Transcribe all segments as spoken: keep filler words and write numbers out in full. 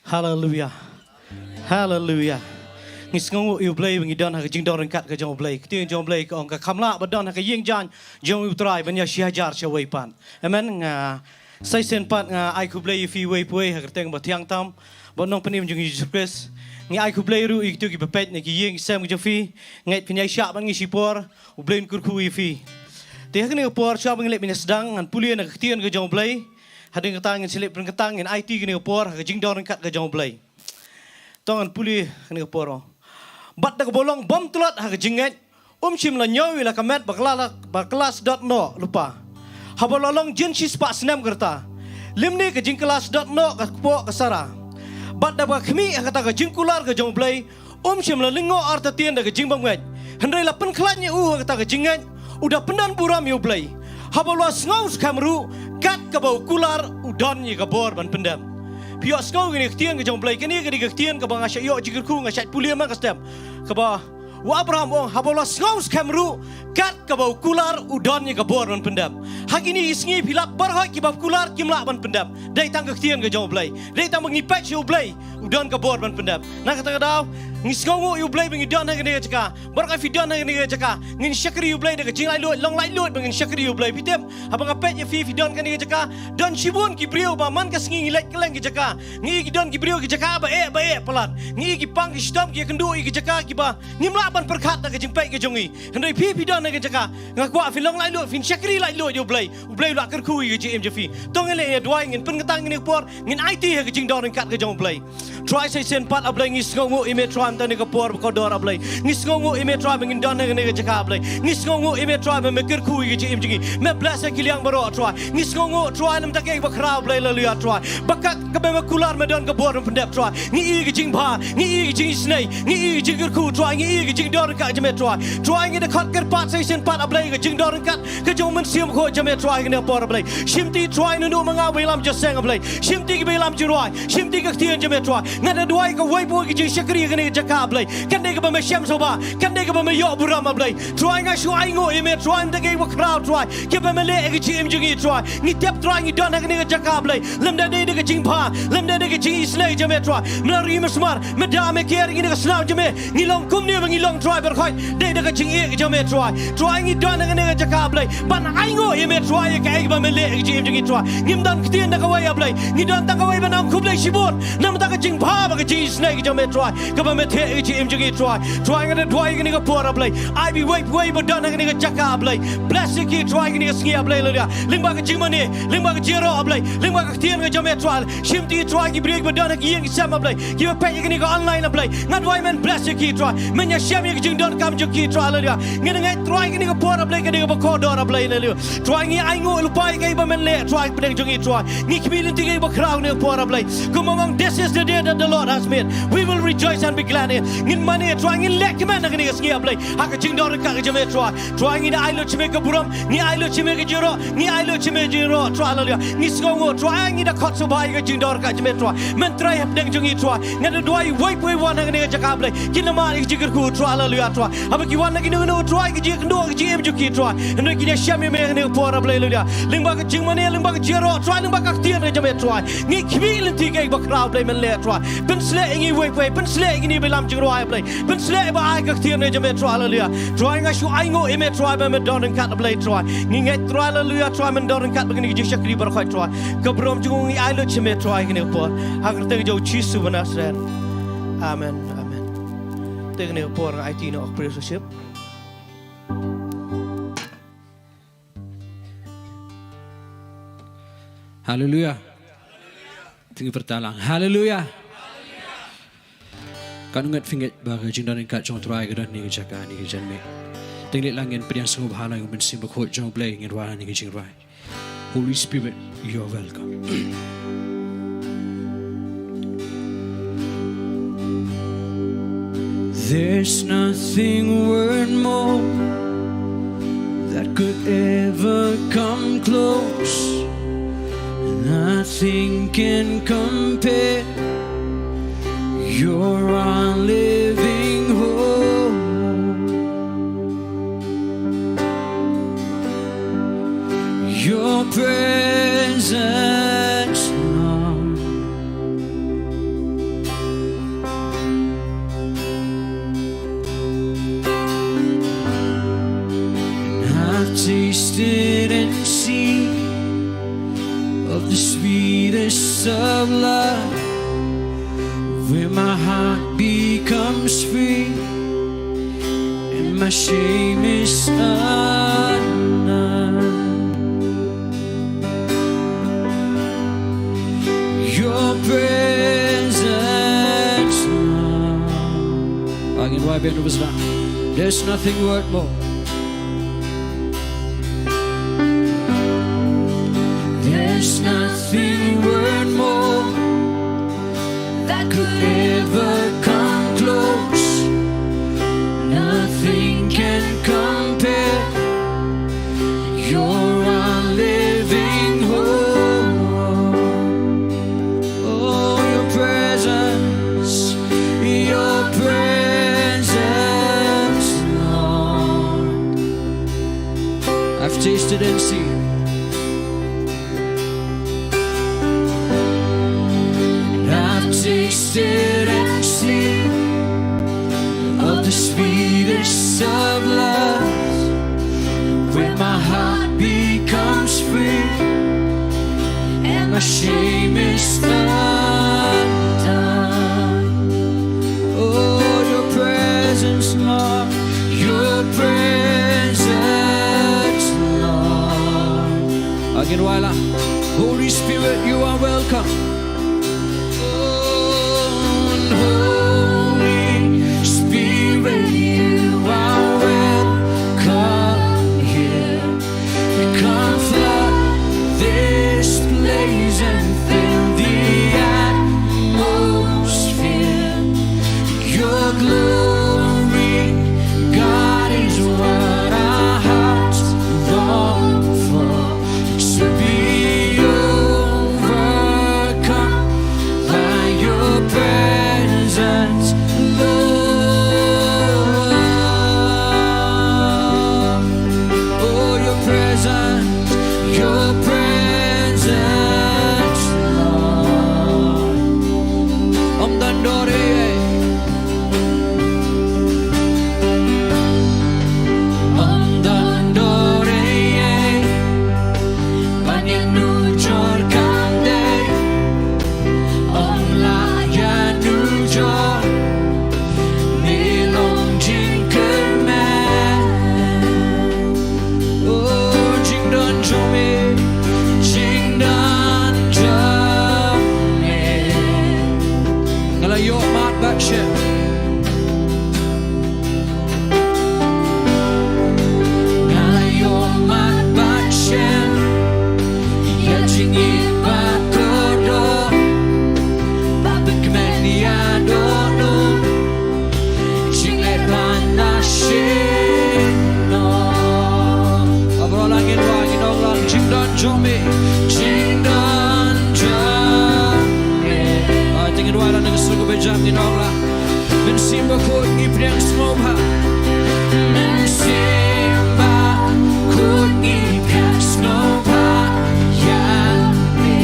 Haleluia. Haleluia. Ngi sngewnguh ïa U Blei ba ngi don ha ka jingdon ryngkat ka jong U Blei. Ka ktien jong U Blei ka ong, ka kham lah ba don ha ka ïing jaiñ jong U Trai ban ïa shi hajar shawei pat. Amen. Nga sa shisien pat nga ai khublei ïa phi uwei pa uwei ha ka kyrteng ba thiang tam bad nongpynim jong U Jisu Khrist. Ngi ai khublei ruh ïa kito kiba peit na ki ïing ki sem ki jong phi. Ngeit phin ïaishah bad ngi shipor. U Blei un kyrkhu ïa phi. Te ha kane ka por shuwa ba ngin leit ban ïasdang, ngan pule na ka ktien ka jong U Blei. Hadien kata ngin sa leit pynkyntang, ngin aiti kane ka por ha ka jingdon ryngkat ka jong U Blei. To ngan pule ha kane ka por. Bad da kaba long bym tlot ha ka jingngeit, um shym la ñiew ïa la ka met ba ka la, ba ka la sdot noh lypa. Haba la long jin shispah snem ka rta, lymne ka jingkylla sdot noh ka kpoh ka sara. Bad da kaba khmih ha kata ka jingkular ka jong U Blei, um shym la lyngngoh artatien da ka jingbymngeit, hynrei la pynkhlaiñ ïa u ha kata ka jingngeit, u da pyndon burom ïa U Blei. Haba u la sngew skhem ruh, kat kaba u kular u don ïa ka bor ban pyndep. Phi ïohsngew kane ka ktien ka jong U Blei, kane ka dei ka ktien kaba nga shait ïoh jingkyrkhu, nga shait pule man ka step. Kaba u Abraham u ong, haba u la sngew skhem ruh, kat kaba u kular u don ïa ka bor ban pyndep. Ha kine ki sngi phi lap baroh kiba kular kim lah ban pyndep. Dei tang ka ktien ka jong U Blei. Dei tang ba ngi peit sha U Blei, u don ka bor ban pyndep. Na kata ka daw, ngi sngewnguh ïa U Blei ba ngi don ha kane ka jaka. Baroh phi don ha kane ka jaka, ngin shakri ïa U Blei da ka jinglaitluid, long laitluid ba ngin shakri ïa U Blei. Phi tip, haba nga peit ïa phi, phi don ha kane ka jaka, don shibun ki briew ba man ka sngi ngi leit kylleng ki jaka. Ngi ïohi ki don ki briew ki jaka ba eh ba eh palat. Ngi ïohi ki pang ki shitom ki ïakynduh ïa ki jaka kiba ngim lah ban pyrkhat da ka jingpeit ka jong ngi. Hynrei phi, phi don ha kane ka jaka, nga kwah phin long laitluid, phin shakri laitluid ïa U Blei. U Blei u la kyrkhu ïa ka jingim jong phi. To ngin leit ïa duwai, ngin pynkyntang ïa kane ka por, ngin aiti ha ka jingdon ryngkat ka jong U Blei. Trai, sa shisien pat A Blei ngi sngewnguh ïa me Trai mynta kane ka por ba kordor A Blei. Ngi sngewnguh ïa me Trai ba ngin don ha kane ka jaka A Blei. Ngi sngewnguh ïa me Trai ba me kyrkhu ïa ka jingim jong ngi. Me bless ïa ki liang baroh Trai. Ngi sngewnguh Trai namar ka kaba khraw A Blei, haleluia Trai. Ba kat kaba me kular me don ka bor ban pyndep Trai. Ngi ïohi ka jingbha, ngi ïohi ka jingisynei, ngi ïohi ka jingkyrkhu Trai, ngi ïohi ka jingdon ryngkat jong me Trai. Trai ngi da khot kyrpad sa shisien pat A Blei ka jingdon ryngkat ka jong U Mynsiem Bakhuid jong me Trai ha kane ka por A Blei. Shim ti Trai naduh ma nga ba ïalam jingïaseng A Blei. Shim ti kiba ïalam jingrwai. Shim ti ka ktien jong me Trai. Nga da duwai kawei pa kawei ka jingshakri ha kane ka jaka A Blei. Kan dei kaba me shem sngewbha. Kan dei kaba me ïoh burom A Blei. Trai nga shu ainguh ïa me Trai mynta kaba khraw Trai. Kiba me leh ïa ka jingim jong ngi Trai. Ngi tip Trai ngi don ha kane ka jaka A Blei. Lymda dei da ka jingbha. Lymda dei da ka jingisynei jong me Trai. Me la ri me sumar. Me da me ker ïa ngi da ka snam jong me. Ngi long kumne ba ngi long Trai baroh. Dei da ka jingïeit jong me Trai. Trai ngi don ha kane ka jaka A Blei. Ban ainguh ïa me Trai ïa kaei kaba me leh ïa ka jingim jong ngi Trai. Ngim don ktien da kawei A Blei. Ngi don tang kawei ban ong khublei shibun. Namar ka jingbha bad ka jingisynei ka jong me Trai. Kaba me theh ïa ka jingim jong ngi Trai. Trai nga da duwai ïa kane ka por A Blei. Ai ba uwei pa uwei ba don ha kane ka jaka A Blei. Bless ïa ki Trai kane ka sngi A Blei, haleluia. Lyngba ka jingmane, lyngba ka jingïaroh A Blei. Lyngba ka ktien ka jong me Trai. Shim ti Trai ki briew ba don ha ki ïing ki sem A Blei. Kiba peit ïa kane ka online A Blei. Nga duwai men bless ïa ki Trai. Men ïashem ïa ka jingdonkam jong ki Trai, haleluia. Ngi ngeit Trai kane ka por A Blei ka dei kaba kordor A Blei, haleluia. Trai ngi ainguh lypa ïa kaei ba men leh Trai hapdeng jong ngi Trai. Ngi khmih lynti ïa kaei ba khraw ha kane ka por A Blei. Kumba ong this is the day that the Lord has made. We will rejoice and be glad in it. Ngin mane Trai ngin leh kmen ha kane ka sngi A Blei. Ha ka jingdon ryngkat ka jong me Trai. Trai ngi da ai lut sha me ka burom, ngi ai lut sha me ka jingïaroh, ngi ai lut sha me ka jingïaroh, Trai, haleluia. Ngi sngewnguh, Trai ngi da khot sngewbha ïa ka jingdon ryngkat jong me Trai. Men trei hapdeng jong ngi Trai. Nga da duwai uwei pa uwei wan ha kane ka jaka A Blei. Kin ym mad ïa ka jingkyrkhu Trai, haleluia Trai. Haba ki wan na kino kino Trai, ka jingkynduh ka jingim jong ki Trai. Hynrei kin ïashem ïa me ha kane ka por A Blei, haleluia. Lyngba ka jingmane, lyngba ka jingïaroh Trai, lyngba ka ktien ka jong me Trai. Ngi khmih lynti ïa kaei ba khraw A Blei men leh Trai. Pynsleh ïa ngi uwei pa uwei, pynsleh ïa kine ba ïalam jingrwai A Blei. Pynsleh ba ai ka ktien ka jong me Trai, haleluia. Trai nga shu ainguh ïa me Trai ba me don ryngkat A Blei Trai. Ngi ngeit Trai, haleluia Trai, men don ryngkat bad kine ki jingshakri baroh Trai. Ka burom jong ngi ai lut sha me Trai kane ka por. Ha ka kyrteng jong U Jisu ba Nasaret. Amen. Amen. Te kane ka por nga aiti noh ka praise worship. Haleluia. Te ngin pyrta lang. Haleluia. Katno ngut phi ngeit ba ka jingdon ryngkat jong U Trai ka don ha kane ka jaka, ha kane ka janmiet. Te ngin leit lang ngin pdiang sngewbha lang ïa U Mynsiem Bakhuid jong U Blei, ngin rwai ha kane ka jingrwai. Holy Spirit, you're welcome. There's nothing worth more that could ever come close. Nothing can compare. You're our living hope. Your presence, Lord. Where my heart becomes free and my shame is undone. Your presence, Lord. Again, why bend was done? There's nothing worth more. There's nothing worth more that could ever come close. Nothing can compare. You're our living hope. Oh, your presence, your presence, Lord. I've tasted and seen. And I've tasted and seen of the sweetest of loves, where my heart becomes free and my shame is undone. Oh, your presence, Lord, your presence, Lord. Again, Waila. Holy Spirit, you are welcome. Oh, Holy Spirit, you are welcome here. Come flood this place and fill the atmosphere. Your glory, God, is what our hearts long for. To be overcome by your presence, Lord. Oh, your presence, your presence, Lord. Ym don dor ei ei. Ym don dor ei ei ban ïanujor kam dei. Ym lah ïanujor, me long jingkyrmen. Oh, jingdon jong me, jingdon jong me. Nga la ïoh mad bad shen. Nga la ïoh mad bad shen ïa jingïeit ba kordor, ba pynkmen ïa dohnud. Jingleh ba na shnong. Abrol angin wa angin ong lang jingdon jong me, jingdon jong me. Ai, te ngin wa lang nang sngewbha jam ngin ong lang. Mynsiem Bakhuid ngi pdiang sngewbha. Mynsiem Bakhuid ngi pdiang sngewbha ïa me.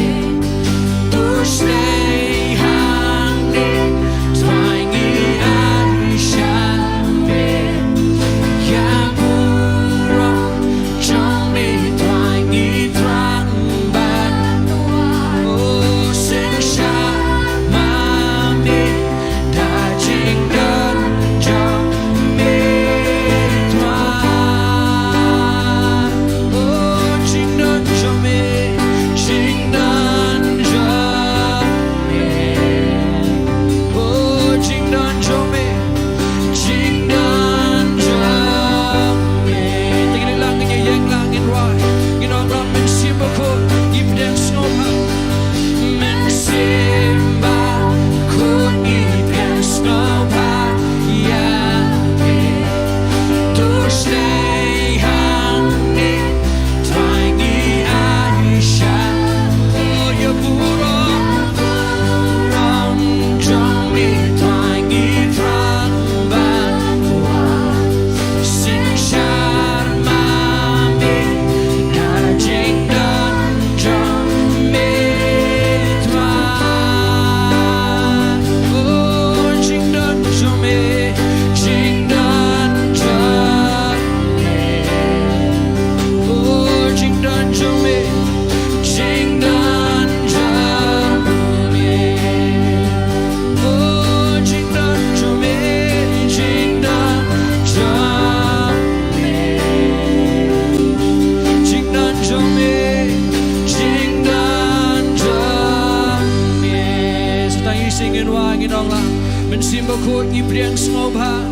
Sing ngin wai ngin ong lang. Mynsiem Bakhuid ngi pdiang sngewbha.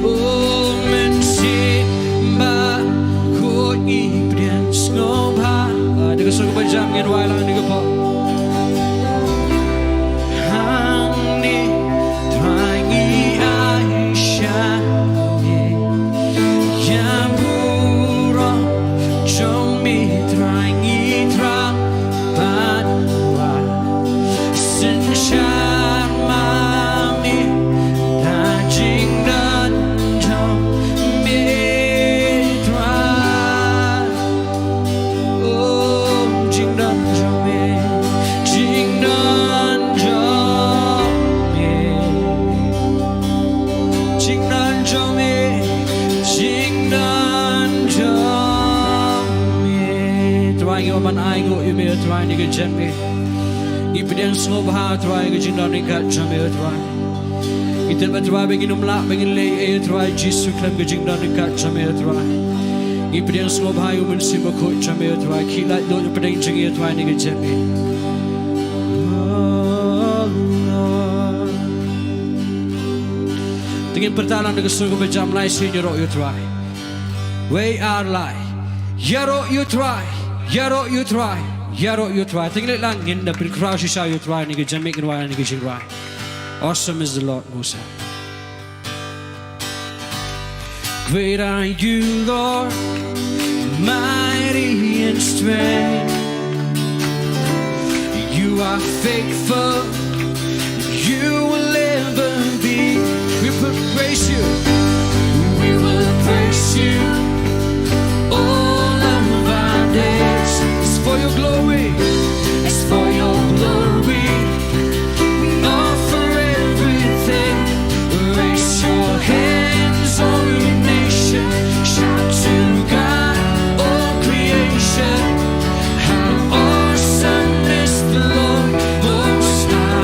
O Mynsiem Bakhuid ngi pdiang sngewbha. Ah, da ka sur kaba jam ngin wai lang da ka por. Hangne Trai ngi ai sha me. Ïa burom jong me Trai ngi thrang ban wad. Synshar ma me da jingdon jong me Trai. O jingdon jong me, jingdon jong me, jingdon jong me, jingdon jong me. Trai ngi wan ban ainguh ïa me Trai ha kane ka janmiet. Ngi pdiang sngewbha Trai ka jingdon ryngkat jong me Trai. Ngi tip Trai ba ngin ym lah ba ngin leh ei Trai Jisu khlem ka jingdon ryngkat jong me Trai. Ngi pdiang sngewbha ïa u Mynsiem Bakhuid jong me Trai. Khie laitluid u pdeng jong ngi Trai ha kane ka janmiet. Te ngin pyrta lang da ka sur kaba jam lai sien ïaroh ïa u Trai. Wei ar lai. Ïaroh ïa u Trai. Ïaroh ïa u Trai. Ïaroh ïa u Trai. Te ngin leit lang ngin da pynkhraw shisha ïa u Trai ha kane ka janmiet ngin wai ha kane ka jingrwai. Awesome is the Lord Most High. Great are you, Lord, mighty in strength. You are faithful, you will ever be. We will praise you. We will praise you all of our days. It's for your glory. It's for your glory. We offer everything. Raise your hands, all you nation. Shout to God, all creation. How awesome is the Lord Most High.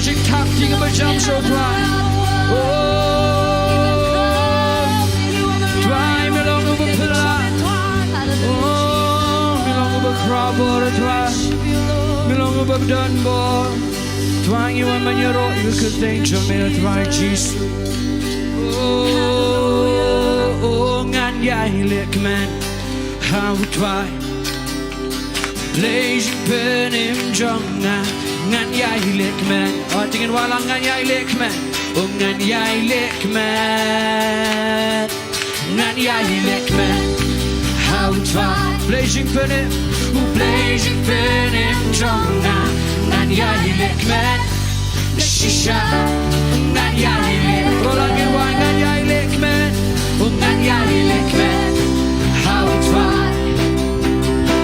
Thak jingpyrshang sha u Trai. Oh, Trai, me long uba phylla. Oh, me long uba khraw bor, Trai. Me long uba don bor. Trai, ngi wan ban ïaroh ïa ka kyrteng jong me, Trai Jisu. Oh, oh, ngan ïai leh kmen ha u Trai. Blei jingpynim jong nga, ngan ïai leh kmen. Oh, to ngin wallam, ngan ïai leh kmen. Oh, ngan ïai leh kmen. Ngan ïai leh kmen ha u Trai. Blei jingpynim, oh, blei jingpynim jong nga, ngan ïai leh kmen. Shisha, ngan ïai leh. Rola ngin wan, ngan ïai leh kmen. Oh, ngan ïai leh kmen ha u Trai.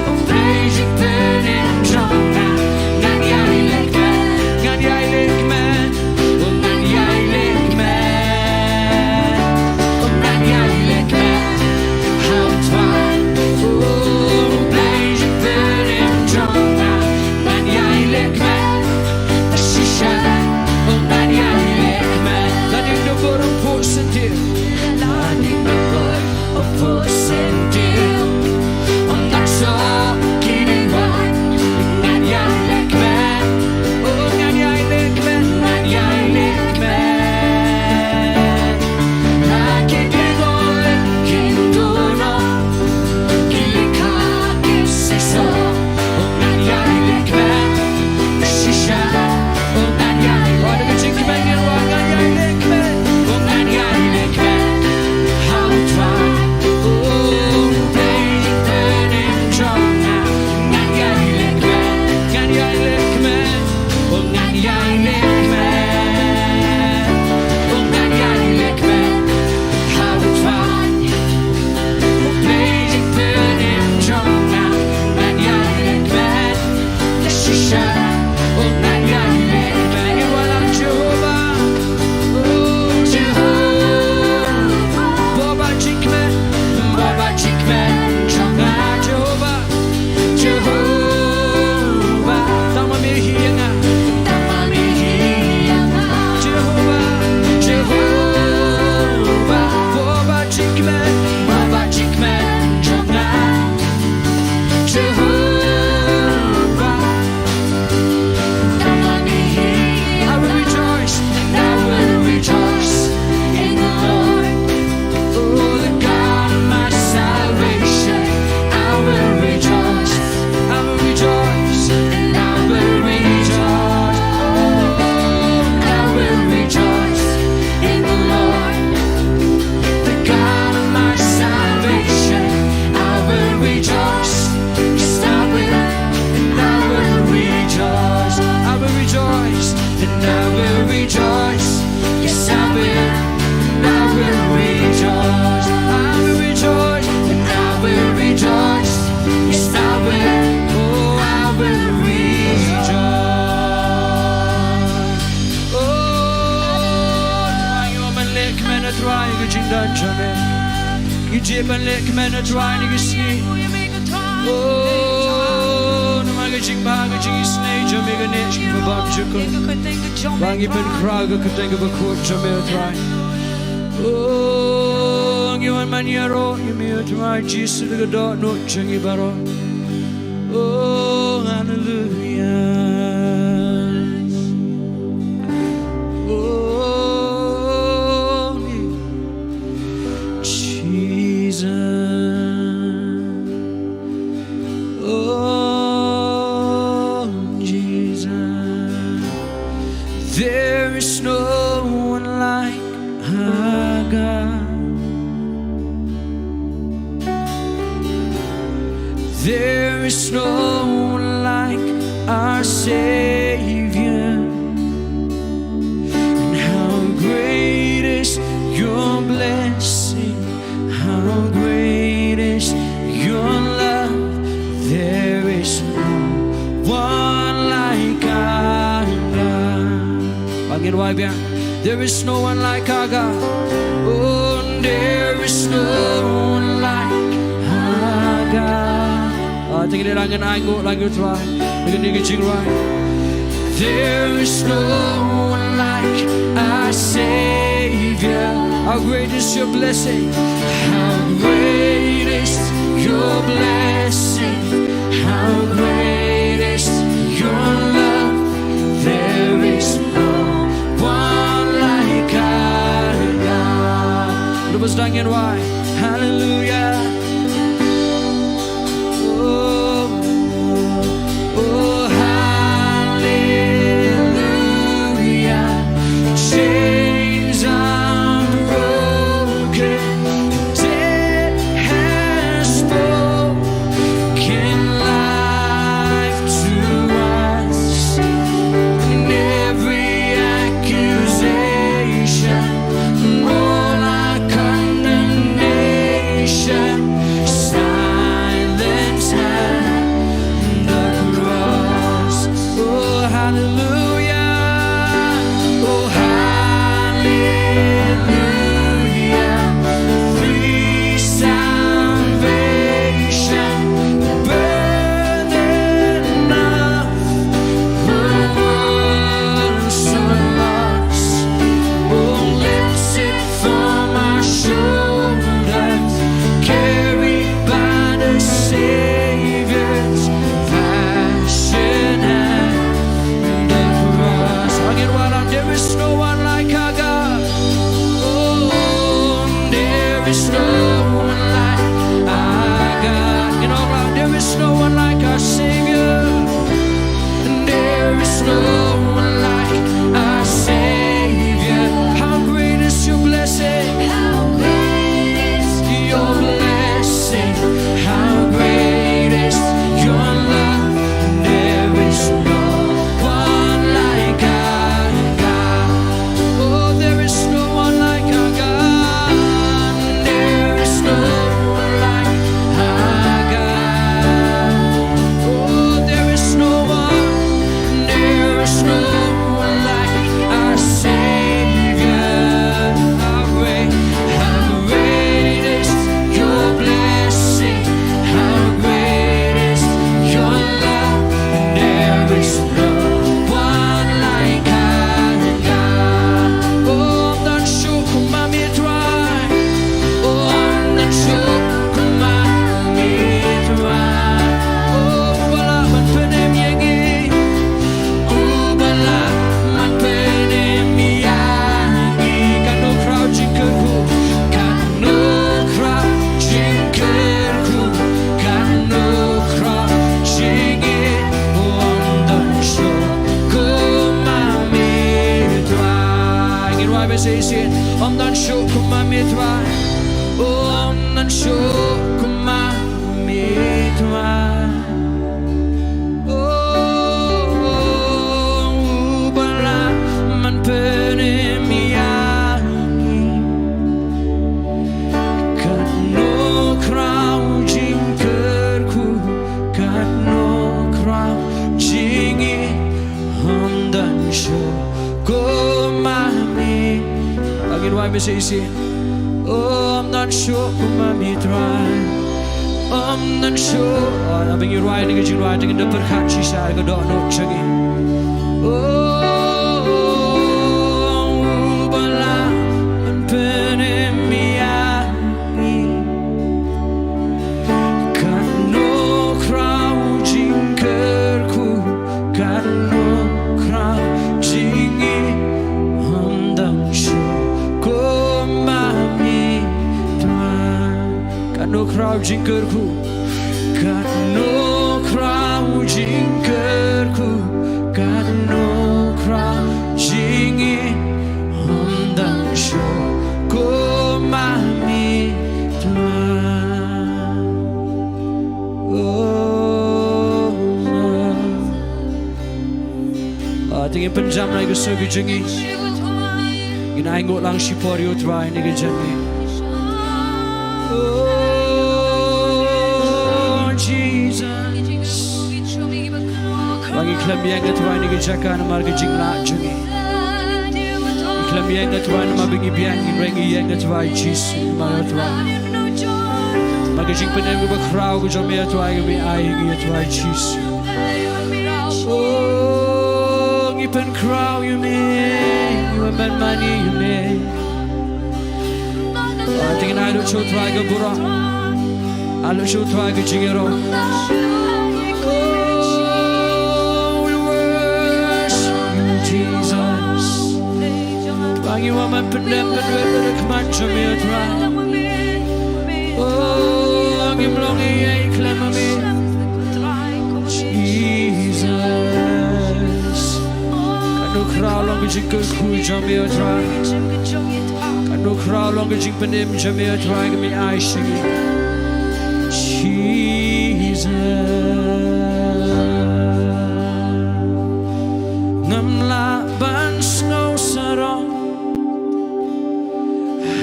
Oh, blei jingpynim jong nga, ngan ïai leh kmen. Ngan ïai leh kmen. Oh, ngan ïai leh kmen. Oh, ngan ïai leh kmen ha u Trai. Oh, blei jingpynim jong nga, ngan ïai leh kmen. Shisha, oh, ngan ïai leh kmen. La ding da burom phuh syntiew. La ding da burom phuh syntiew. Ym dang suk ki dei wan. Ngan ïai leh kmen. Oh, ngan ïai leh kmen. Ngan ïai leh kmen. La ki dei wan, ki dei wan. Jehovah, Jehovah, tang ma me hi ïa nga. Tang ma me hi ïa nga. Jehovah, Jehovah, Jehovah jingkmen, Jehovah jingkmen jong nga. Jehovah, tang ma me hi ïa nga. I will rejoice, and I will rejoice in the Lord. Oh, the God of my salvation, I will rejoice, I will rejoice, and I will rejoice. Oh, I will rejoice in the Lord, the God of my salvation. I will rejoice, yes, I will, and I will rejoice. I will rejoice, and I will rejoice. Yes, I will, and I will rejoice. I will rejoice, and I will rejoice. Yes, I will, oh, I will rejoice. Oh, Trai, ngi wan ban leh kmen, Trai, ïa ka jingdon jong me. Ngi jied ban leh kmen, Trai, ïa ka sngi. Oh, namar ka jingbha, ka jingisynei jong me ka neh sha kiba bymjukut. Ba ngi pynkhraw ïa ka kyrteng kaba khuid jong me, Trai. Oh, ngi wan ban ïaroh ïa me, Trai Jisu, da ka dohnud jong ngi baroh. Oh, hallelujah. Oh, Jesus. Oh, Jesus. There is no one like our God. There is no one like our Savior. And how great is your blessing, how great is your love. There is no one like our God. Ba ngin wai biang. There is no one like our God. Oh, there is no one like our God. Ah, to ngin ïa ngan ai nguh lang ïa u Trai. Ngi ngi jingrwai. There is no Your blessing. How great is your blessing. How great is your love. There is no one like our God. Lubos dang ïa wai. Hallelujah. Oh, oh, hallelujah. Chains are broken. Death has spoken life to us. And every accusation, all our condemnation, silence at the cross. Oh, hallelujah. Oh, hallelujah. Free salvation, burden of the world so lost. Oh, lifted from our shoulders, carried by the Savior's passion and the cross. Angin walang, there is no one like our God. Oh, there is no one like our God. You know, there is no one like our Savior. There is no one like our Savior. How great is your blessing? How great is your blessing? How great is your love? There is no one like our God. Oh, there is no one like our God. There is no one like our God. Oh, there is no one, there is no one like our Savior. How great, how great is your blessing. How great is your love. There is no one like our God. Oh, ym don shuh kumba me Trai. Oh, ym don shuh kumba me Trai. Oh, uba lah ban pynim ïa ngi. Uba lah ban pynim ïa ngi. Katno khraw jingkyrkhu. Katno khraw jingkyrkhu. Katno khraw jingïeit. Ym don shuh kumba me Trai. Ngin wai ba shisien. Ym don shuh kumba me Trai. Ym don shuh kumba me Trai. Oh, uba lah ban pynim ïa ngi. Katno khraw jingkyrkhu, katno khraw jingïeit, ym don shuh kumba me. Ngin wai ba shisien. Ym don shuh kumba me Trai. Ym don shuh. Oh, haba ngi rwai kane ka jingrwai te ngin da pyrkhat shisha ïa ka dohnud jong ngi. Oh, uba lah ban pynim ïa ngi. Katno khraw jingkyrkhu, katno khraw jingïeit, ym don shuh kumba me Trai. Katno khraw jingkyrkhu, katno khraw jingkyrkhu, katno khraw jingïeit, ym don shuh kumba me Trai. Oh, Lord. Ah, te ngin pynjam na ka sur ka jong ngi. Ngin ainguh lang shipor ïa u Trai na ka jong ngi. Oh, Jesus. Ba ngi khlem ïeng ïa u Trai na ka jaka namar ka jinglah jong ngi. Ngi khlem ïeng ïa u Trai namar ba ngi biang, hynrei ngi ïeng ïa u Trai Jisu namar u Trai. Namar ka jingpynim kaba khraw ka jong me u Trai kaba me ai ïa ngi u Trai Jisu. Oh, ngi pynkhraw ïa me, ngi wan ban mane ïa me. Te ngin ai lut sha U Trai ka burom. Ai lut sha U Trai ka jingïaroh. Oh, we worship you, Jesus. Ba ngi wan ban pyndem pynwit da ka khmat jong me, U Trai. Oh, ngim long ei ei khlem ma me, Jesus. Katno khraw long ka jingkyrkhu jong me, U Trai. Katno khraw long ka jingpynim jong me, U Trai, kaba me ai sha ngi. Jesus. Ngam lah ban sngewsarong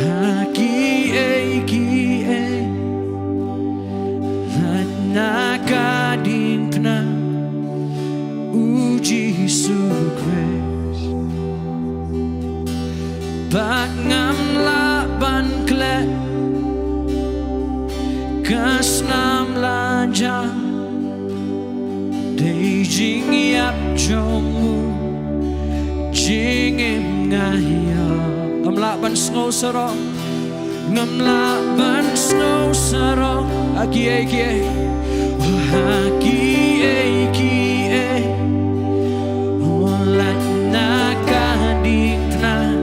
ha kiei kiei, lait na ka diengphna U Jisu Khrist. Bad ngam lah ban klet ka snam la jam, dei jingïap jong u jingim nga ïoh. Ngam lah ban sngewsarong, ngam lah ban sngewsarong ha kiei kiei, ha kiei kiei, lait na ka diengphna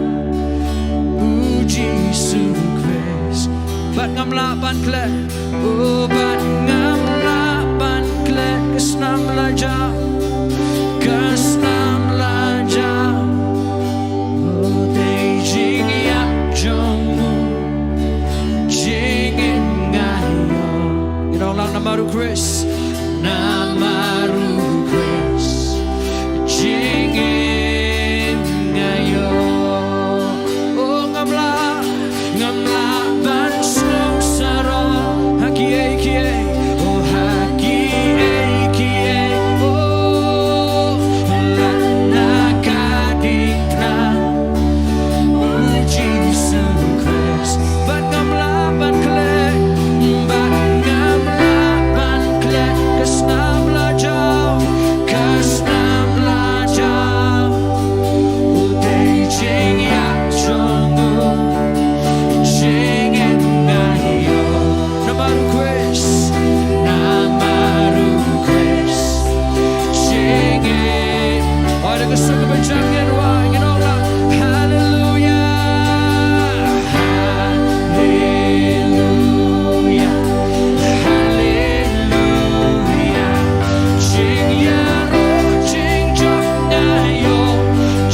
U Jisu Khrist. Bad ngam lah ban klet, oh, bad ngam lah ban klet ka snam la jam, ka snam la jam. Oh, dei jingïap jong u jingim nga ïoh. Ngin ong lang, namar U Khrist, namar U Khrist jingim nga ïoh. Oh, ngam lah, ngam lah ban sngewsarong ha kiei kiei, oh, ha kiei kiei, oh, lait na ka diengphna U Jisu Khrist. Bad ngam lah ban klet, bad ngam lah ban klet ka snam la jam, ka snam la jam. U dei jingïap jong u jingim nga ïoh. Namar U Khrist, namar U Khrist jingim. Oi, da ka sur kaba jam ngin wai, ngin ong lang, Haleluia, Haleluia, Haleluia. Jingïaroh jingjop nga ïoh,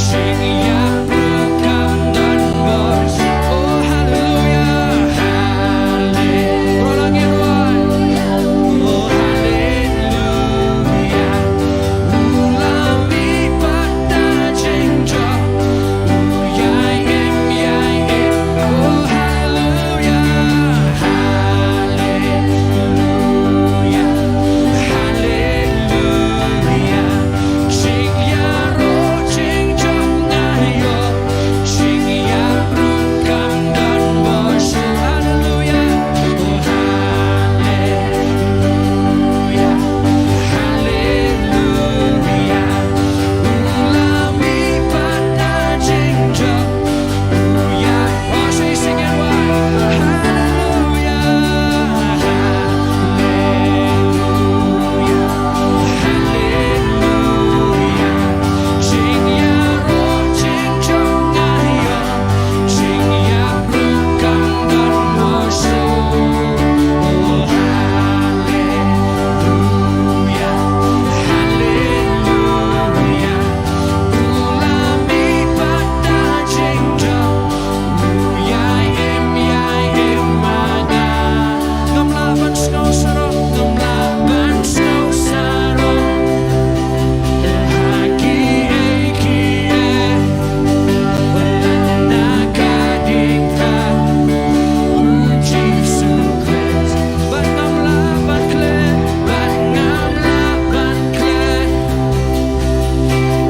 jingïap ruh kam don bor. Oh, Haleluia, Haleluia. Baroh lang ngin wai. Oh, Haleluia. U la mihpat da jingjop, u ïai im, ïai im. Oh, Haleluia, Haleluia, Haleluia. Jingïaroh jingjop nga ïoh, jingïap ruh kam don bor shuh. Haleluia, oh, Haleluia, Haleluia. U la mihpat da jingjop, u ïai, oh, sing, sing it wide. Haleluia, Haleluia, Haleluia. Jingïaroh jingjop nga ïoh, jingïap ruh kam don bor shuh. Oh, Haleluia, Haleluia. U la mihpat da jingjop, u ïai im, ïai im ma nga. Ngam lah ban sngewsarong, ngam lah ban sngewsarong ha kiei kiei, wat la na ka diengphna U Jisu Khrist. Bad ngam lah ban klet, bad ngam lah ban klet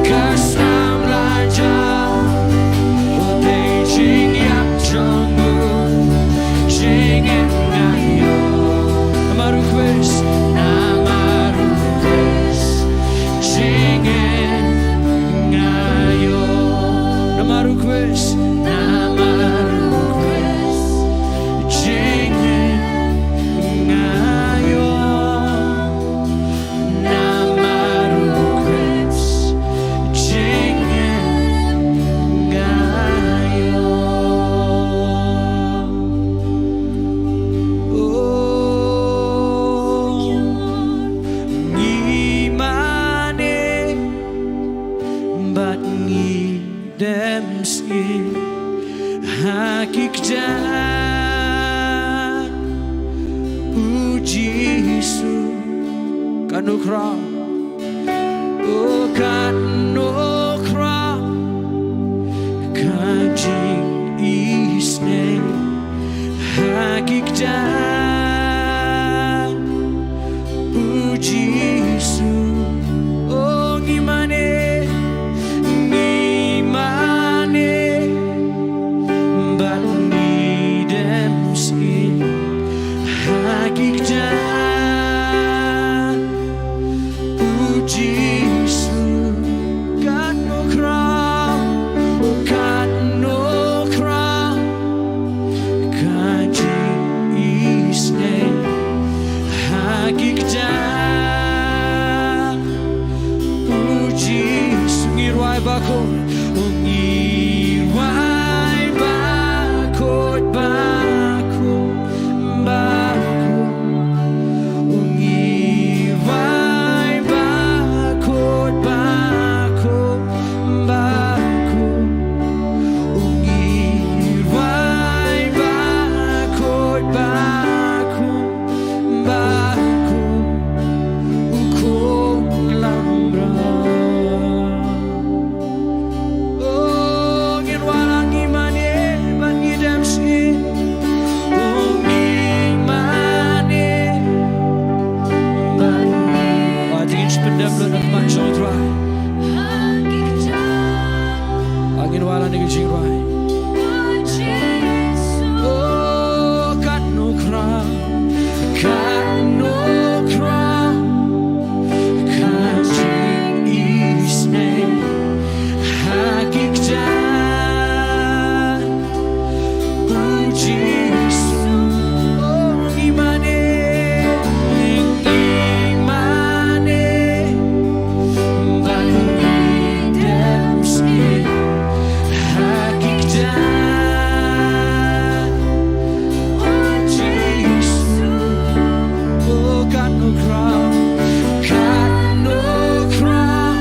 ka snam la jam. U dei jingïap jong u jingim nga ïoh. Namar U Khrist, namar U Khrist jingim nga ïoh. Namar U Khrist, namar U Khrist Syiem ha ki kjat, u Jisu. Katno khraw, o katno khraw ka jingisynei ha ki kjat, u Jisu. O ngi mane, ngi mane bad ngi dem syiem ha ki kjat, u Jisu. Katno khraw, o katno khraw ka jingisynei ha ki kjat, u Jisu. Ngi rwai bakhuid, o ngi rwai bakhuid, bakhuid, bakhuid. O ngi rwai bakhuid, bakhuid, bakhuid. O ngi rwai bakhuid, bakhuid, bakhuid, u khun lamra. O ngi rwai, ngi mane bad ngi dem syiem. O ngi mane bad ngi. Wat ngin pyndem lut na khmat jong U Trai. Wat ngin rwai na ka jingrwai. O katno khraw, katno khraw ka jingisynei ha ki kjat, u Jisu. O ngi mane, ngi mane bad ngi dem syiem ha ki kjat, u Jisu. O katno khraw, katno khraw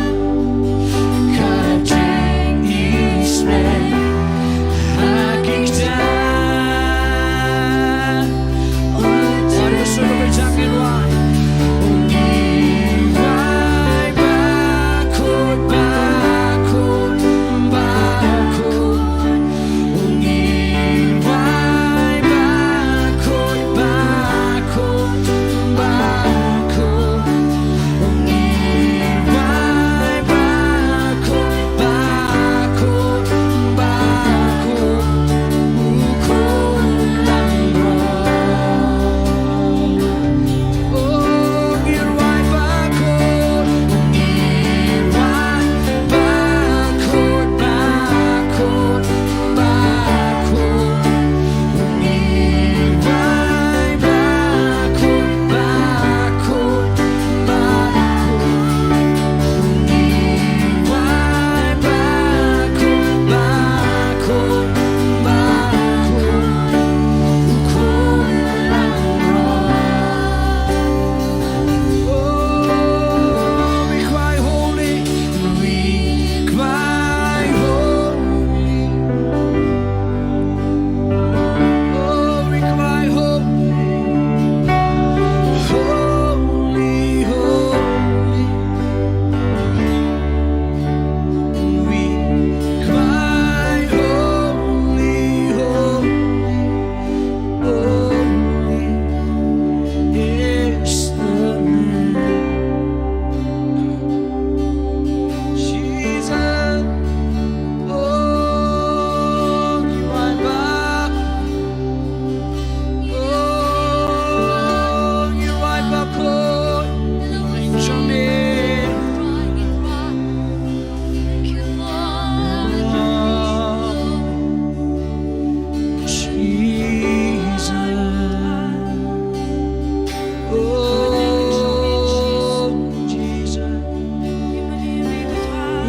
ka jingisynei ha ki kjat.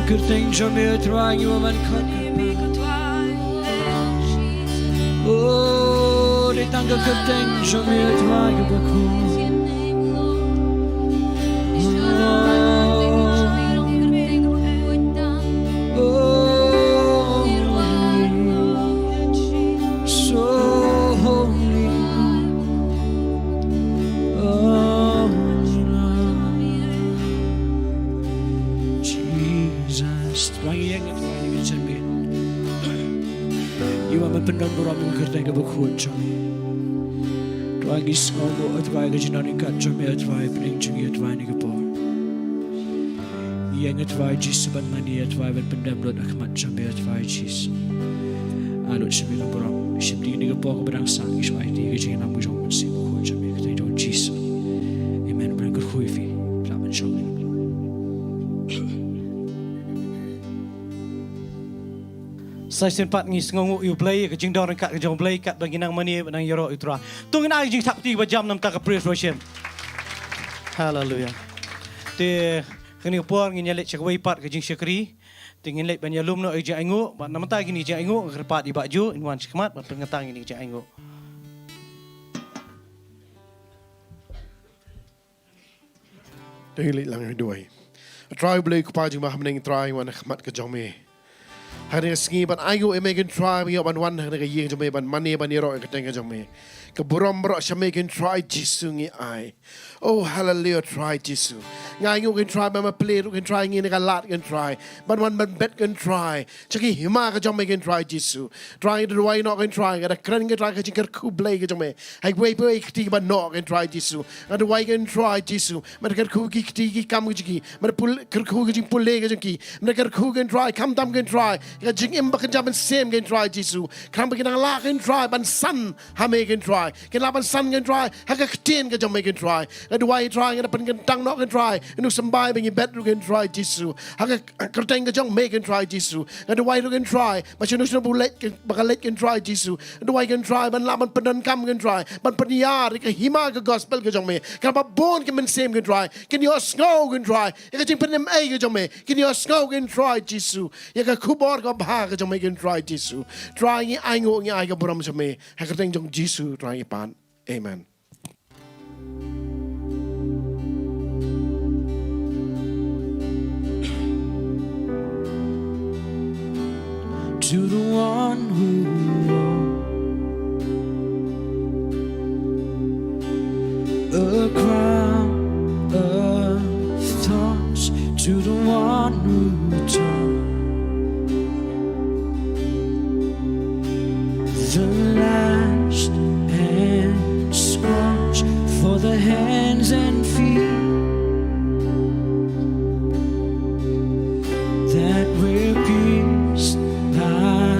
Kyrteng jong me, Trai, ngi wan khot. O, dei tang ka kyrteng jong me, Trai, kaba khuid. O, o, Ïa ba men pyndon burom ïa ka kyrteng kaba khuid jong me. Trai ngi sngewnguh, Trai, ka jingdon ryngkat jong me, Trai, hapdeng jong ngi, Trai, ha kane ka por. Ïa ngi, Trai Jisu, ban mane, Trai, ban pyndem lut ha khmat jong me, Trai Jisu. Ai lut sha me ka burom shiphew kane ka por kaba dang sah, ngi shu ai ïa ka jingïalam ka jong u Mynsiem Bakhuid jong me, ha ka kyrteng jong u Jisu. Amen. Ban kyrkhu ïa phi, Trai ban shong. Sa shisien pat ngi sngewnguh ïa u Blei, ka jingdon ryngkat ka jong u Blei, katba ngi nang mane, nang ïaroh ïa u Trai. To ngin ai ka jingthap kti ba jam namar ka praise worship. Haleluia. Te kane ka por ngin ïaleit sha kawei pat ka jingshakri. Te ngin leit ban ïalum noh ïa ka jingainguh, bad namar kata kine ki jingainguh, nga kyrpad ïa i Bah Ju, in wan sha khmat, ban pynkyntang ïa kine ki jingainguh. Te ngi leit lang ïa ka duwai. Trai U Blei Kpa jong ngi ba ha bneng, Trai, ngi wan ha khmat ka jong me. Ha kane ka sngi ban ainguh ïa me ko Trai, ba ngi ïoh ban wan ha kane ka ïing jong me, ban mane, ban ïaroh ïa ka kyrteng ka jong me. Ka burom baroh sha me ko Trai Jisu ngi ai. Oh, haleluia, Trai Jisu. Nga ainguh ko Trai ba me plie ruh ko Trai ngi na ka lad ko Trai. Ban wan ban bet ko Trai sha ka hima ka jong me ko Trai Jisu. Trai, nga da duwai noh ko Trai, nga da kren ko Trai ka jingkyrkhu Blei ka jong me ha kiwei kiwei ki kti kiba noh ko Trai Jisu. Nga da duwai ko Trai Jisu, me da kyrkhu ki kti ki kam ki jong ki, me da pul-, kyrkhu ki jingpule ki jong ki, me da kyrkhu ko Trai, khamtam ko Trai ka jingim ba kynja mynsiem ko Trai Jisu. Khnang ba kin nang lah ko Trai ban san ha me ko Trai, kin lah ban san ko Trai ha ka ktien ka jong me ko Trai. Nga duwai Trai, nga da pynkyntang noh ko Trai ïa u symbai ba ngi bet ruh ko Trai Jisu, ha ka kyrteng ka jong me ko Trai Jisu. Nga duwai ruh ko Trai ba shano shano ba u leit, ba ka leit ko Trai Jisu, nga duwai ko Trai ban lah ban pyndonkam ko Trai, ban pynïar ïa ka hima ka gospel ka jong me, khnang ba bun ki mynsiem ko Trai kin ïohsngew ko Trai ïa ka jingpynim ei ka jong me, kin ïohsngew ko Trai Jisu ïa ka khubor kaba bha ka jong me ko Trai Jisu. Trai ngi ainguh, ngi ai ka burom sha me, ha ka kyrteng jong u Jisu Trai ngi pan. Amen. To the one who won a crown of thorns, to the one who tore the last and scratch for the hands and feet that were pierced by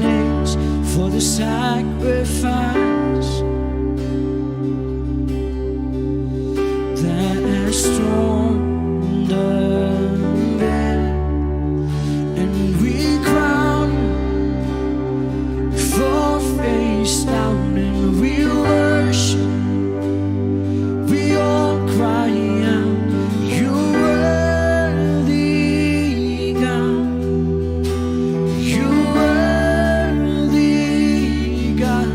nails for the sacrifice that has torn the veil, and we crown you for face down, and we worship. We all cry out, "You're worthy, God. You're worthy, God."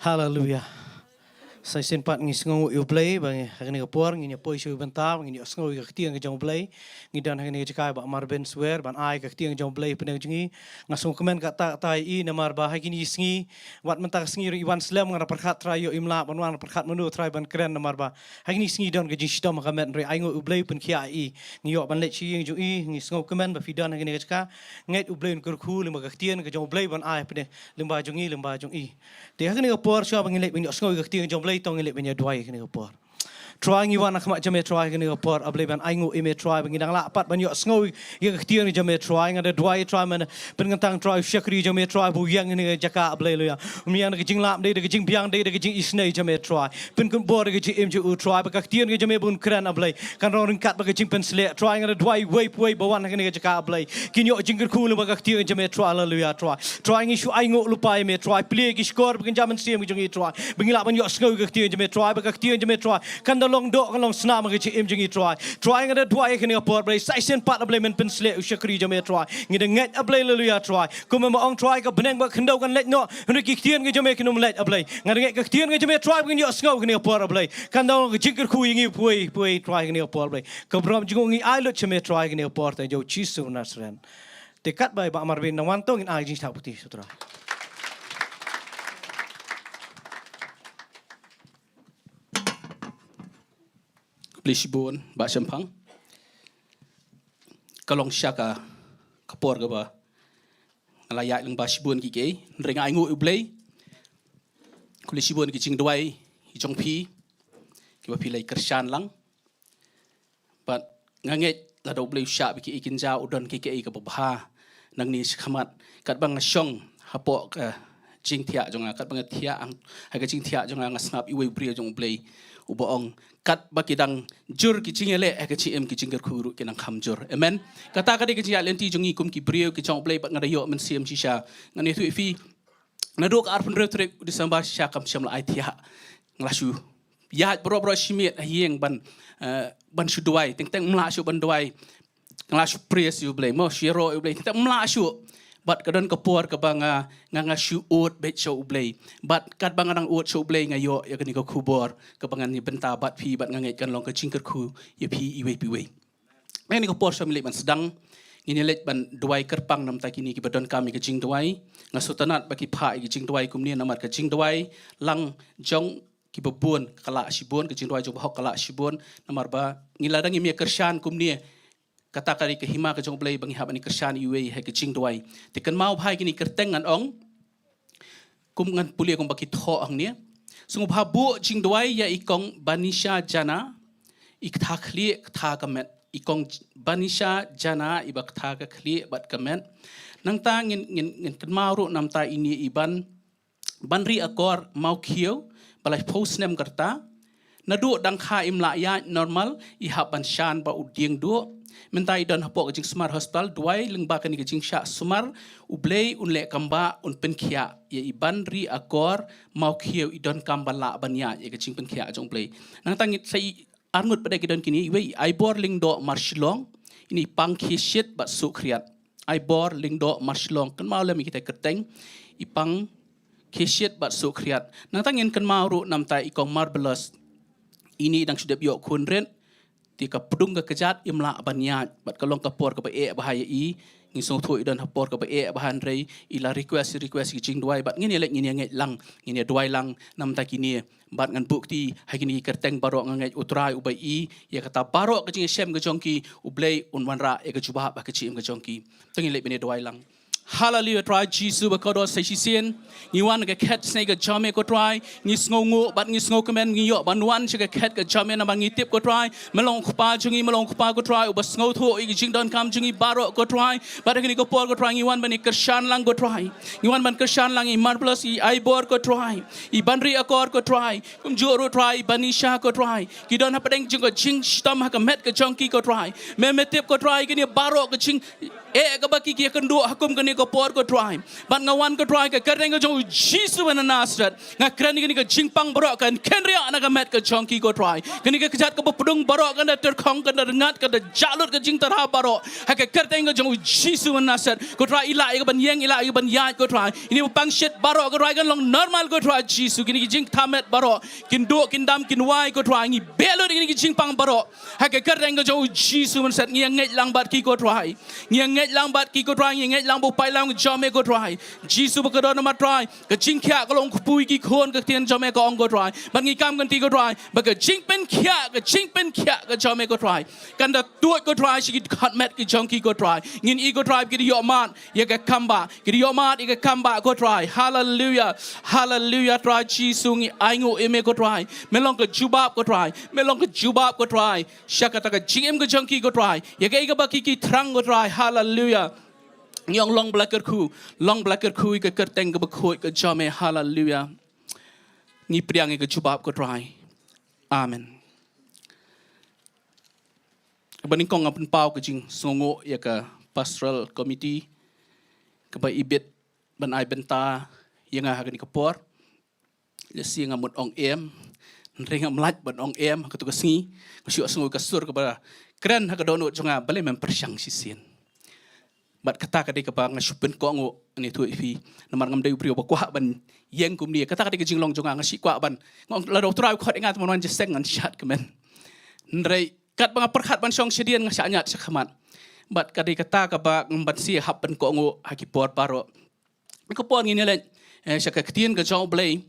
Haleluia. Sa shisien pat ngi sngew ïa U Blei ba ngi ha kane ka por ngin ïa poi sha u bynta, ngin ïa sngew ïa ka ktien ka jong U Blei. Ngi don ha kane ka jaka ba Marvin Swer ban ai ka ktien ka jong U Blei pyneng jong ngi. Nga sngewkmen kata kata ïa i namar ba ha kine sngi, wat mynta ka sngi ruh i wan slem, nga da pyrkhat Trai ïoh im lah ban wan, pyrkhat mano Trai ban kren namar ba ha kine sngi don ka jingshitom ha ka met, hynrei ai nguh U Blei pynkhiah ïa i. Ngi ïoh ban leit sha ïing jong i, ngi sngewkmen ba phi don ha kane ka jaka. Ngeit U Blei un kyrkhu lyngba ka ktien ka jong U Blei ban ai pyneh lyngba jong i, lyngba jong i. Te ha kane ka por shuwa ba ngin leit ban ïoh sngew ïa ka ktien ka jong U Blei, to ngin leit ban ïa duwai ha kane ka por. Trai, ngi wan ha khmat jong me Trai ha kane ka por, A Blei, ban ai nguh ïa me Trai ba ngi dang lah pat ban ïoh sngew ïa ka ktien ka jong me Trai. Nga da duwai Trai, men pynkyntang Trai u shakri jong me Trai ba u ïeng ha kane ka jaka, A Blei, haleluia. Um ïeng da ka jinglap dei, da ka jingbiang dei, da ka jingisynei jong me Trai. Pynkynbor da ka jingim jong u Trai, ba ka ktien ka jong me ba un kren, A Blei, kan long ryngkat bad ka jingpynsleh Trai. Nga da duwai iwei pa iwei ba wan ha kane ka jaka, A Blei, kin ïoh jingkyrkhu lyngba ka ktien ka jong me Trai, haleluia Trai. Trai, ngi shu ai nguh lypa ïa me Trai, plie ïa ki shkor bad kynja mynsiem ka jong ngi Trai, ba ngi lah ban ïoh sngew ïa ka ktien jong me Trai, ba ka ktien jong me Trai kan da long doh, kan long snam ha ka jingim jong ngi Trai. Trai, nga da duwai ha kane ka por, Blei, sa shisien pat, A Blei, men pynsleh u shakri jong me Trai. Ngi da ngeit, A Blei, haleluia Trai, kumba me ong Trai, ka bneng bad ka khyndew kan leit noh, hynrei ki ktien ka jong me kin ym leit, A Blei. Nga da ngeit ka ktien ka jong me Trai ba ngin ïoh sngew ha kane ka por, A Blei, kan da long ka jingkyrkhu ïa ngi iwei pa iwei Trai ha kane ka por, Blei. Ka burom jong ngi ngi ai lut sha me Trai ha kane ka por, ha kyrteng jong U Jisu Nasaret. Te katba i Bah Marvin dang wan, to ngin ai ka jingshah puthi sha u Trai. Khublei shibun Bah Shemphang. Ka long sha ka, ka por kaba nga la ïaid lyngba shibun kiei kiei, hynrei nga ai nguh ïa U Blei. Khublei shibun ki jingduwai ki jong phi, kiba phi la kyrshan lang. Bad nga ngeit lada U Blei u shah bad kiei kiei kin jaw, u don kiei kiei kaba bha nangne shakhmat. Katba nga shong hapoh ka jingthiah jong nga, katba nga thiah ha, ha ka jingthiah jong nga, nga sngap iwei u briew jong U Blei uba ong, katba ki dang jur ki jingïaleh ha ka jingim, ki jingkyrkhu ruh ki nang kham jur. Amen. Kata ka dei ka jingïaid lynti jong ngi kum ki briew ki jong U Blei, bad nga da ïoh mynsiem shisha. Ngan ïathuh ïa phi, naduh ka arphew hynriew tarik December shisha kam shym la ai thiah. Nga la shu ïaid baroh baroh shi miet ha ïing ban, eh, ban shu duwai. Teng teng ym lah shuh ban duwai. Nga la shu praise ïa U Blei, mo, shu ïaroh ïa U Blei, teng teng ym lah shuh. Bad ka don ka por kaba nga, nga, nga shu ud beit sha U Blei. Bad katba nga dang ud sha U Blei, nga ïoh ïa kane ka khubor kaba ngan ïa bynta bad phi, bad nga ngeit kan long ka jingkyrkhu ïa phi iwei pa iwei. Kane ka por shuwa ngin leit ban sdang, ngin ïa leit ban duwai kyrpang na bynta kine kiba donkam ïa ka jingduwai. Nga sngewtynnat ba ki phah ïa ka jingduwai kumne, namar ka jingduwai lang jong kiba bun ka lah shibun, ka jingduwai jong bahok ka lah shibun. Namar ba ngi la dang im ïa kyrshan kumne, kata ka dei ka hima ka jong U Blei ba ngi hap ban ïa kyrshan iwei ha ka jingduwai. Te kynmaw bha ïa kine ki kyrteng ngan ong, kum ngan pule kumba ki thoh hangne. Sngewbha buh jingduwai ïa i Kong Banisha Jana, i ktha khlieh ktha ka met. I Kong Banisha Jana, iba ktha ka khlieh bad ka met. Nangta ngin, ngin, ngin kynmaw ruh na bynta ine i Ban, Banri Akor Mawkhiew, ba laiphew snem ka rta. Naduh dang kha im lah ïaid normal, i hap ban shan bad u dieng duh. Mynta i don hapoh ka jingsumar hospital, duwai lyngba kane ka jingshah sumar, U Blei un leh kam ba un pynkhiah ïa i Banri Akor Mawkhiew, i donkam ban lah ban ïaid ïa ka jingpynkhiah jong U Blei. Nangta ngin sa i arngut pat de ki don kine, iwei i Aibor Lyngdoh Marshillong, ine i pang khie shit bad suh khriat. Aibor Lyngdoh Marshillong, kynmaw lem ïa kita ki kyrteng, i pang khie shit bad suh khriat. Nangta ngin kynmaw ruh na bynta i Kong Marvelous, ine i dang shu dep ïoh khun rit, te ka pdung ka kjat im lah ban ïaid, bad ka long ka por kaba eh bha ïa i. Ngi sngewthuh i don ha por kaba eh bha, hynrei i la request, request ïa ka jingduwai, bad ngin ïa leit ngin ïa ngeit lang, ngin ïa duwai lang na bynta kine. Bad ngan buh kti ha kine ki kyrteng baroh, nga ngeit U Trai uba ïohi ïa kata baroh ka jingïashem ka jong ki, U Blei un wanrah ïa ka jubab ha ka jingim ka jong ki. To ngin leit ban ïa duwai lang. Haleluia, Trai Jisu ba kordor, sa shisien ngi wan ha ka khet sngi ka jong me ko Trai. Ngi sngewnguh bad ngi sngewkmen ngi ïoh ban wan sha ka khet ka jong me namar ngi tip ko Trai, me long Kpa jong ngi, me long Kpa ko Trai uba sngewthuh ïa ki jingdonkam jong ngi baroh ko Trai. Bad ha kane ka por ko Trai ngi wan ban ïa kyrshan lang ko Trai. Ngi wan ban kyrshan lang ïa i Marvelous, i Aibor ko Trai, i Banri Akor ko Trai, kumjuh ruh Trai i Banisha ko Trai. Ki don hapdeng jong ka jingshitom ha ka met ka jong ki ko Trai. Me, me tip ko Trai kine baroh ka jing eh kaba ki ki ïakynduh ha kum kane ka por, ko Trai. Bad nga wan, ko Trai, ha ka kyrteng ka jong u Jisu uba na Nasareth, nga kren ïa kane ka jingpang baroh kan kynriah na ka met ka jong ki, ko Trai. Kane ka kjat kaba pdung baroh kan da tyrkhong, kan da rngat, kan da jah lut ka jingtyrha baroh, ha ka kyrteng ka jong u Jisu uba na Nasareth, ko Trai. I lah ïa ka ban ïeng, i lah ïa ka ban ïaid, ko Trai. Ine i ba pang shit baroh, ko Trai, kan long normal, ko Trai Jisu. Kine ki jingthamet baroh kin duh, kin dam, kin wai, ko Trai. Ngi beh lut ïa kine ki jingpang baroh ha ka kyrteng ka jong u Jisu uba na Nasareth. Ngi ïa ngeit lang bad ki, ko Trai. Ngi ïa ngeit lang bad ki, ko Trai. Ngi ïa ngeit lang ba u paidlang jong me, ko Trai. Jisu ba ka don namar, Trai, ka jingkhiah ka long kpu ïa ki khun, ka ktien jong me ka ong, ko Trai. Bad ngi kam kynti, ko Trai, ba ka jingpynkhiah, ka jingpynkhiah ka jong me, ko Trai, kan da tuid, ko Trai, sha ki dkhot met ki jong ki, ko Trai. Ngin ïohi, ko Trai, ki da ïoh mad ïa ka kam bah, ki da ïoh mad ïa ka kam bah, ko Trai. Haleluia. Haleluia, Trai Jisu, ngi ainguh ïa me, ko Trai. Me long ka jubab, ko Trai. Me long ka jubab, ko Trai, sha kata ka jingim ka jong ki, ko Trai. Ïa kaei kaba ki ki thrang, ko Trai. Haleluia. Ngi ong, long ba la kyrkhu, long ba la kyrkhu ïa ka kyrteng kaba khuid ka jong me. Haleluia. Ngi pdiang ïa ka jubab, ko Trai. Amen. Kaba nyngkong nga pynpaw ka jingsngewnguh ïa ka Pastoral Committee kaba ibit ban ai bynta ïa nga ha kane ka por. Lehse nga mut ong em, hynrei ngam lah ban ong em ha kato ka sngi. Nga shu sngew ka sur kaba kren ha ka dohnud jong nga, balei mem pyrshang shisien. Bad kata ka dei kaba nga shu pynkohnguh, ne, ïa phi, namar ngam dei u briew ba kwah ban ïeng kumne. Kata ka dei ka jinglong jong nga, nga shu kwah ban, nga ong, lada u Trai u khot ïa nga, te mynta ngan jingïaseng, ngan shad kmen. Hynrei katba nga pyrkhat ban shong shadien, nga shah ñiad shakhmat. Bad ka dei kata kaba ngam banse, hap pynkohnguh ha ki por baroh. Ka por ngin ïaleit, eh, sha ka ktien ka jong U Blei.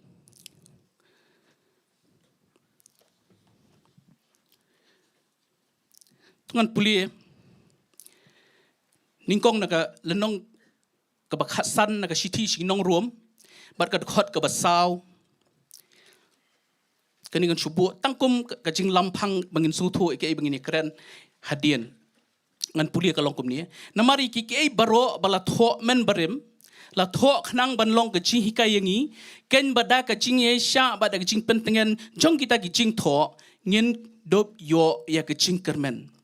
To ngan pule nyngkong na ka lynnong kaba khatsan na ka shithi sha ki nong Rom, bad ka dkhot kaba saw. Kane ngan shu buh tang kum ka, ka jinglampang ba ngin sngewthuh ïa kaei ba ngin ïakren hadien. Ngan pule, ka long kumne: Namar ïa ki, kiei baroh ba la thoh mynbarim, la thoh khnang ban long ka jinghikai ïa ngi, keiñ ba da ka jingïaishah bad da ka jingpyntngen jong kita ki jingthoh, ngin dup ïoh ïa ka jingkyrmen.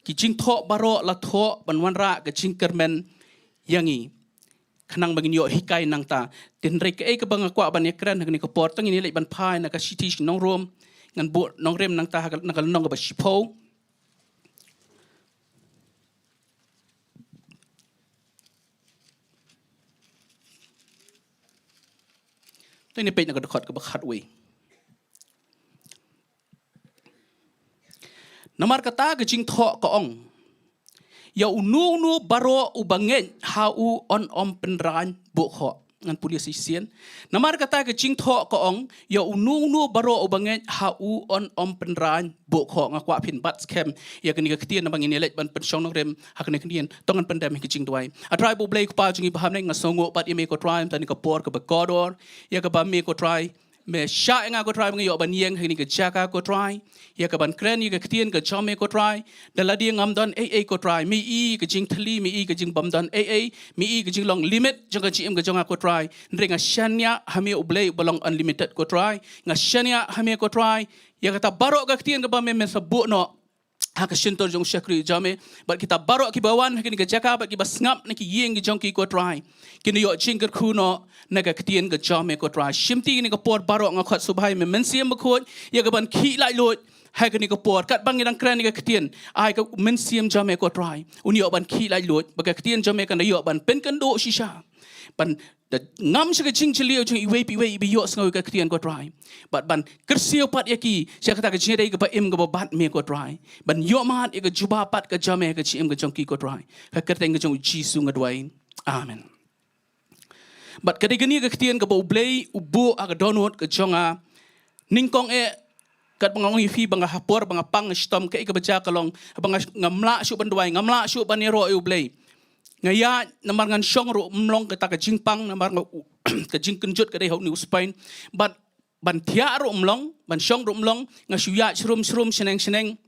Ki jingthoh baroh la thoh ban wanrah ka jingkyrmen ïa ngi, khnang ba ngin ïoh hikai nangta. Te hynrei kaei kaba nga kwah ban ïakren ha kane ka por, tang ngin ïaleit ban phai na ka shithi sha ki nong Rom. Ngan buh nong Rom nangta ha ka, na ka lynnong kaba shiphew. Te ngin peit na ka dkhot kaba khatwei. Namar kata ka jingthoh ka ong, ïa uno uno baroh uba ngeit ha u un ym pynraiñ buh khoh. Ngan pule shisien. Namar kata ka jingthoh ka ong, ïa uno uno baroh uba ngeit ha u un ym pynraiñ buh khoh. Nga kwah phin bat skhem ïa kane ka ktien, namar ngin ïaleit ban pynshong nongrim ha kane ka ktien. To ngan pyndem ha ka jingduwai. A Trai ba U Blei, Kpa jong ngi ba ha bneng, nga sngewnguh pat ïa me ko Trai, mynta kane ka por kaba kordor, ïa kaba me ko Trai me shah ïa nga ko Trai, ba nga ïoh ban ïeng ha kane ka jaka ko Trai, ïa kaban kren ïa ka ktien ka jong me ko Trai. Da lade ngam don ei ei ko Trai, me i ka jingthylli, me i ka jingbymdon ei ei, me i ka jinglong limit jong ka jingim ka jong nga ko Trai. Hynrei nga shaniah ha me U Blei uba long unlimited ko Trai. Nga shaniah ha me ko Trai ïa kata baroh ka ktien kaba me, me sa buh noh ha ka shyntur jong u shakri jong me, bad kita baroh kiba wan ha kane ka jaka, bad kiba sngap na ki ïing ki jong ki ko Trai, kin ïoh jingkyrkhu noh na ka ktien ka jong me ko Trai. Shimti kane ka por baroh nga khot sngewbha ïa me Mynsiem Bakhuid ïa kaban khih laitluid ha kane ka por. Katba ngi dang kren ïa ka ktien, ai ka Mynsiem jong me ko Trai un ïoh ban khih laitluid, ba ka ktien jong me kan da ïoh ban pynkynduh shisha, ban da ngam sha ka jingjylliew jong iwei pa iwei iba ïohsngew ïa ka ktien ko Trai, bad ban kyrsiew pat ïa ki sha kata ka jingïadei kaba im kaba bad me ko Trai, ban ïoh mad ïa ka jubab pat ka jong me ha ka jingim ka jong ki ko Trai. Ha ka kyrteng ka jong U Jisu nga duwai. Amen. Bad ka dei kane ka ktien kaba U Blei u buh ha ka dohnud ka jong nga nyngkong eh, katba nga ong ïa phi ba nga ha por ba nga pang nga shitom, kaei kaba jia ka long, ba nga, ngam lah shuh ban duwai, ngam lah shuh ban ïaroh ïa U Blei. Nga ïaid namar ngan shong ruh ym long kata ka jingpang, namar nga, ka jingkynjut ka dei ha une u Spain. Bad ban thiah ruh ym long, ban shong ruh ym long, nga shu ïaid shrum shrum, shneng shneng.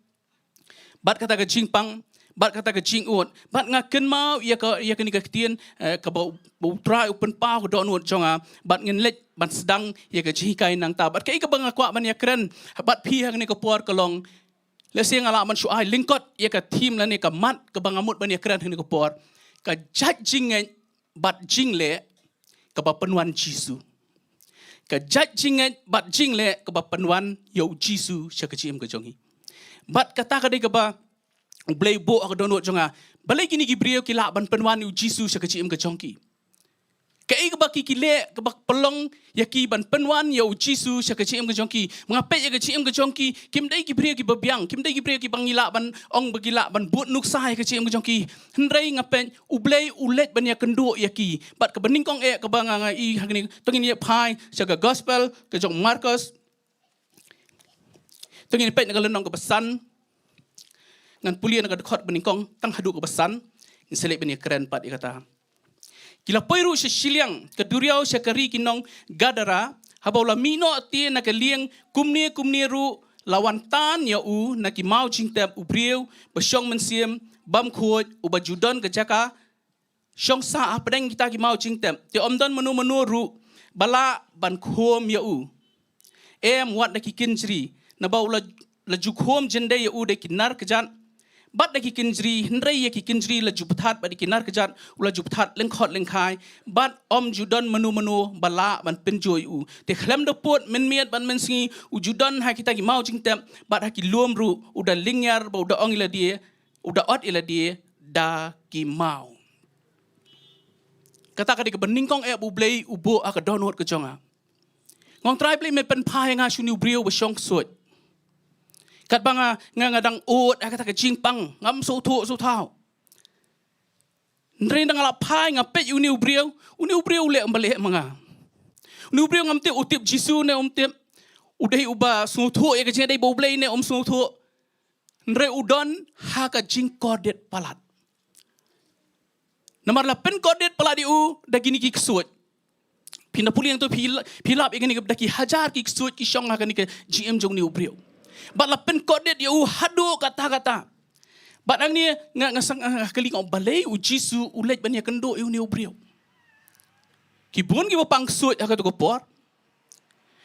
Bad kata ka jingpang, bad kata ka jingud, bad nga kynmaw ïa ka, ïa kane ka ktien, eh, kaba U, U Trai u pynpaw ha ka dohnud jong nga, bad ngin leit ban sdang ïa ka jinghikai nangta. Bad kaei kaba nga kwah ban ïakren bad phi ha kane ka por ka long, lehse nga lah ban shu ai lyngkot ïa ka theme lane ka mat kaba nga mut ban ïakren ha kane ka por. Ka jait jingngeit bad jingleh kaba pynwan Jisu. Ka jait jingngeit bad jingleh kaba pynwan ïa u Jisu sha ka jingim ka jong ngi. Bad kata ka dei kaba U Blei u buh ha ka dohnud jong nga. Balei kine ki briew ki lah ban pynwan ïa u Jisu sha ka jingim ka jong ki? Kaei kaba ki ki leh kaba pynlong ïa ki ban pynwan ïa u Jisu sha ka jingim ka jong ki? Ba nga peit ïa ka jingim ka jong ki, kim dei ki briew kiba biang, kim dei ki briew kiba ngi lah ban ong ba ki lah ban bud nuksa ïa ka jingim ka jong ki. Hynrei nga peit U Blei u leit ban ïakynduh ïa ki. Bad kaba nyngkong eh kaba nga nga i ha kane, to ngin ïa phai sha ka gospel ka jong Markos. To ngin peit na ka lynnong kaba san. Ngan pule na ka dkhot ba nyngkong tang haduh kaba san. Ngin sa leit ban ïakren pat ïa kata. Ki la poi ruh sha shiliang ka duriaw sha ka ri ki nong Gadara, haba u la mih noh te na ka lieng, kumne kumne ruh la wan tan ïa u na ki maw jingtep u briew ba shong mynsiem bymkhuid, uba ju don ka jaka shong sah hapdeng kita ki maw jingtep, te ym don mano mano ruh ba lah ban khum ïa u, em wat da ki kynjri, naba u la, la ju khum jyndei ïa u da ki nar kjat bad da ki kynjri, hynrei ïa ki kynjri la ju bthat bad da ki nar kjat u la ju bthat lyngkhot lyngkhai, bad ym ju don mano mano ba lah ban pynjot ïa u. Te khlem da pud mynmiet bad mynsngi u ju don ha kita ki maw jingtep, bad ha ki lum ruh u da lyngngiar bad u da ong ïa lade, u da ot ïa lade da ki maw. Kata ka dei kaba nyngkong eh ba U Blei u buh ha ka dohnud ka jong nga. Nga ong Trai Blei, me pynphai ïa nga sha une u briew ba shong ksuid. Katba nga, nga, nga dang ud ha kata ka jingpang, ngam sngewthuh sngewthaw. Hynrei haba nga la phai nga peit ïa une u briew, une u briew u leh kumba leh ma nga. Une u briew ngam tip u tip Jisu ne um tip. U dei uba sngewthuh ïa ka jingïadei bad U Blei ne um sngewthuh. Hynrei u don ha ka jingkordit palat. Namar la pynkordit palat ïa u da kine ki ksuid. Phin da pule hangto phi la-, phi lap ïa kine ki, da ki hajar ki ksuid ki shong ha kane ka jingim jong une u briew. Bad la pynkordit ïa u haduh katta katta. Bad hangne nga, nga sdang, nga kylli, nga ong balei u Jisu u leit ban ïakynduh ïa une u briew? Ki bun kiba pang ksuid ha kato ka por.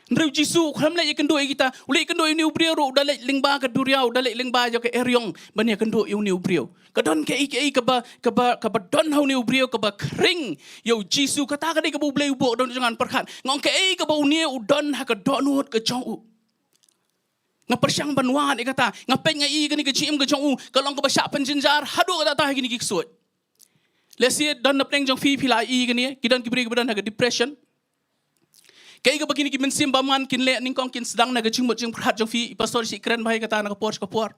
Hynrei u Jisu u khlem leit ïakynduh ïa kita, u leit ïakynduh ïa une u briew ruh, u da leit lyngba ka duriaw, u da leit lyngba ïa ka eriong ban ïakynduh ïa une u briew. Ka don kaei kaei kaba, kaba, kaba don ha une u briew kaba khring ïa u Jisu. Kata ka dei kaba U Blei u buh ha ka dohnud jong nga ban pyrkhat. Nga ong kaei kaba une u don ha ka dohnud ka jong u. Nga pyrshang ban wad ïa kata, nga peit nga i kane ka jingim ka jong u ka long kaba shah pynjynjar haduh katta katta ha kine ki ksuid. Lehse don na pdeng jong phi, phi la i kane, ki don ki briew kiba don ha ka depression. Kaei kaba kine ki mynsiem bymman kin leh? Nyngkong kin sdang na ka jingmut jingpyrkhat jong phi, i pastor i kren bha ïa kata na ka por sha ka por.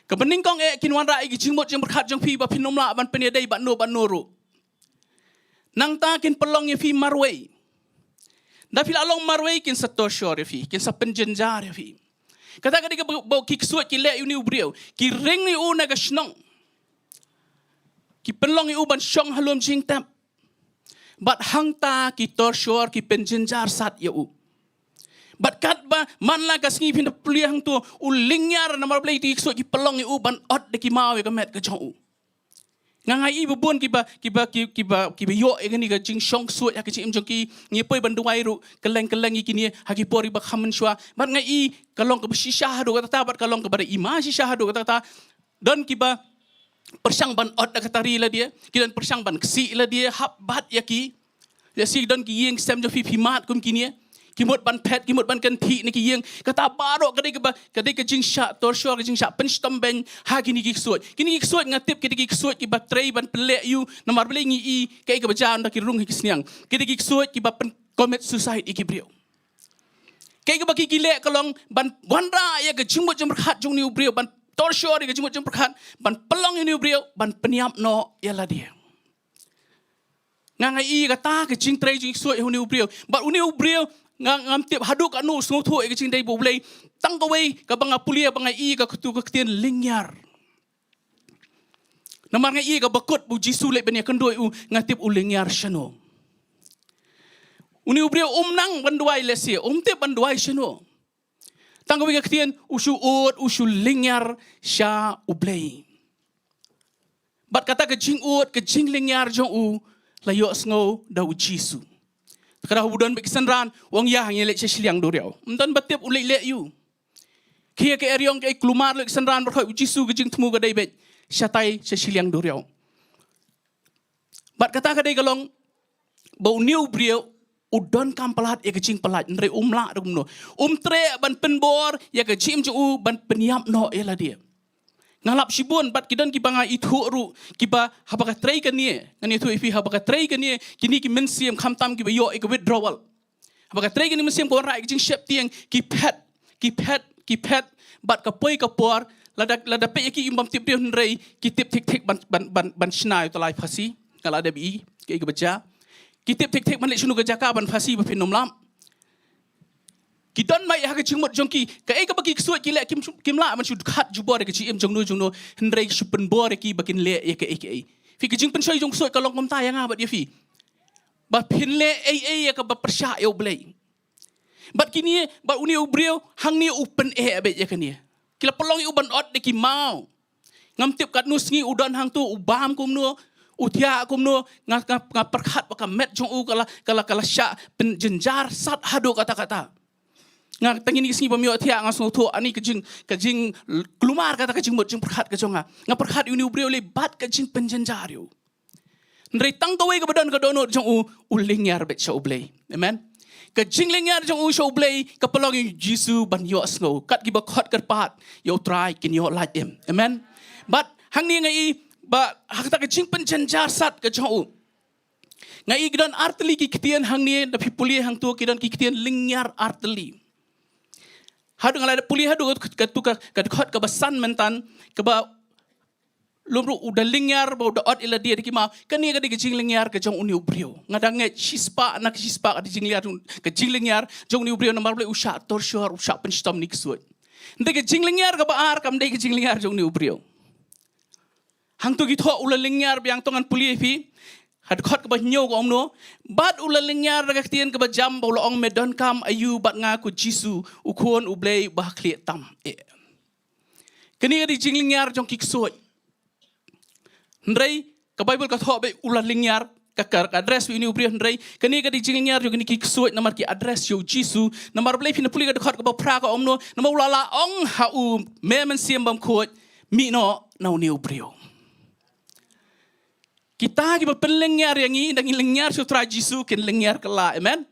Kaba nyngkong eh kin wanrah ïa ka jingmut jingpyrkhat jong phi ba phin ym lah ban pynïadei bad no bad no ruh. Nangta kin pynlong ïa phi marwei. Da phi la long marwei kin sa torture ïa phi, kin sa pynjynjar ïa phi. Kata ka dei kaba, ba ki ksuid ki leh ïa une u briew. Ki ring ïa u na ka shnong. Ki pynlong ïa u ban shong ha lum jingtep. Bad hangta ki torture, ki pynjynjar sat ïa u. Bad katba man la ka sngi phin da pule hangto, u lyngngiar namar balei? Te ki ksuid ki pynlong ïa u ban ot da ki maw ïa ka met ka jong u. Nga, nga i ba bun kiba, kiba, ki-, kiba, kiba ïoh ïa kane ka jingshong ksuid ha ka jingim jong ki, ngi poi ban duwai ruh kylleng kylleng ïa kine ha ki por ba kham mynshuwa. Bad nga i ka long kaba shisha haduh katta katta, bad ka long kaba da i ma shisha haduh katta katta. Don kiba pyrshang ban ot da ka tari ïa lade, ki don pyrshang ban ksih ïa lade, hap bat ïa ki. Lehse don ki ïing ki sem jong phi, phi mad kum kine. Ki mut ban phet, ki mut ban kynthih na ki ïing. Kata baroh ka dei kaba, ka dei ka jingshah torture, ka jingshah pynshitom beiñ ha kine ki ksuid. Kine ki ksuid nga tip ki dei ki ksuid kiba trei ban pynleh ïa u, namar balei ngi i kaei kaba jia ynda ki rung ha ki sniang. Ki dei ki ksuid kiba pyn-commit suicide ïa ki briew. Kaei kaba ki, ki leh ka long ban wanrah ïa ka jingmut jingpyrkhat jong une u briew, ban torture ïa ka jingmut jingpyrkhat, ban pynlong ïa une u briew ban pynïap noh ïa lade. Nga, nga i kata ka jingtrei jingksuid ïa une u briew. Bad une u briew nga, ngam tip haduh katno u sngewthuh ïa ka jingïadei bad U Blei. Tang kawei kaba nga pule, ba nga i, ka ktu ka ktien lyngngiar. Namar nga i kaba kut ba u Jisu leit ban ïakynduh ïa u, nga tip u lyngngiar shano. Une u briew um nang ban duwai lehse, um tip ban duwai shano. Tang kawei ka ktien, u shu ud, u shu lyngngiar sha U Blei. Bad kata ka jingud, ka jinglyngngiar jong u la ïohsngew da u Jisu. Te ka dei haba u don bad ki synran, u ong ïa, ngin leit sha shiliang duriaw. Ym don ba tip u leit leh ïa u. Khie ka eriong, ka ei kulmar leh ki synran, baroh u Jisu, ka jingthmu ka dei beit shatai sha shiliang duriaw. Bad kata ka dei ka long ba une u briew u donkam palat ïa ka jingpalat, hynrei um lah da kumno. Um treh ban pynbor ïa ka jingim jong u ban pynïap noh ïa lade. Nga lap shibun bad ki don kiba nga ithuh ruh kiba haba ka trei kane, ngan ïathuh ïa phi, haba ka trei kane, kine ki mynsiem khamtam kiba ïoh ïa ka withdrawal. Haba ka trei kane mynsiem ka wanrah ïa ka jingsheptieng, ki phet, ki phet, ki phet, bad ka poi ka por, lada, lada peit ïa ki im bym tip briew hynrei ki tip thik thik ban, ban, ban, ban shna ïa u tyllai phasi. Nga la dep i, kaei kaba jia. Ki tip thik thik ban leit shano ka jaka ban phasi ba phin ym lap. Ki don mai ha ka jingmut jong ki, kaei kaba ki ksuid ki leh kim, kim lah ban shu khat jubor ïa ka jingim jong no jong no, hynrei shu pynbor ïa ki ba kin leh ïa kaei kaei. Phi, ka jingpynshoi jong u ksuid ka long kumta ïa nga bad ïa phi. Ba phin leh ei ei ïa kaba pyrshah ïa U Blei. Bad kine, bad une u briew hangne u pyneh beit ïa kane. Ki la pynlong ïa u ban ot da ki maw. Ngam tip katno sngi u don hangto, u bam kumno, u thiah kumno, nga, nga, nga pyrkhat ba ka met jong u ka la, ka la, ka la shah pynjynjar sat haduh katta katta. Nga tang kine ki sngi bym ïoh thiah nga sngewthuh ani ka jing, ka jingkulmar kata ka jingmut jingpyrkhat ka jong nga. Nga pyrkhat ïa une u briew lei bad ka jingpynjynjar ïa u. Hynrei tang kawei kaba don ka dohnud jong u, u lyngngiar beit sha U Blei. Amen. Ka jinglyngngiar jong u sha U Blei ka pynlong ïa u Jisu ban ïohsngew. Kat kiba khot kyrpad ïa U Trai kin ïoh lait im. Amen. Bad hangne nga i ba ha kata ka jingpynjynjar sat ka jong u, nga i ki don artylli ki ktien hangne, da phi pule hangto ki don ki ktien lyngngiar artylli. Haduh nga la pule haduh ka, ka, ka, ka dkhot kaba san myntan, kaba lum ruh u da lyngngiar ba u da ot ïa lade da ki maw. Kane ka dei ka jinglyngngiar ka jong une u briew. Nga da ngeit shispah na ka shispah ka dei jinglyngngiar, ka jinglyngngiar jong une u briew namar balei u shah torture, u shah pynshitom ïa ki ksuid. Hynrei ka jinglyngngiar kaba ar kam dei ka jinglyngngiar jong une u briew. Hangto ki thoh u la lyngngiar biang, to ngan pule ïa phi. Ha dkhot kaba hynñiew ka ong kumno. Bad u la lyngngiar da ka ktien kaba jam bad u la ong, me donkam aïu bad nga ko Jisu, u Khun U Blei uba ha khlieh tam eh. Kane ka dei jinglyngngiar jong ki ksuid. Hynrei ka Baibl ka thoh beit u la lyngngiar, ka, ka, ka address beit une u briew, hynrei kane ka dei jinglyngngiar jong kine ki ksuid namar ki address ïa u Jisu. Namar balei? Phin pule ka dkhot kaba phra ka ong kumno, namar u la lah ong ha u, me mynsiem bymkhuid, mih noh na une u briew. Kita kiba pynlyngngiar ïa ngi, da ngi lyngngiar sha U Trai Jisu, kin lyngngiar kylla. Amen.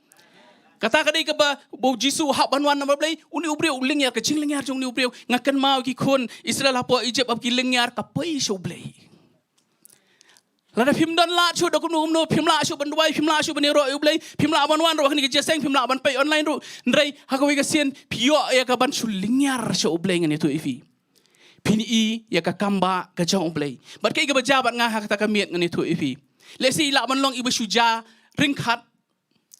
Kata ka dei kaba ba u Jisu u hap ban wan namar balei? Une u briew u lyngngiar, ka jinglyngngiar jong une u briew. Nga kynmaw ki khun Israel hapoh Egypt haba ki lyngngiar ka poi sha U Blei. Lada phim don lad shuh da kumno kumno, phim lah shuh ban duwai, phim lah shuh ban ïaroh ïa U Blei, phim lah ban wan ruh ha kane ka jingïaseng, phim lah ban peit online ruh. Hynrei ha kawei ka sien phi ïoh ïa ka ban shu lyngngiar sha U Blei, ngan ïathuh ïa phi. Phin i ïa ka kambah ka jong U Blei. Bad kaei kaba jia bad nga ha kata ka miet, ngan ïathuh ïa phi. Lehse i lah ban long iba shu jia ryngkat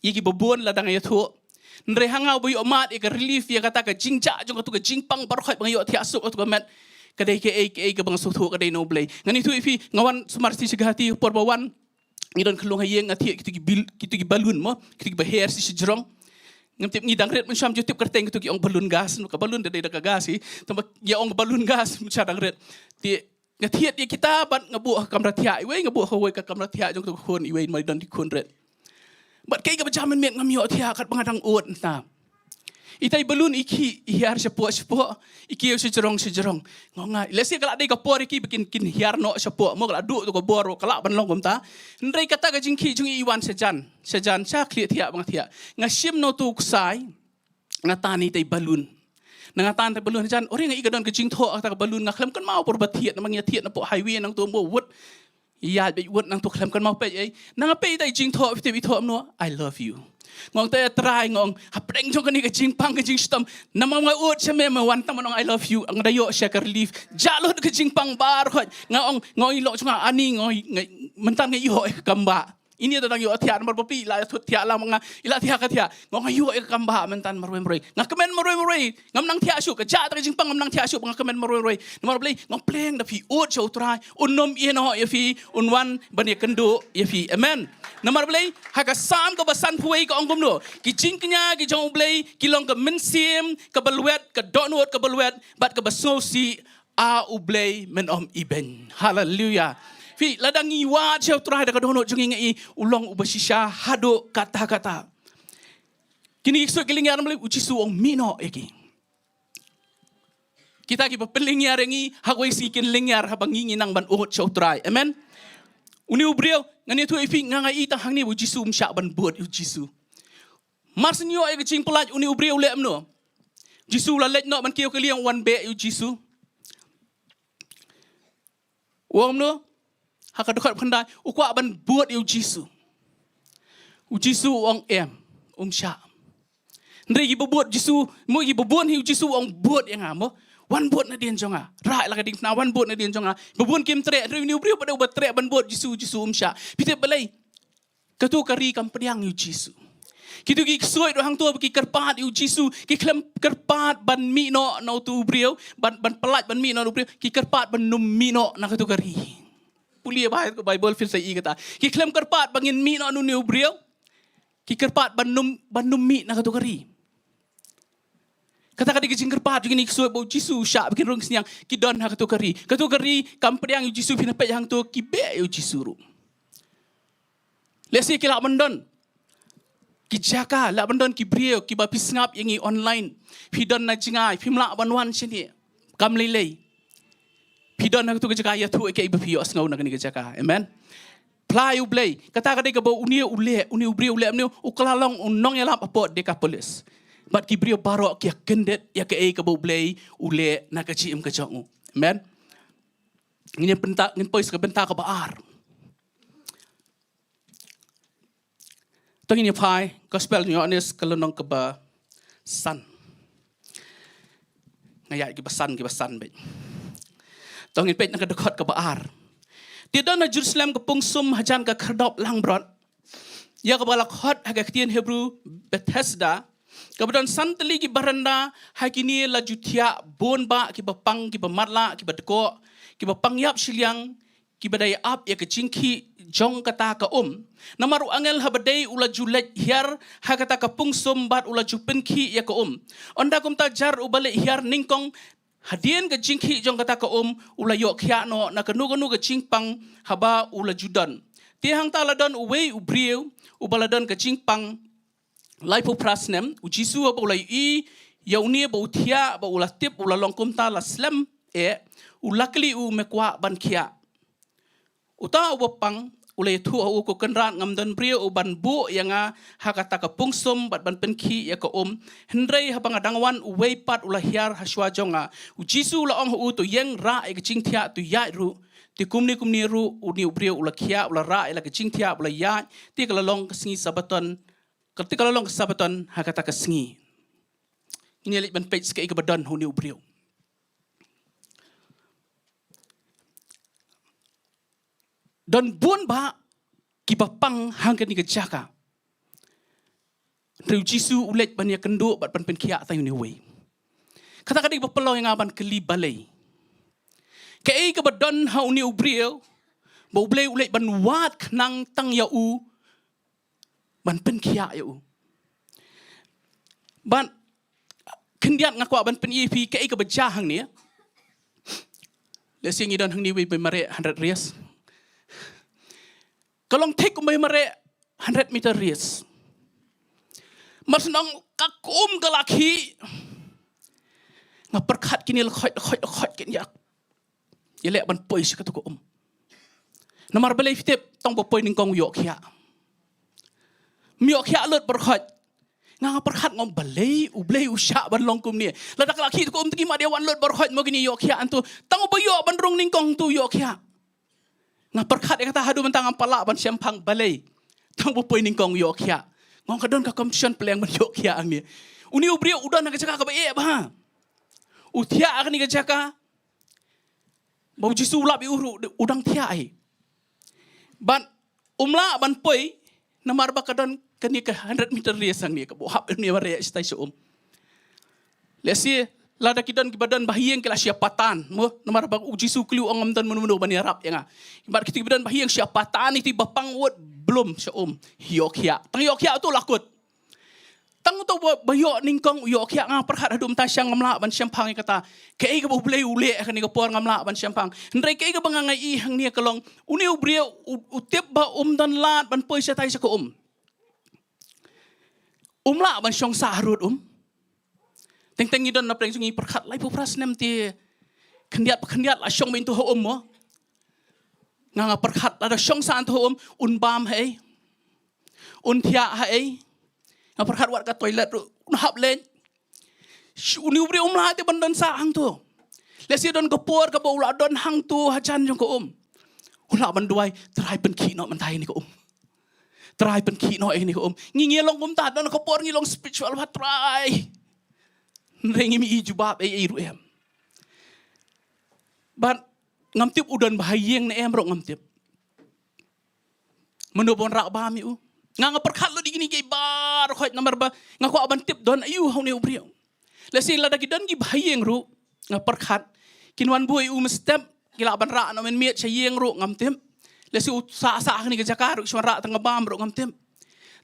ïa kiba bun lada nga ïathuh. Hynrei ha nga uba ïoh mad ïa ka relief ïa kata ka jingjah jong kato ka jingpang baroh khoit ba nga ïoh thiah suk kato ka met, ka dei kaei kaei kaba nga sngewthuh ka dei na U Blei. Ngan ïathuh ïa phi, nga wan sumar shi sha Guwahati, por ba wan ngi don khyllung ha ïing, nga thied kito ki bil, kito ki balloon mo, kito kiba her shi sha jrong. Ngam tip, ngi dang rit mynshuwa, ju tip kyrteng kito ki ong balloon gas, ka balloon da dei da ka gas hi. Tangba ïa ong balloon gas mynshuwa dang rit. Te nga thied ïa kita bad nga buh ha kamra thiah iwei, nga buh ha kawei ka kamra thiah jong kato ka khun iwei, ma i don ki khun rit. Bad kaei kaba jia mynmiet, ngam ïoh thiah katba nga dang ud mynta. Itai balloon i khih i hiar shapoh shapoh, i kiew sha jrong sha jrong. Nga ong, nga, lehse ka lah dei ka por ïa ki ba kin, kin hiar noh shapoh mo, ka lah duh to ka bor, ka lah ban long kumta. Hynrei kata ka jingkhih jong i i wan shajan, shajan sha khlieh thiah ba nga thiah. Nga shim na uto u ksai, nga tan itai balloon. Na nga tan itai balloon hajan, ore, nga i ka don ka jingthoh kata ka balloon, nga khlem kynmaw por ba thied, namar nga thied napoh highway nangto mo, wut. Ïa beit wut nangto, khlem kynmaw peit ei. Na nga peit itai jingthoh, phi tip i thoh kumno, I love you. Nga ong, te Trai, nga ong, hapdeng jong kane ka jingpang ka jingshitom, namar nga ud sha me, me wan tang ban ong I love you, nga da ïoh sha ka relief. Jah lut ka jingpang baroh khoit. Nga ong, nga ong, i lok jong nga ani, nga ong, nga, mynta nga ïoh ïa ka kambah. Ini da dang ïoh thiah, namar ba phi, i la thut thiah lang ma nga, i la thiah ka thiah. Nga ong nga ïoh ïa ka kambah mynta marwei marwei. Nga kmen marwei marwei. Ngam nang thiah shuh, ka jah kata ka jingpang, ngam nang thiah shuh ba nga kmen marwei marwei. Namar balei? Nga ong, pleng da phi ud sha U Trai, un ym ïehnoh ïa phi, un wan ban ïakynduh ïa phi. Amen. Namar balei? Ha ka Salm kaba sanphew wei ka ong kumno, ki jingkñia ki jong U Blei ki long ka mynsiem kaba lwet, ka dohnud kaba lwet, bad kaba sngewsih ha U Blei mynhynnin. Haleluya. Phi, lada ngi wad sha U Trai da ka dohnud jong ngi, nga i u long uba shisha haduh katta katta. Kine ki ksuid ki lyngngiar, namar balei? U Jisu u ong mih noh ïa ki. Kita kiba pynlyngngiar ïa ngi, ha kawei ka sngi kin lyngngiar haba ngi, ngi nang ban ud sha U Trai. Amen. Une u briew, ngan ïathuh ïa phi, nga nga i tang hangne ba u Jisu um shah ban bud ïa u Jisu. Mar shu ïoh ïa ka jingpyllait, une u briew u leh kumno? Jisu u la leit noh ban kiew kali, u wan beh ïa u Jisu. U ong kumno? Ha ka dkhot khyndai, u kwah ban bud ïa u Jisu. U Jisu u ong em, um shah. Hynrei kiba bud Jisu, mo, kiba bun hi u Jisu u ong bud ïa nga mo. Wan bud nadien jong nga. Rah la ka diengphna, wan bud nadien jong nga. Ba bun kim treh, hynrei une u briew pat uba treh ban bud Jisu, u Jisu um shah. Phi tip balei? Kato ka ri kam pdiang ïa u Jisu. Kito ki ksuid ruh hangto ba ki kyrpad ïa u Jisu, ki khlem kyrpad ban mih noh na uto u briew, ban, ban pyllait ban mih noh na u briew, ki kyrpad ban ym mih noh na kato ka ri. Pule bha ïa ka Baibl phin sa i kata. Ki khlem kyrpad ba ngin mih noh na une u briew. Ki kyrpad ban ym, ban ym mih na kato ka ri. Kata ka dei ka jingkyrpad jong kine ki ksuid ba u Jisu u shah ba kin rung sniang, ki don ha kato ka ri. Kato ka ri kam pdiang ïa u Jisu, phin ïa peit hangto ki beh ïa u Jisu ruh. Lehse ki lah ban don ki jaka, lah ban don ki briew kiba phi sngap ïa ngi online. Phi don na jngai, phim lah ban wan shane. Kam lei lei. Phi don ha kato ka jaka, ïathuh ïa kiei ba phi ïohsngew na kane ka jaka. Amen. Phla ïa u Blei. Kata ka dei kaba une u leh, une u briew u leh, une u kylla long u nongïalap hapoh Dekapolis. Bad ki briew baroh ki ïa kyndit ïa kaei kaba u Blei u leh na ka jingim ka jong u. Amen. Ngin ïa pynta, ngin poi sa ka bynta kaba ar. To ngin ïa phai, Gospel Ïoannis ka lynnong kaba san. Nga ïaid kiba san, kiba san beit. To ngin peit na ka dkhot kaba ar. Te don ha Jerusalem ka pung sum hajan ka khyrdop langbrot, ïa kaba la khot ha ka ktien Hebru Bethesda, kaba don san tylli ki baranda. Ha kine la ju thiah bun bah kiba pang, kiba matlah, kiba dkoh, kiba pang ïap shiliang, kiba dei ap ïa ka jingkhih jong kata ka um. Namar u angel haba dei u la ju leit hiar ha kata ka pung sum bad u la ju pynkhih ïa ka um. Ynda kumta jar uba leit hiar nyngkong hadien ka jingkhih jong kata ka um, u la ïoh khiah noh na kano kano ka jingpang haba u la ju don. Te hangta la don uwei u briew uba la don ka jingpang laiphew phra snem. U Jisu haba u la ïohi ïa une ba u thiah, ba u la tip u la long kumta, la slem eh, u la kylli u, me kwah ban khiah? Uta uba pang u la ïathuh ha u, ko Kynrad, ngam don briew u ban buh ïa nga ha kata ka pung sum bad ban pynkhih ïa ka um. Hynrei haba nga dang wan, uwei pat u la hiar ha shuwa jong nga. U Jisu u la ong ha u, to ïeng, rah ïa ka jingthiah, to ïaid ruh. Te kumne kumne ruh une u briew u la khiah, u la rah ïa la ka jingthiah, u la ïaid. Te ka la long ka sngi Sabaton, ka, te ka la long ka Sabaton ha kata ka sngi. Ngin ïa leit ban peit sa kaei kaba don ha une u briew. Don bun bah kiba pang ha kane ka jaka. Hynrei u Jisu u leit ban ïakynduh bad ban pynkhiah ïa une uwei. Kata ka dei kaba pynlong ïa nga ban kylli balei. Kaei kaba don ha une u briew ba u Blei u leit ban wad khnang tang ïa u, ban pynkhiah ïa u. Bad khyndiat nga kwah ban pyni ïa phi kaei kaba jia hangne. Lehse ngi don hangne uwei ba mareh hundred rias. Ka long thik kum ba mareh hundred meter race. Mar shu ong ka um ka la khih, nga pyrkhat kine lkhot lkhot lkhot kin ïa, ïa leh ban poi sha katu ka um. Namar balei phi tip, tang ba poi nyngkong u ïoh khiah. Um ïoh khiah lut baroh khoit. Nga, nga pyrkhat, nga ong balei U Blei u shah ban long kumne. Lada ka la khih tu ka um, te ki mat ïa wan lut baroh khoit mo, kine ïoh khiah hangtu. Tang ba ïoh ban rung nyngkong tu ïoh khiah. Nga pyrkhat ïa kata haduh mynta ngam pat lah ban shemphang balei. Tang ba poi nyngkong ïoh khiah. Nga ong ka don ka confusion pyrshah ban ïoh khiah hangne. Une u briew u don ha ka jaka kaba eh bha. U thiah ha kane ka jaka ba U Jisu u lap ïa u ruh u dang thiah hi. Bad um lah ban poi namar ba ka don kane ka hundred meter race hangne kaba hap hangne mareh shatai sha um. Lehse lada ki don kiba don ba ha ïing ki la shah patan mo, namar ba U Jisu u kylli, u ong ngam don mano mano ban ïarap ïa nga. Bad kito kiba don ba ha ïing shah patan, ïa kito ba pang wut blum sha um, ïoh khiah. Tang ïoh khiah tu la kut. Tang uto ba, ba ïoh nyngkong u ïoh khiah. Nga pyrkhat haduh mynta sha ngam lah ban shemphang ïa kata. Kaei kaba U Blei u leh ha kane ka por ngam lah ban shemphang. Hynrei kaei kaba nga, nga ïohi hangne ka long, une u briew u, u tip ba um don lad ban poi shatai sha ka um. Um lah ban shong sah harud um. Teng teng ngi don na pdeng jong ngi pyrkhat laiphew phra snem te khyndiat pa khyndiat la shong mynta ha um mo. Nga nga pyrkhat lada shong sah hangto ha um, un bam haei, un thiah haei. Nga pyrkhat wat ka toilet ruh un hap leit. Sh- une u briew um lah te ban don sah hangto. Lehse don ka por kaba u la don hangto hajan jong ka um, u lah ban duwai, Trai, pynkhih noh mynta ïa kane ka um. Trai, pynkhih noh ïa kane ka um. Ngi, ngi long kumta, don ka por ngi long spiritual, ba Trai, hynrei ngim i jubab ei ei ruh em. Bad ngam tip u don bha ïing ne em ruh, ngam tip mano ban rah bam ïa u. Nga nga pyrkhat lut ïa kine kiei baroh khoit namar ba nga kwah ban tip don aïu ha une u briew. Lehse lada ki don ki bha ïing ruh, nga pyrkhat, kin wan buh ïa u mynstep, ki lah ban rah noh mynmiet sha ïing ruh, ngam tip. Lehse u sah sah ha kane ka jaka ruh, ki shu wan rah tang ka bam ruh, ngam tip.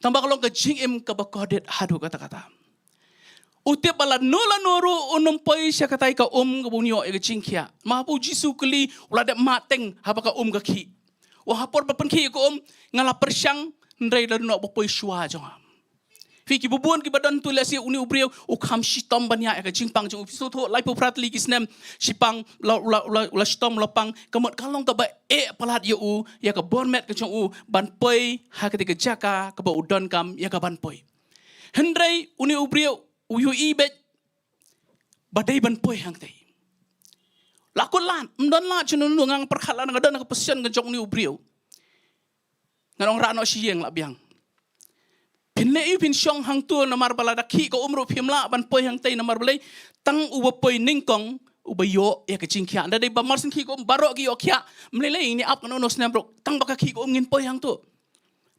Tangba ka long ka jingim kaba kordit haduh katta katta. U tip ba lano lano ruh un ym poi sha katei ka um kaba un ïoh ïa ka jingkhiah. Namar haba u Jisu u kylli, u la dep mad teng haba ka um ka khih. U ong, ha por ba pynkhih ïa ka um, nga la pyrshang, hynrei lada noh ba poi shuwa jong nga. Phi, kiba bun kiba don hangto, lehse une u briew u kham shitom ban ïaid ïa ka jingpang jong u. Phi sngewthuh, laiphew phra tylli ki snem shi pang, la, la, la, la shitom, la pang. Ka mut ka long kaba eh palat ïa u, ïa ka bor met ka jong u ban poi ha katei ka jaka kaba u donkam ïa ka ban poi. Hynrei une u briew u ïohi beit ba dei ban poi hangtei. La kut lad, ym don lad shuh, nunu, nga nga pyrkhat lad, nga don ha ka position ka jong une u briew. Ngan ong, rah noh sha ïing, lah biang. Phin leh aïu phin shong hangto, namar ba lada khih ka um ruh phim lah ban poi hangtei, namar balei? Tang uba poi nyngkong uba ïoh ïa ka jingkhiah. Ynda dei ba mar shen khih ka um baroh ki ïoh khiah, ym lei lei ngin ïa ap kano kano snem ruh, tang ba ka khih ka um ngin poi hangto.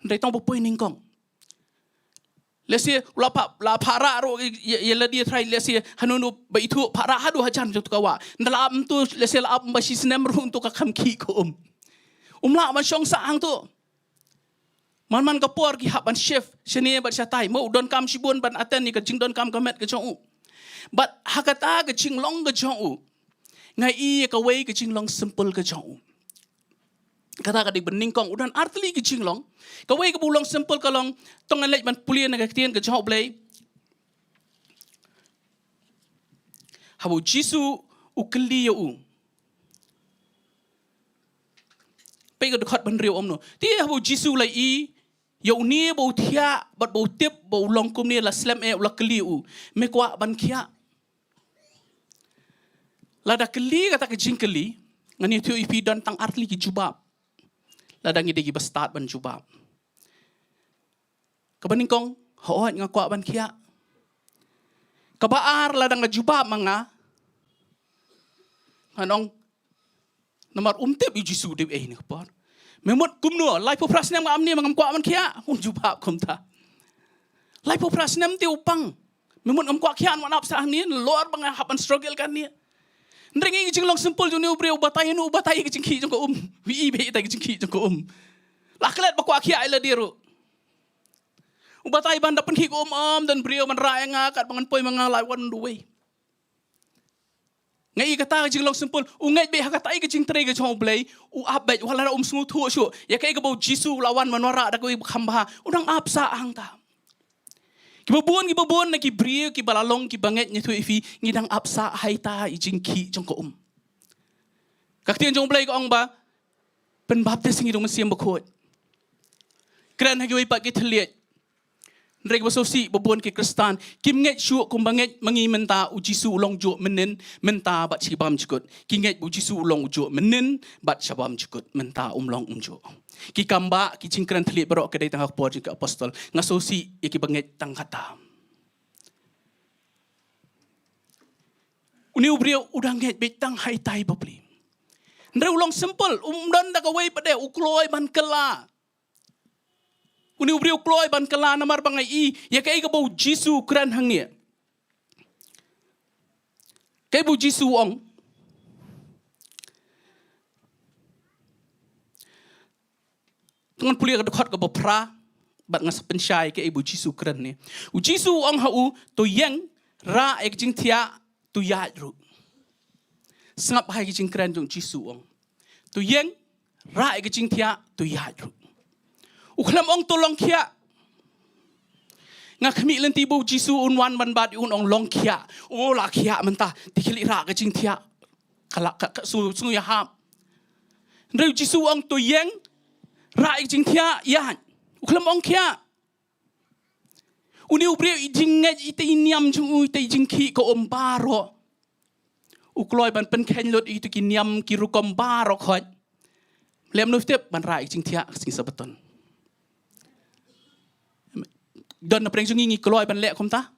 Hynrei tang uba poi nyngkong. Lehse u la phah, la phah rah ruh ïa, ïa, ïa lade, Trai, lehse hangno hangno ba ithuh, phah rah haduh hajan jong uto ka wah. Ynda la ap hangto, lehse la ap ba shi snem ruh, hangto ka kham khih ka um. Um lah ban shong sah hangto. Man man ka por ki hap ban shift shane bad shatai. Mo, u donkam shibun ban attend ïa ka jingdonkam ka met ka jong u. Bad ha kata ka jinglong ka jong u, nga i ïa kawei ka jinglong simple ka jong u. Kata ka dei ba nyngkong, u don artylli ka jinglong. Kawei kaba u long simple ka long, to ngan leit ban pule na ka ktien ka jong U Blei. Haba u Jisu u kylli ïa u. Peit ka dkhot ba hynriew, ong kumno. Te haba u Jisu u la i ïa une ba u thiah bad ba u tip ba u long kumne, la slem eh, u la kylli ïa u, me kwah ban khiah? Lada kylli kata ka jingkylli, ngan ïathuh ïa phi, don tang artylli ki jubab. Lada ngi dei kiba stad ban jubab. Kaba nyngkong, hooid nga kwah ban khiah. Kaba ar, lada nga jubab ma nga, ngan ong, namar um tip ïa u Jisu u dei uei ha kane ka por. Me mut kumno, laiphew phra snem nga am hangne, ma ngam kwah ban khiah? Um jubab kumta. Laiphew phra snem te u pang. Me mut ngam kwah khiah, wat ap sah hangne, nalor ba nga hap ban struggle kane. Hynrei ngi i ka jinglong simple jong une u briew, u batai, u batai ïa ka jingkhih jong ka um. Wi, i beit ïa ka jingkhih jong ka um. La klet ba kwah khiah ïa lade ruh. U batai ba ynda pynkhih ka um, ym don briew ban rah ïa nga, katba ngan poi ma nga, la wan duwai. Nga i kata ka jinglong simple, u ngeit beit ha kata ka jingtrei ka jong U Blei, u ap beit, wat la um sngewthuh shuh ïa kaei kaba u Jisu u la wan ban wanrah da kawei ba kham bha, u dang ap sah hangta. Kiba bun, kiba bun na ki briew kiba la long kiba ngeit, ngi ïathuh ïa phi, ngi dang ap sah ha ita i jingkhih jong ka um. Ka ktien jong U Blei ka ong ba pynbaptis ïa ngi da u Mynsiem Bakhuid. Kren ha kiwei pat ki thylliej. Hynrei kaba sngewsih, ba bun ki Khristan kim ngeit shuh kumba ngeit ma ngi mynta, u Jisu u long juh mynnin, mynta bad sha bymjukut. Ki ngeit ba u Jisu u long juh mynnin bad sha bymjukut, mynta um long kumjuh. Ki kam ba ki jingkren thylliej baroh ka dei tang ha ka por jong ki apostol. Nga sngewsih ïa kiba ngeit tang kata. Une u briew u dang ngeit beit tang ha itai bapli. Hynrei u long simple, um don da kawei pat de, u kloi ban kylla. Une u briew u kloi ban kylla namar ba nga i ïa kaei kaba u Jisu u kren hangne. Kaei ba u Jisu u ong. To ngan pule ka dkhot kaba phra bad nga sa pynshai kaei ba u Jisu u kren hangne. U Jisu u ong ha u, to ïeng, rah ïa ka jingthiah, to ïaid ruh. Sngap ha ka jingkren jong u Jisu, u ong, to ïeng, rah ïa ka jingthiah, to ïaid ruh. U khlem ong to long khiah. Nga khmih lynti ba u Jisu un wan ban bat ïa u, un ong long khiah. O, la khiah mynta, te khie leit rah ka jingthiah. Ka la, ka, ka, sngew, sngew ïahap. Hynrei u Jisu u ong to ïeng, rah ïa ka jingthiah, ïaid. U khlem ong khiah. Une u briew i jingngeit, ita i niam jong u, ita i jingkhih ka um baroh. U kloi ban pynkheiñ lut ïa kito ki niam ki rukom baroh khoit. Lem noh tip ban rah ïa ka jingthiah ka sngi Sabaton. Don na pdeng jong ngi ngi kloi ban leh kumta.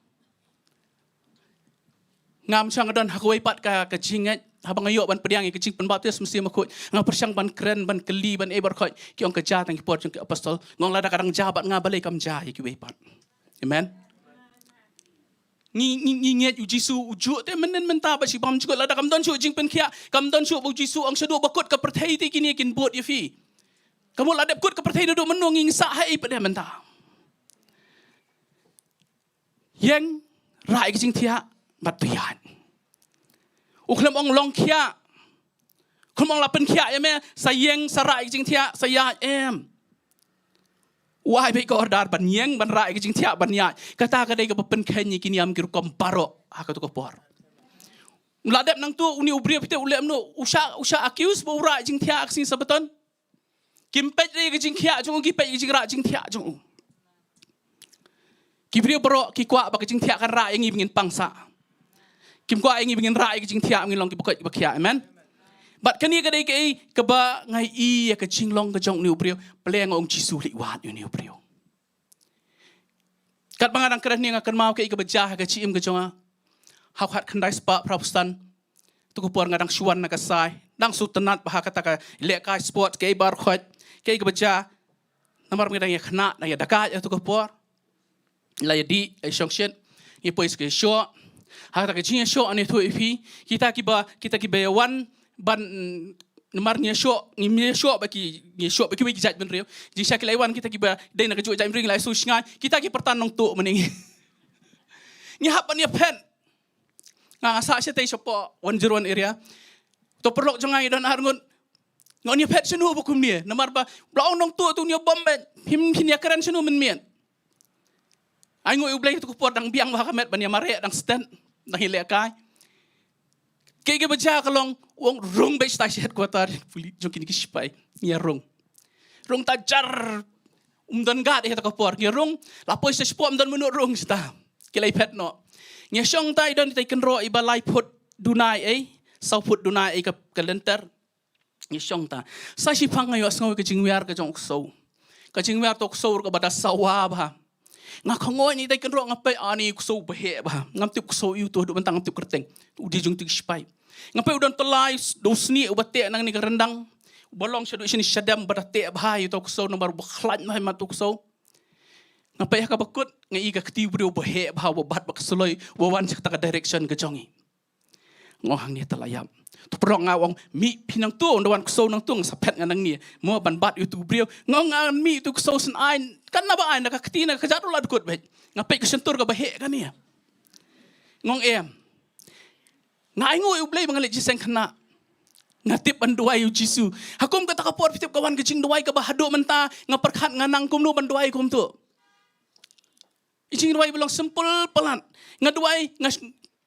Ngam shang don ha kawei pat ka, ka jingngeit, haba nga ïoh ban pdiang ïa ka jingpynbaptis mynsiem bakhuid, nga pyrshang ban kren, ban kylli, ban ei baroh khoit. Ki ong ka jia tang ki por jong ki apostol. Nga ong lada ka dang jia bad nga balei kam jia ïa kiwei pat. Amen. Ngi, ngi, ngi ngeit u Jisu u juh te mynnin mynta bad shibun jingkut, lada kam don shuh jingpynkhiah, kam don shuh ba u Jisu u ong shaduh ba kut ka pyrthei te kine kin bud ïa phi. Ka mut la dep kut ka pyrthei naduh mynno, ngi sah ha ei pat de mynta. Ïeng, rah ïa ka jingthiah bad to ïaid. U khlem ong long khiah. Khlem ong la pynkhiah ïa me, sa ïeng, sa rah ïa ka jingthiah, sa ïaid, em. U ai beit ka order ban ïeng, ban rah ïa ka jingthiah, ban ïaid. Kata ka dei kaba pynkheiñ ïa ki niam ki rukom baroh ha kato ka por. La dep nangto, une u briew phi tip u leh kumno, u shah, u shah accuse ba u rah ïa ka jingthiah ha ka sngi Sabaton. Kim peit re ïa ka jingkhiah jong u, ki peit ïa ka jingrah jingthiah jong u. Ki briew baroh ki kwah ba ka jingthiah kan rah ïa ngi ba ngin pang sah. Kim kwah ïa ngi ba ngin rah ïa ka jingthiah, ba ngin long kiba koit kiba khiah. Amen. Bad kane ka dei kaei kaba nga ïohi ïa ka jinglong ka jong une u briew. Pynlong, nga ong Jisu leit wad ïa une u briew. Katba nga dang kren hangne nga kynmaw kaei kaba jia ha ka jingim ka jong nga. Ha u khatkhyndai spah phra phew san. Kato ka por nga dang shu wan na ka sai, dang shu tynnad bha ha kata ka lehkai sport, kaei baroh khoit, kaei kaba jia. Namar nga dang ïa khynnah, dang ïa dakaid ha kato ka por. La ïa dih, la ïa shongshit. Ngi poi sha ka ïashoh. Ha kata ka jingïashoh, ngan ïathuh ïa phi, kita kiba, kita kiba ïa wan ban, namar ngi ïashoh, ngim ïashoh bad ki, ngi ïashoh bad kiwei ki jaitbynriew. Jingshisha ki la ïa wan kita kiba dei na kajuh ka jaitbynriew, ngi la ïa shu shngain, kita ki pyrta nongtuh mynne. Ngi hap ban ïa phet. Nga, nga sah shatei shapoh one zero one area. To paralok jong nga i don arngut. Nga ong ïa phet shano ba kumne. Namar ba la ong nongtuh, to ïa bom beit. Phim, phin ïa kren shano mynmiet. Ai nguh ïa U Blei, kato ka por dang biang bha ka met ban ïa mareh, dang stet, dang ïa lehkai. Kaei kaba jia ka long, u ong rung beit shatai sha headquarter puli-, jong kine ki sipai. Ngi ïa rung. Rung ta jar, ym don guard ïa kata ka por. Ngi ïa rung, la poi sha shapoh ym don mano rung shata. Ki la ïa phet noh. Ngi ïa shong ta, i don itai i kynroh iba lai phut duna ei, saw phut duna ei ka, ka lynter. Ngi ïa shong ta. Sa shiphang nga ïohsngew ïa ka jingwiar ka jong u ksew. Ka jingwiar to u ksew ruh kaba da sawa bha. Nga khangoi na itai i kynroh, nga peit, ani u ksew uba heh bha. Ngam tip u ksew aïu to, haduh mynta ngam tip kyrteng. U dei jong kito ki sipai. Nga peit u don tyllai, s-, da u snieh uba teh nangne ka ryndang. Uba long shaduh shane shadem, ba da teh bha ïa uto u ksew, namar uba khlaiñ bha ïa mat uto u ksew. Nga peit ha kaba kut, nga i ka kti u briew uba heh bha, uba bat bad ka suloi, uba wan sha kata ka direction ka jong ngi. Nga ong hangne te la ïap. To paralok, nga ong, mih phi nangto, ynda wan u ksew nangto, nga sa phet nga nangne. Mo ban bat ïa uto u briew. Nga ong ngan mih ïa uto u ksew, shen ai, kan naba ai na ka kti na ka kjat ruh la dkut beit. Nga peit ka shyntur kaba heh kane. Nga ong em. Nga ai nguh ïa U Blei ba nga leit jingïaseng khynnah. Nga tip ban duwai ïa u Jisu. Ha kum kata ka por, phi tip, ka wan ka jingduwai kaba haduh mynta nga pyrkhat nga nang kumno ban duwai kumto. I jingduwai ba long simple palat. Nga duwai, nga,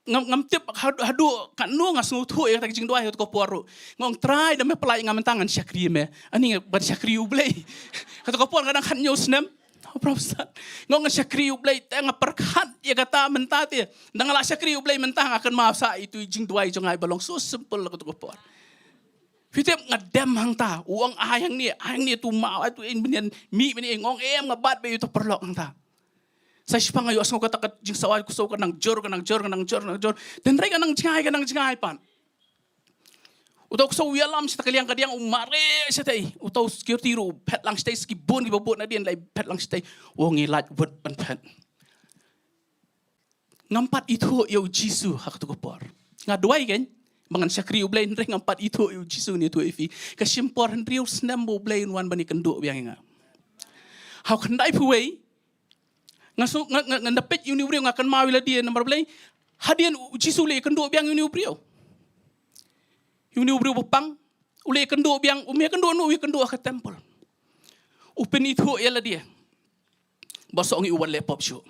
ngam, ngam tip haduh, haduh katno nga sngewthuh ïa kata ka jingduwai ha kato ka por ruh. Nga ong Trai, da me pynlait ïa nga mynta ngan shakri ïa me. Ani nga ban shakri ïa U Blei. Kato ka por nga dang khathynñiew snem. Nga ong ngan shakri ïa U Blei, te nga pyrkhat ïa kata mynta te. Da nga la shakri ïa U Blei mynta, nga kynmaw sa ïa itu i jingduwai jong nga iba long so simple ha kato ka por. Phi tip, nga dem hangta, u ong ai hangne, ai hangne, to maw, ai to, in bnian, mih bnian, nga ong em, nga bat beit ïa uto u paralok hangta. Sa shiphang nga ïohsngew kata ka jingsawa u ksew ka nang jur, ka nang jur, ka nang jur, ka nang jur. Hynrei ka nang jngai, ka nang jngai pat. Uto u ksew u ïalam sha kata ka liang ka diang, u mareh shatei. Uto u security ruh u phet lang shatei, sa ki bun kiba bud nadien, la phet lang shatei. U ong ngi lait wut ban phet. Ngam pat ithuh ïa u Jisu ha kato ka por. Nga duwai kein ba ngan shakri U Blei, hynrei ngam pat ithuh ïa u Jisu, ngan ïathuh ïa phi. Ka shim por hynriew snem ba U Blei un wan ban ïakynduh biang ïa nga. Ha u khyndai phew wei, nga sngew, nga, nga, ngan da peit ïa une u briew, nga kynmaw ïa lade namar balei? Hadien u Jisu u la ïakynduh biang ïa une u briew. Ïa une u briew ba pang, u la ïakynduh biang, um ïakynduh noh, u ïakynduh ha ka temple. U pynithuh ïa lade. Ba shu ong ïa u wat leh pop shuh.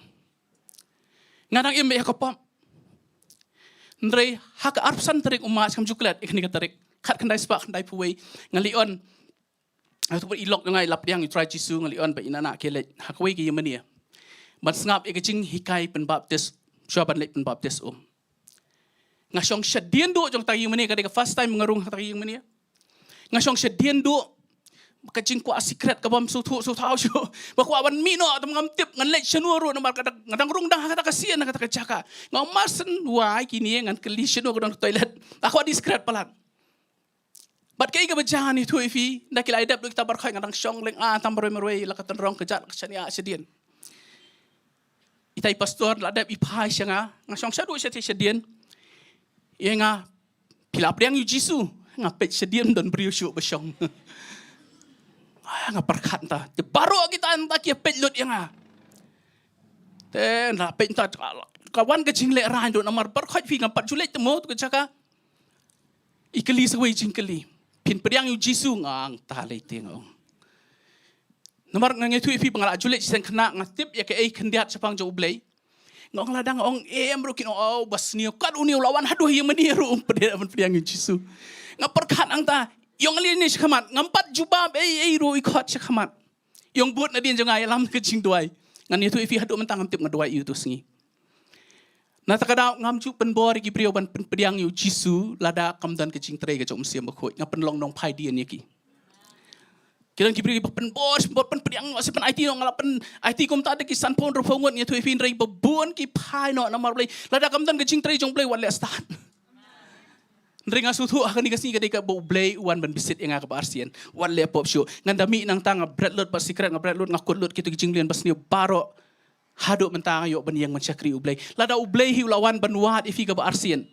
Nga dang im beit ha ka pop. Hynrei ha ka arphew san tarik u March, kam ju klet ïa kane ka tarik. khatkhyndai spah khyndaiphew wei, nga leit on, ha katu pat i lok jong nga i la pdiang ïa u Trai Jisu, nga leit on ba i Nanak Kelet ha kawei ka ïingmane ban sngap ïa ka jinghikai pynbaptis, shuwa ban leit pynbaptis um. Nga shong shadien duh jong kata ka ïingmane, ka dei ka first time nga rung ha kata ka ïingmane. Nga shong shadien duh, ka jingkwah sikret ka bym sngewthuh sngewthaw shuh. Ba kwah ban mih noh, te ngam tip ngan leit shano ruh namar ka dang, nga dang rung dang ha kata ka sien, ha kata ka jaka. Nga ong mar shen wai kine ngan kylli shano ka don toilet. Nga kwah dih sikret palat. Bad kaei kaba jia, nga ïathuh ïa phi, ynda ki la ïadep lut kita baroh khoit, nga dang shong lyngngoh tam marwei marwei, la ka tynrong kjat, la ka shaniah shadien. Itai i pastor la dep i phai sha nga, nga shong shaduh shatei shadien. Ïa nga, "Phi la pdiang ïa u Jisu?" Nga peit shadien, ym don briew shuh ba shong. Ah, nga pyrkhat, "Nta te baroh kita nta ki peit lut ïa nga." Te nga peit, nta ka wan ka jinglehrain ruh namar baroh khoit phi, ngam pat ju leit te mo tu ka jaka. I kylli sa kawei jingkylli, "Phin pdiang ïa u Jisu?" Nga ong, "Nta lei te," nga ong. Namar nga ïathuh ïa phi ba nga la ju leit shisien khynnah, nga tip ïa kaei khyndiat shaphang jong U Blei. Nga ong, lada nga ong em ruh kin ong, "Oh, ba sniew, kat une u la wan haduh ïingmane ruh um pdiang, um pdiang ïa u Jisu." Nga pyrkhat, nangta ïong lei ne shakhmat, ngam pat jubab ei ei ruh, i khot shakhmat. Ïong bud nadien jong nga ïalam ka jingduwai. Ngan ïathuh ïa phi, haduh mynta ngam tip nga duwai aiu tu sngi. Na kata ka daw ngam ju pynbor ïa ki briew ban pyn-, pdiang ïa u Jisu lada kam don ka jingtrei ka jong U Mynsiem Bakhuid. Nga pynlong nongphai dien ïa ki. Ki don ki briew kiba pynbor, pynbor, pynpdiang noh, sa pynaiti noh, nga la pynaiti kumta da ki sanphew hynriewphew ngut, nga ïathuh ïa phi, hynrei ba bun ki phai noh namar Blei. Lada kam don ka jingtrei jong Blei, wat leh stad. Hynrei nga sngewthuh ha kane ka sngi ka dei kaba U Blei u wan ban bishit ïa nga kaba arsien. Wat leh pop shuh. Ngan da mih nangta, nga bret lut bad sikret, nga bret lut, nga kut lut kito ki jingleh basniew baroh. Haduh mynta nga ïoh ban ïeng ban shakri U Blei. Lada U Blei hi u la wan ban wad ïa phi kaba arsien,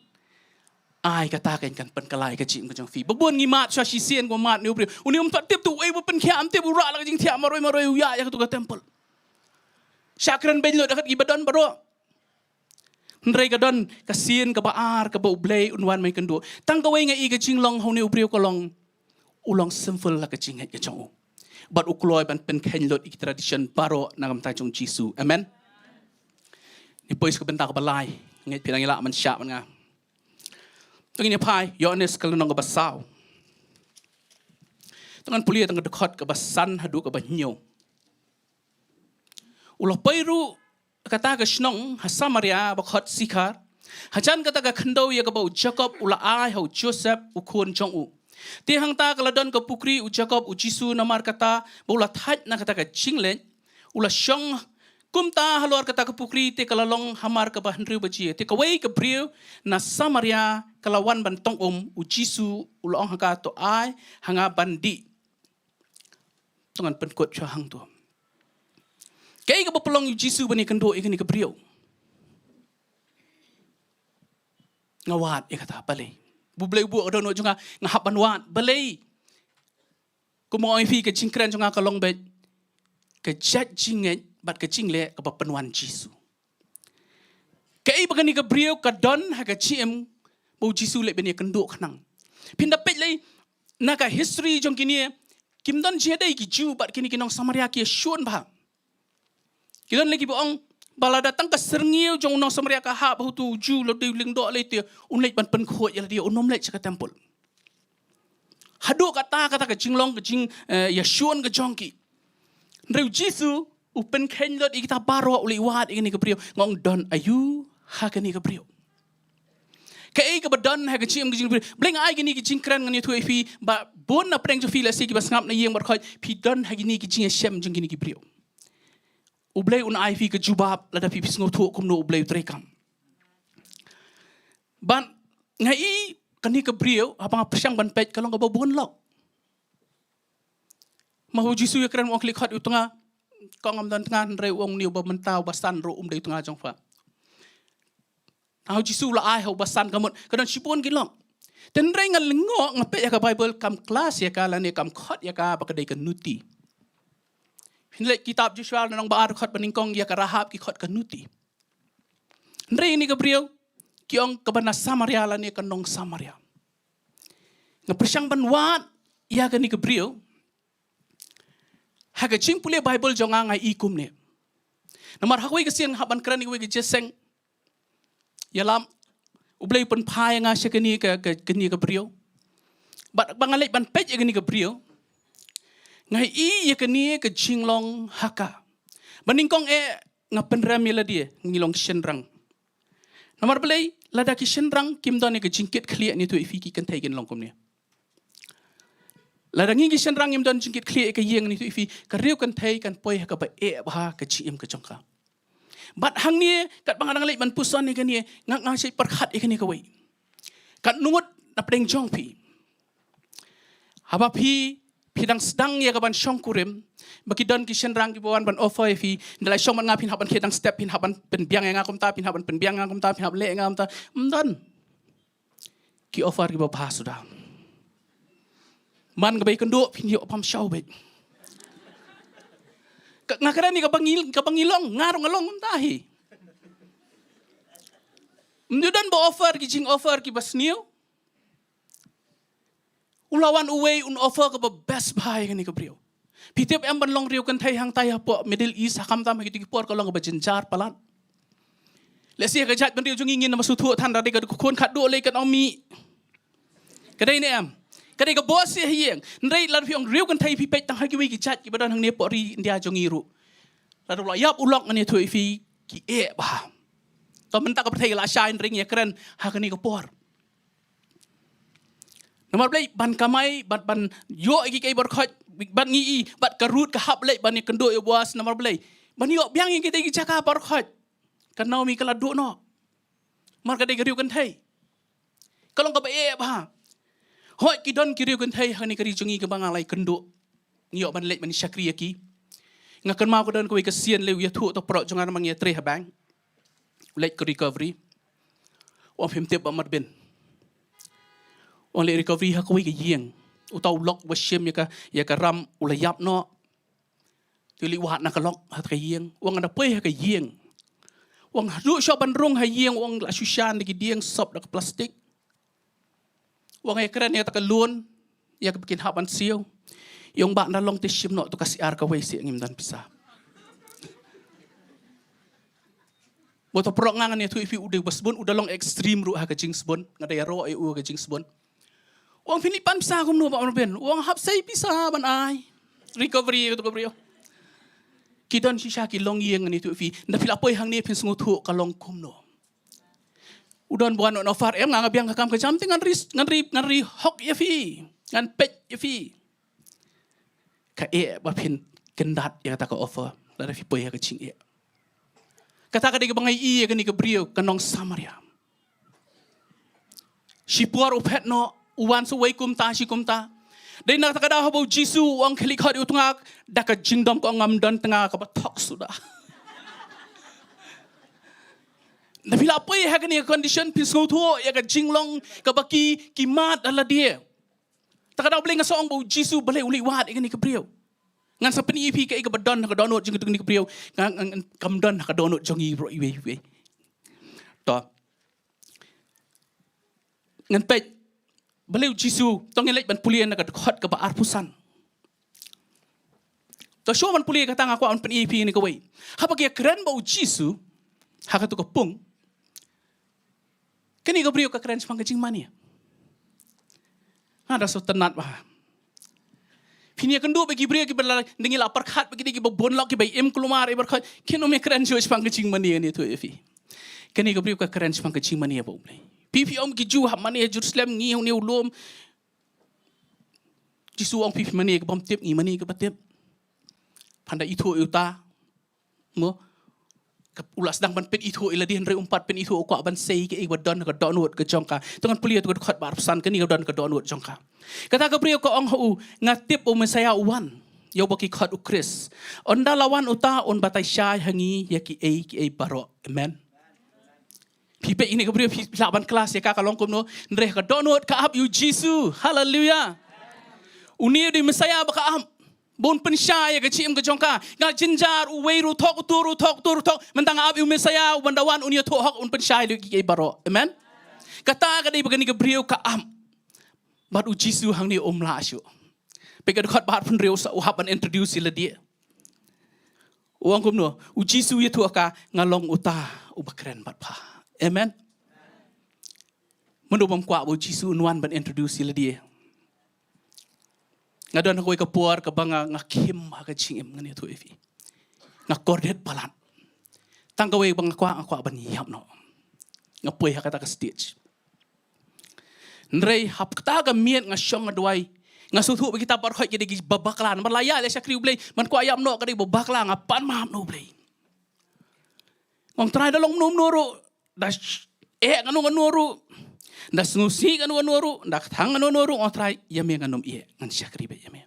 ai kata kan, kan pynkylla ïa ka jingim ka jong phi. Ba bun ngi mad shuwa shisien, ko mad une u briew, une um pat tip tu, uei ba pynkhiah, ym tip, u rah la ka jingthiah marwei marwei, u ïaid ïa katu ka temple. Shah kren beiñ lut da kat kiba don baroh. Hynrei ka don ka sien kaba ar kaba U Blei un wan ban ïakynduh. Tang kawei nga i ka jinglong ha une u briew ka long, u long simple la ka jingngeit ka jong u. Bad u kloi ban pynkheiñ lut ïa ki tradition baroh na ka bynta jong U Jisu. Amen. Ngi poi sha ka bynta kaba lai. Ngeit phi dang ïalah man shah man nga. To ngin ïa phai, Ïoannis ka lynnong kaba saw. To ngan pule tang ka dkhot kaba san haduh kaba hynñiew. U la poi ruh kata ka shnong ha Samaria ba khot Sikhar, hajan kata ka khyndew ïa kaba u Jakob u la ai ha u Joseph u khun jong u. Te hangta ka la don ka pukri u Jakob u Jisu, namar kata ba u la thait na kata ka jingleit, u la shong kumta halor kata ka pukri, te ka la long hamar kaba hynriew baje. Te kawei ka briew na Samaria ka la wan ban tong um, u Jisu u la ong ha ka, "To ai ha nga ban dih." To ngan pynkut shuwa hangto. Kaei kaba pynlong ïa u Jisu ban ïakynduh ïa kane ka briew? Nga wad ïa kata, balei? U Blei u buh ka dohnud jong nga, nga hap ban wad, balei? Kumba ong ïa phi, ka jingkren jong nga ka long beit ka jait jingngeit bad ka jingleh kaba pynwan Jisu. Kaei ba kane ka briew ka don ha ka jingim ba u Jisu u leit ban ïakynduh khnang? Phin da peit lei na ka history jong kine, kim don jingïadei ki Jiw bad kine ki nong Samaria, ki ïashun bha. Ki don lei kiba ong ba lada tang ka syrngiew jong u nong Samaria ka hap ha uto u Jiw, lada u lyngdoh lei te un leit ban pynkhuid ïa lade, un ym leit sha ka temple. Haduh kata, kata ka jinglong, ka jing, eh, ïashun ka jong ki. Hynrei u Jisu u pynkheiñ lut ïa kita baroh, u leit wad ïa kane ka briew. Nga ong, don aiu ha kane ka briew? Kaei kaba don ha ka jingim ka jong kane ka briew? Balei nga ai kine ki jingkren? Ngan ïathuh ïa phi ba bun na pdeng jong phi, lehse kiba sngap na ïing baroh khoit, phi don ha kine ki jingïashem jong kine ki briew. U Blei un ai phi ka jubab lada phi, phi sngewthuh kumno U Blei u treikam. Bad nga i kane ka briew, haba nga pyrshang ban peit, ka long kaba bun lok. Ma u Jisu u ïakren, u ong, khlieh khot ïa u tnga. Kong, ngam don tnga. Hynrei u ong, une uba mynta, uba san ruh um dei u tnga jong pha. Haba u Jisu u la ai ha uba san ka mut, ka don shibun ki lok. Te hynrei nga lyngngoh, nga peit ïa ka Baibl, kam klas ïa ka lane kam khot ïa ka ba ka dei ka nuti. Phin leit kitab Joshua lynnong ba ar, khot ba nyngkong, ïa ka Rahab ki khot ka nuti. Hynrei kane ka briew ki ong kaba na Samaria lane ka nong Samaria. Nga pyrshang ban wad ïa kane ka briew. Ha ka jingpule Baibl jong nga, nga i kumne. Namar ha kawei ka sien nga hap ban kren ïa kawei ka jingïaseng ïalam, U Blei u pynphai ïa nga sha kane ka, ka, kane ka briew. Bad ba nga leit ban peit ïa kane ka briew, nga i ïa kane ka jinglong ha ka. Ba nyngkong eh nga pynrem ïa lade, ngi long ki shynrang. Namar balei? Lada ki shynrang kim don ïa ka jingkit khlieh, ne to ïa phi ki kynthei kin long kumne. Lada ngi ki shynrang ngim don jingkit khlieh ïa ka ïing, ne to ïa phi ka riew kynthei kan poi ha kaba eh bha ka jingim ka jong ka. Bad hangne katba nga dang leit ban puson ïa kane, nga nga shait pyrkhat ïa kane kawei. Katno ngut na pdeng jong phi, haba phi, phi dang sdang ïa ka ban shongkurim, ba ki don ki shynrang kiba wan ban offer ïa phi, nda la shong bad nga phin hap ban khie tang step, phin hap ban pynbiang ïa nga kumta, phin hap ban pynbiang ïa nga kumta, phin hap leh ïa nga kumta. Ym don. Ki offer kiba bha suda. Man kaba ïakynduh phin ïoh pam shaw beit. Ka, nga kren ïa kaba ngi, kaba ngi long, nga ruh nga long kumta hi. Ym don ba offer ki jing offer kiba sniew. U la wan uwei un offer kaba best bha ïa kane ka briew. Phi tip em, ban long riew kynthei hangtai hapoh Middle East ha kham tam ha kito ki por ka long kaba jynjar palat. Lehse ha ka jait bynriew jong ngi ngin ym sngewthuh than, da dei ka khun khatduh lei kan ong mih. Ka dei ne em? Ka dei ka bos ïa ha ïing. Hynrei lada phi ong riew kynthei, phi peit tang ha kiwei ki jait kiba don hangne hapoh ri India jong ngi ruh, lada u la ïap u lok, ngan ïathuh ïa phi, ki eh bha. To mynta ka pyrthei ka la shai, hynrei ngi ïakren ha kane ka por. Namar balei? Ban kamai, ban, ban ïoh ïa kiei kiei baroh khoit, bad ngi i, bad ka Ruth ka hap leit ban ïakynduh ïa u Boas, namar balei? Ban ïoh biang ïa kitei ki jaka baroh khoit. Ka Naomi ka la duh noh. Namar ka dei ka riew kynthei. Ka long kaba eh bha. Hooid, ki don ki riew kynthei ha kane ka ri jong ngi kaba nga la ïakynduh. Ngi ïoh ban leit ban shakri ïa ki. Nga kynmaw ka don kawei ka sien lei, u ïathuh uto u paralok jong nga namar ngi ïatrei ha bank. U leit ka recovery. U ong, phim tip Bah Marbin. U ong leit recovery ha kawei ka ïing. Uta u lok uba shim ïa ka, ïa ka ram u la ïap noh. Te u leit wad na ka lok ha ka ïing. U ong, nga da poi ha ka ïing. U ong, haduh shuwa ban rung ha ïing, u ong, la shu shan da ki dieng, sop da ka plastik. U ong, ïakren ïa kata ka loan, ïa kaba kin hap ban siew. U ong, Bah, nda long te shim noh to ka siar kawei seh, ngim don pisa. Bad uto u paralok nga ngan ïathuh ïa phi, u dei uba sbun, u da long extreme ruh ha ka jingsbun, nga da ïaroh ïa u ha ka jingsbun. U ong, phin leit pan pisa kumno Bah Marbin? U ong, hap sei pisa ban ai. Recovery, kata ka briew. Ki don shisha ki longïing, ngan ïathuh ïa phi. Nda phi la poi hangne phin sngewthuh ka long kumno. U don ba wan un offer, em, nga nga biang ka kam ka jam te ngan ri, ngan ri, ngan ri hok ïa phi. Ngan peit ïa phi. Ka eh ba phin kyndat ïa kata ka offer lada phi poi ha ka jingeh. Kata ka dei kaba nga ïohi ïa kane ka briew ka nong Samaria. Shipor u phet noh, u wan sa uwei kumta shi kumta. Dei na kata ka daw haba u Jisu u ong khlieh khot ïa u tnga, da ka jingdom ka ong, ngam don tnga kaba thok suda. Nda phi la poi ha kane ka condition, phin sngewthuh ïa ka jinglong kaba ki, ki mad ha lade. Ta ka daw balei nga sa ong ba u Jisu balei u leit wad ïa kane ka briew. Ngan sa pyni ïa phi kaei kaba don ha ka dohnud jong kane ka briew. Nga, nga, nga, kam don ha ka dohnud jong ngi baroh iwei iwei. To. Ngan peit balei u Jisu, to ngin leit ban pule na ka dkhot kaba arphew san. To shuwa ban pule kata nga kwah ban pyni ïa phi kane kawei. Haba ki ïakren bad u Jisu ha kato ka pung, kane ka briew ka kren shaphang ka jingmane. Nga da sngewtynnat bha. Phin ïakynduh bad ki briew kiba la, ngi la pyrkhat bad ki dei kiba bun lok, kiba im kulmar, ïa baroh khoit, kin ym ïakren shuh shaphang ka jingmane, ngan ïathuh ïa phi. Kane ka briew ka kren shaphang ka jingmane bad U Blei. Phi, phi ong ki Jiw hap mane ha Jerusalem, ngi hangne u lum. Jisu ong, phi, phi mane kaba ym tip, ngi mane kaba tip. Phan da ithuh ïa uta. Mo, ka, u la sdang ban pynithuh ïa lade, hynrei um pat pynithuh, u kwah ban sei kaei kaba don ha ka dohnud ka jong ka. To ngan pule ïa kato ka dkhot ba arphew san, kane ka don ha ka dohnud jong ka. Kata ka briew ka ong ha u, nga tip u Messaïah u wan, ïa uba ki khot u Khrist. Ynda la wan uta un batai shai ha ngi ïa kiei kiei baroh. Amen. Phi peit ine ka briew, phi lah ban klas ïa ka, ka long kumno, hynrei ha ka dohnud ka ap ïa u Jisu. Haleluya. Une u dei u Messaïah ba ka ap. Ba un pynshai ïa ka jingim ka jong ka. Nga jynjar, uwei ruh thok, uto ruh thok, uto ruh thok. Mynta nga ap ïa u Messaïah, uban da wan un ïathuh hok, un pynshai ïa kiei baroh. Amen. Kata ka dei ba kane ka briew ka ap. Bad u Jisu hangne um lah shuh. Peit ka dkhot ba arphew hynriew, sa u hap ban introduce ïa lade. U ong kumno, u Jisu u ïathuh ha ka, nga long uta uba kren bad pha. Amen. Mano bym kwah ba u Jisu un wan ban introduce ïa lade. Nga don ha kawei ka por kaba nga, nga khim ha ka jingim, ngan ïathuh ïa phi. Nga kordit palat. Tang kawei ba nga kwah, nga kwah ban ïap noh. Nga poi ha kata ka stage. Hynrei hap kata ka miet nga shong nga duwai. Nga sngewthuh ba kita baroh ki dei kiba bakla. Namar la ïaid leit shakri U Blei, ban kwah ïap noh ka dei ba bakla, nga pan map na U Blei. Nga ong Trai, da long kumno kumno ruh, da sh-, eh kano kano ruh, da sngewsih kano kano ruh, da kthang kano kano ruh, nga ong Trai, ïa me ngan ym eh, ngan shakri beit ïa me.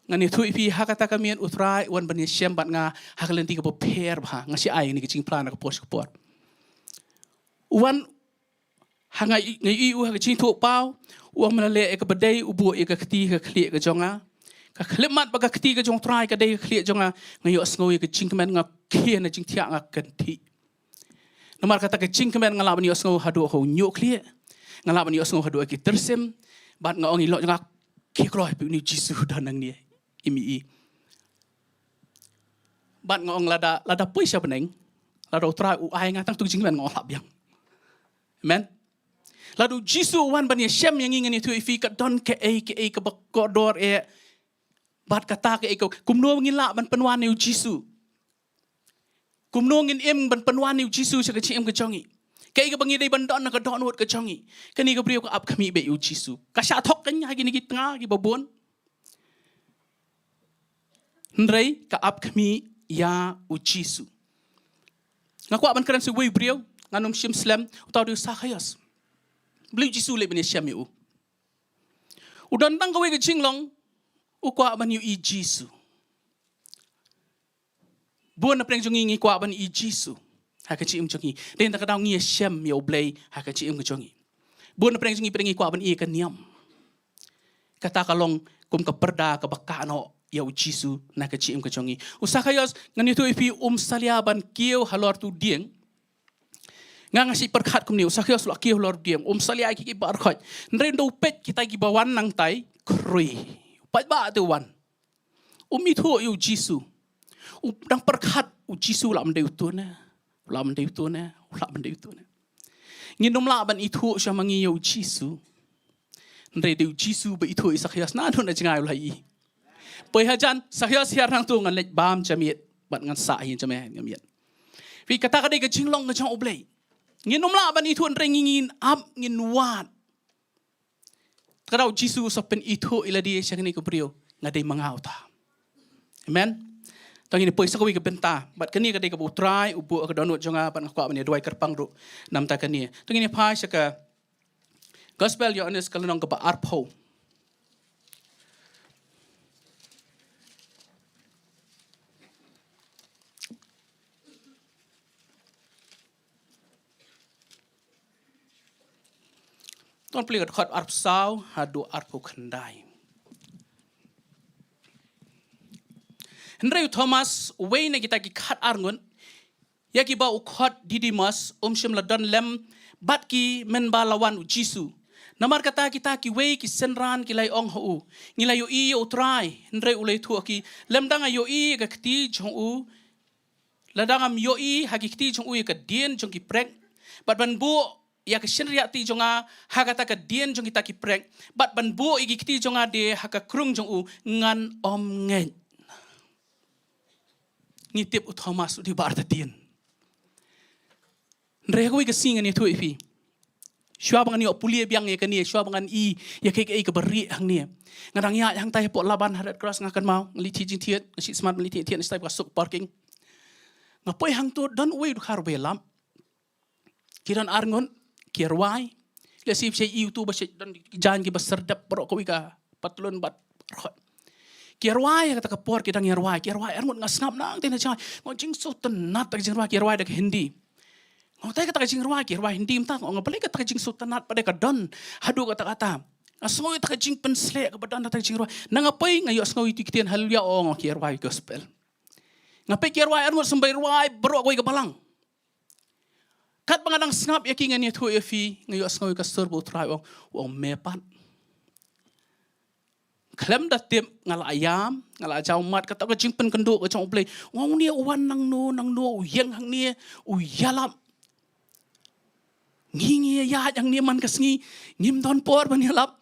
Ngan ïathuh ïa phi, ha kata ka miet U Trai u wan ban ïashem bad nga ha ka lynti kaba pher bha. Nga shu ai ïa kane ka jingphla na ka por sha ka por. U wan ha nga i-, nga ïohi u ha ka jingthoh paw, u ong me la leh ïa kaba dei, u buh ïa ka kti ha ka khlieh ka jong nga. Ka khyllipmat bad ka kti ka jong U Trai ka dei ha ka khlieh jong nga, nga ïohsngew ïa ka jingkmen, nga khie na jingthiah, nga kynthih. Namar kata ka jingkmen nga lah ban ïohsngew haduh ha u ñiuh khlieh. Nga lah ban ïohsngew haduh ha ki tyrsim. Bad nga ong ïa i lok jong nga, khie kloi phi, une U Jisu u don hangne, im ïohi. Bad nga ong lada, lada poi sha bneng, lada U Trai u ai nga tang tu ka jingkmen, nga ong lah biang. Amen. Lada U Jisu u wan ban ïashem ïa ngi, ngan ïathuh ïa phi, ka don kaei kaei kaba kordor eh. Bad kata kaei ka, kumno ngin lah ban pynwan ïa U Jisu? Kumno ngin im ban pynwan ïa U Jisu sha ka jingim ka jong ngi? Kaei kaba ngi dei ban don ha ka dohnud ka jong ngi? Kane ka briew ka ap khmih beit ïa U Jisu. Ka shah thok kein ha kine ki tnga kiba bun. Hynrei ka ap khmih ïa U Jisu. Nga kwah ban kren sa uwei u briew, ngan ym shim slem, uta u dei u Sakhaios. Balei U Jisu u leit ban ïashem ïa u? U don tang kawei ka jinglong, u kwah ban ïohi Jisu. Bun na pdeng jong ngi ngi kwah ban ïohi Jisu ha ka jingim jong ngi. Dei na kata ka daw ngi ïashem ïa U Blei ha ka jingim ka jong ngi. Bun na pdeng jong ngi pdeng ngi kwah ban ïohi ka niam. Kata ka long kum ka pyrda kaba kah noh ïa U Jisu na ka jingim ka jong ngi. U Sakhaios, ngan ïathuh ïa phi, um salia ban kiew halor utu u dieng. Nga nga shu pyrkhat kumne, u Sakhaios u la kiew halor u dieng, um salia ïa ki, ki baroh khoit. Hynrei ynda u peit kita kiba wan nangtai, khrui. U paidbah te u wan. Um ithuh ïa U Jisu. U dang pyrkhat U Jisu u lah ban dei uto ne. U lah ban dei uto ne. U lah ban dei uto ne. Ngin ym lah ban ithuh shuh ma ngi ïa U Jisu. Hynrei dei U Jisu ba ithuh ïa u Sakhaios naduh na jngai u la ïohi. Poi hajan, Sakhaios, hiar hangto, ngan leit bam jamiet bad ngan sah hi jamiet, jamiet. Phi, kata ka dei ka jinglong ka jong U Blei. Ngin ym lah ban ithuh hynrei ngi ngin ap, ngin wad. Ka daw U Jisu u sa pynithuh ïa lade sha kane ka briew, nga dei ma nga uta. Amen. To ngin poi sa kawei ka bynta. Bad kane ka dei kaba U Trai u buh ha ka dohnud jong nga bad nga kwah ban ïa duwai kyrpang ruh namar kane. To ngin phai sha ka Gospel Ïoannis ka lynnong kaba arphew. Ton plie ka dkhot arphew saw haduh arphew khyndai. Hynrei u Thomas, uwei na kita ki khatar ngut, ïa kiba u khot Didimus, um shym la don lem bad ki mynba la wan U Jisu. Namar kata kita kiwei ki synran ki la ong ha u, ngi la ïohi ïa U Trai. Hynrei u la ïathuh ha ki, lymda nga ïohi ïa ka kti jong u, lada ngam ïohi ha ki kti jong u ïa ka dien jong ki prek, bad ban buh ïa ka shynriahti jong nga ha kata ka dien jong kita ki prek, bad ban buh ïa ki kti jong nga de ha ka krung jong u, ngan ym ngeit. Ngi tip u Thomas u dei ba artatien. Hynrei ha kawei ka sngi ngan ïathuh ïa phi. Shuwa ba ngan ïoh pule biang ïa kane, shuwa ba ngan i ïa kaei kaei kaba rieh hangne, nga dang ïaid hangtai hapoh Laban ha Red Cross, nga kynmaw, nga leit thied jingthied, nga shu smat, nga leit thied thied, nga shu step ka suk parking. Nga poi hangto, don uwei u dkhar uba ïalap. Ki don ar ngut, ki ïarwai. Lehse phi sa i uto ba shu don ki jaiñ kiba syrdep baroh kawei ka patlun bad baroh. Ki ïarwai ha kata ka por, ki dang ïarwai, ki ïarwai ar ngut. Nga sngap nangta na jngai, nga ong jingsngewtynnat kata ka jingrwai, ki ïarwai da ka Hindi. Nga ong tai kata ka jingrwai, ki ïarwai Hindi mynta, nga ong balei kata ka jingsngewtynnat pat de ka don haduh katta katta. Nga sngew ïa kata ka jingpynshlur kaba don ha kata ka jingrwai. Nang nga poi nga ïohsngew ïa ki ktien Haleluia, oh, nga ong ki ïarwai gospel. Nga peit ki ïarwai ar ngut, symbai rwai baroh kawei ka balang. Katba nga dang sngap ïa ki, ngan ïathuh ïa phi, nga ïohsngew ïa ka sur ba U Trai u ong, u ong me pat. Khlem da tip nga la ïam, nga la jaw mat, kata ka jingpynkynduh ka jong U Blei. Nga ong une u wan nangno nangno, u ïeng hangne, u ïalap. Ngi ngi ïaid hangne man ka sngi, ngim don por ban ïalap.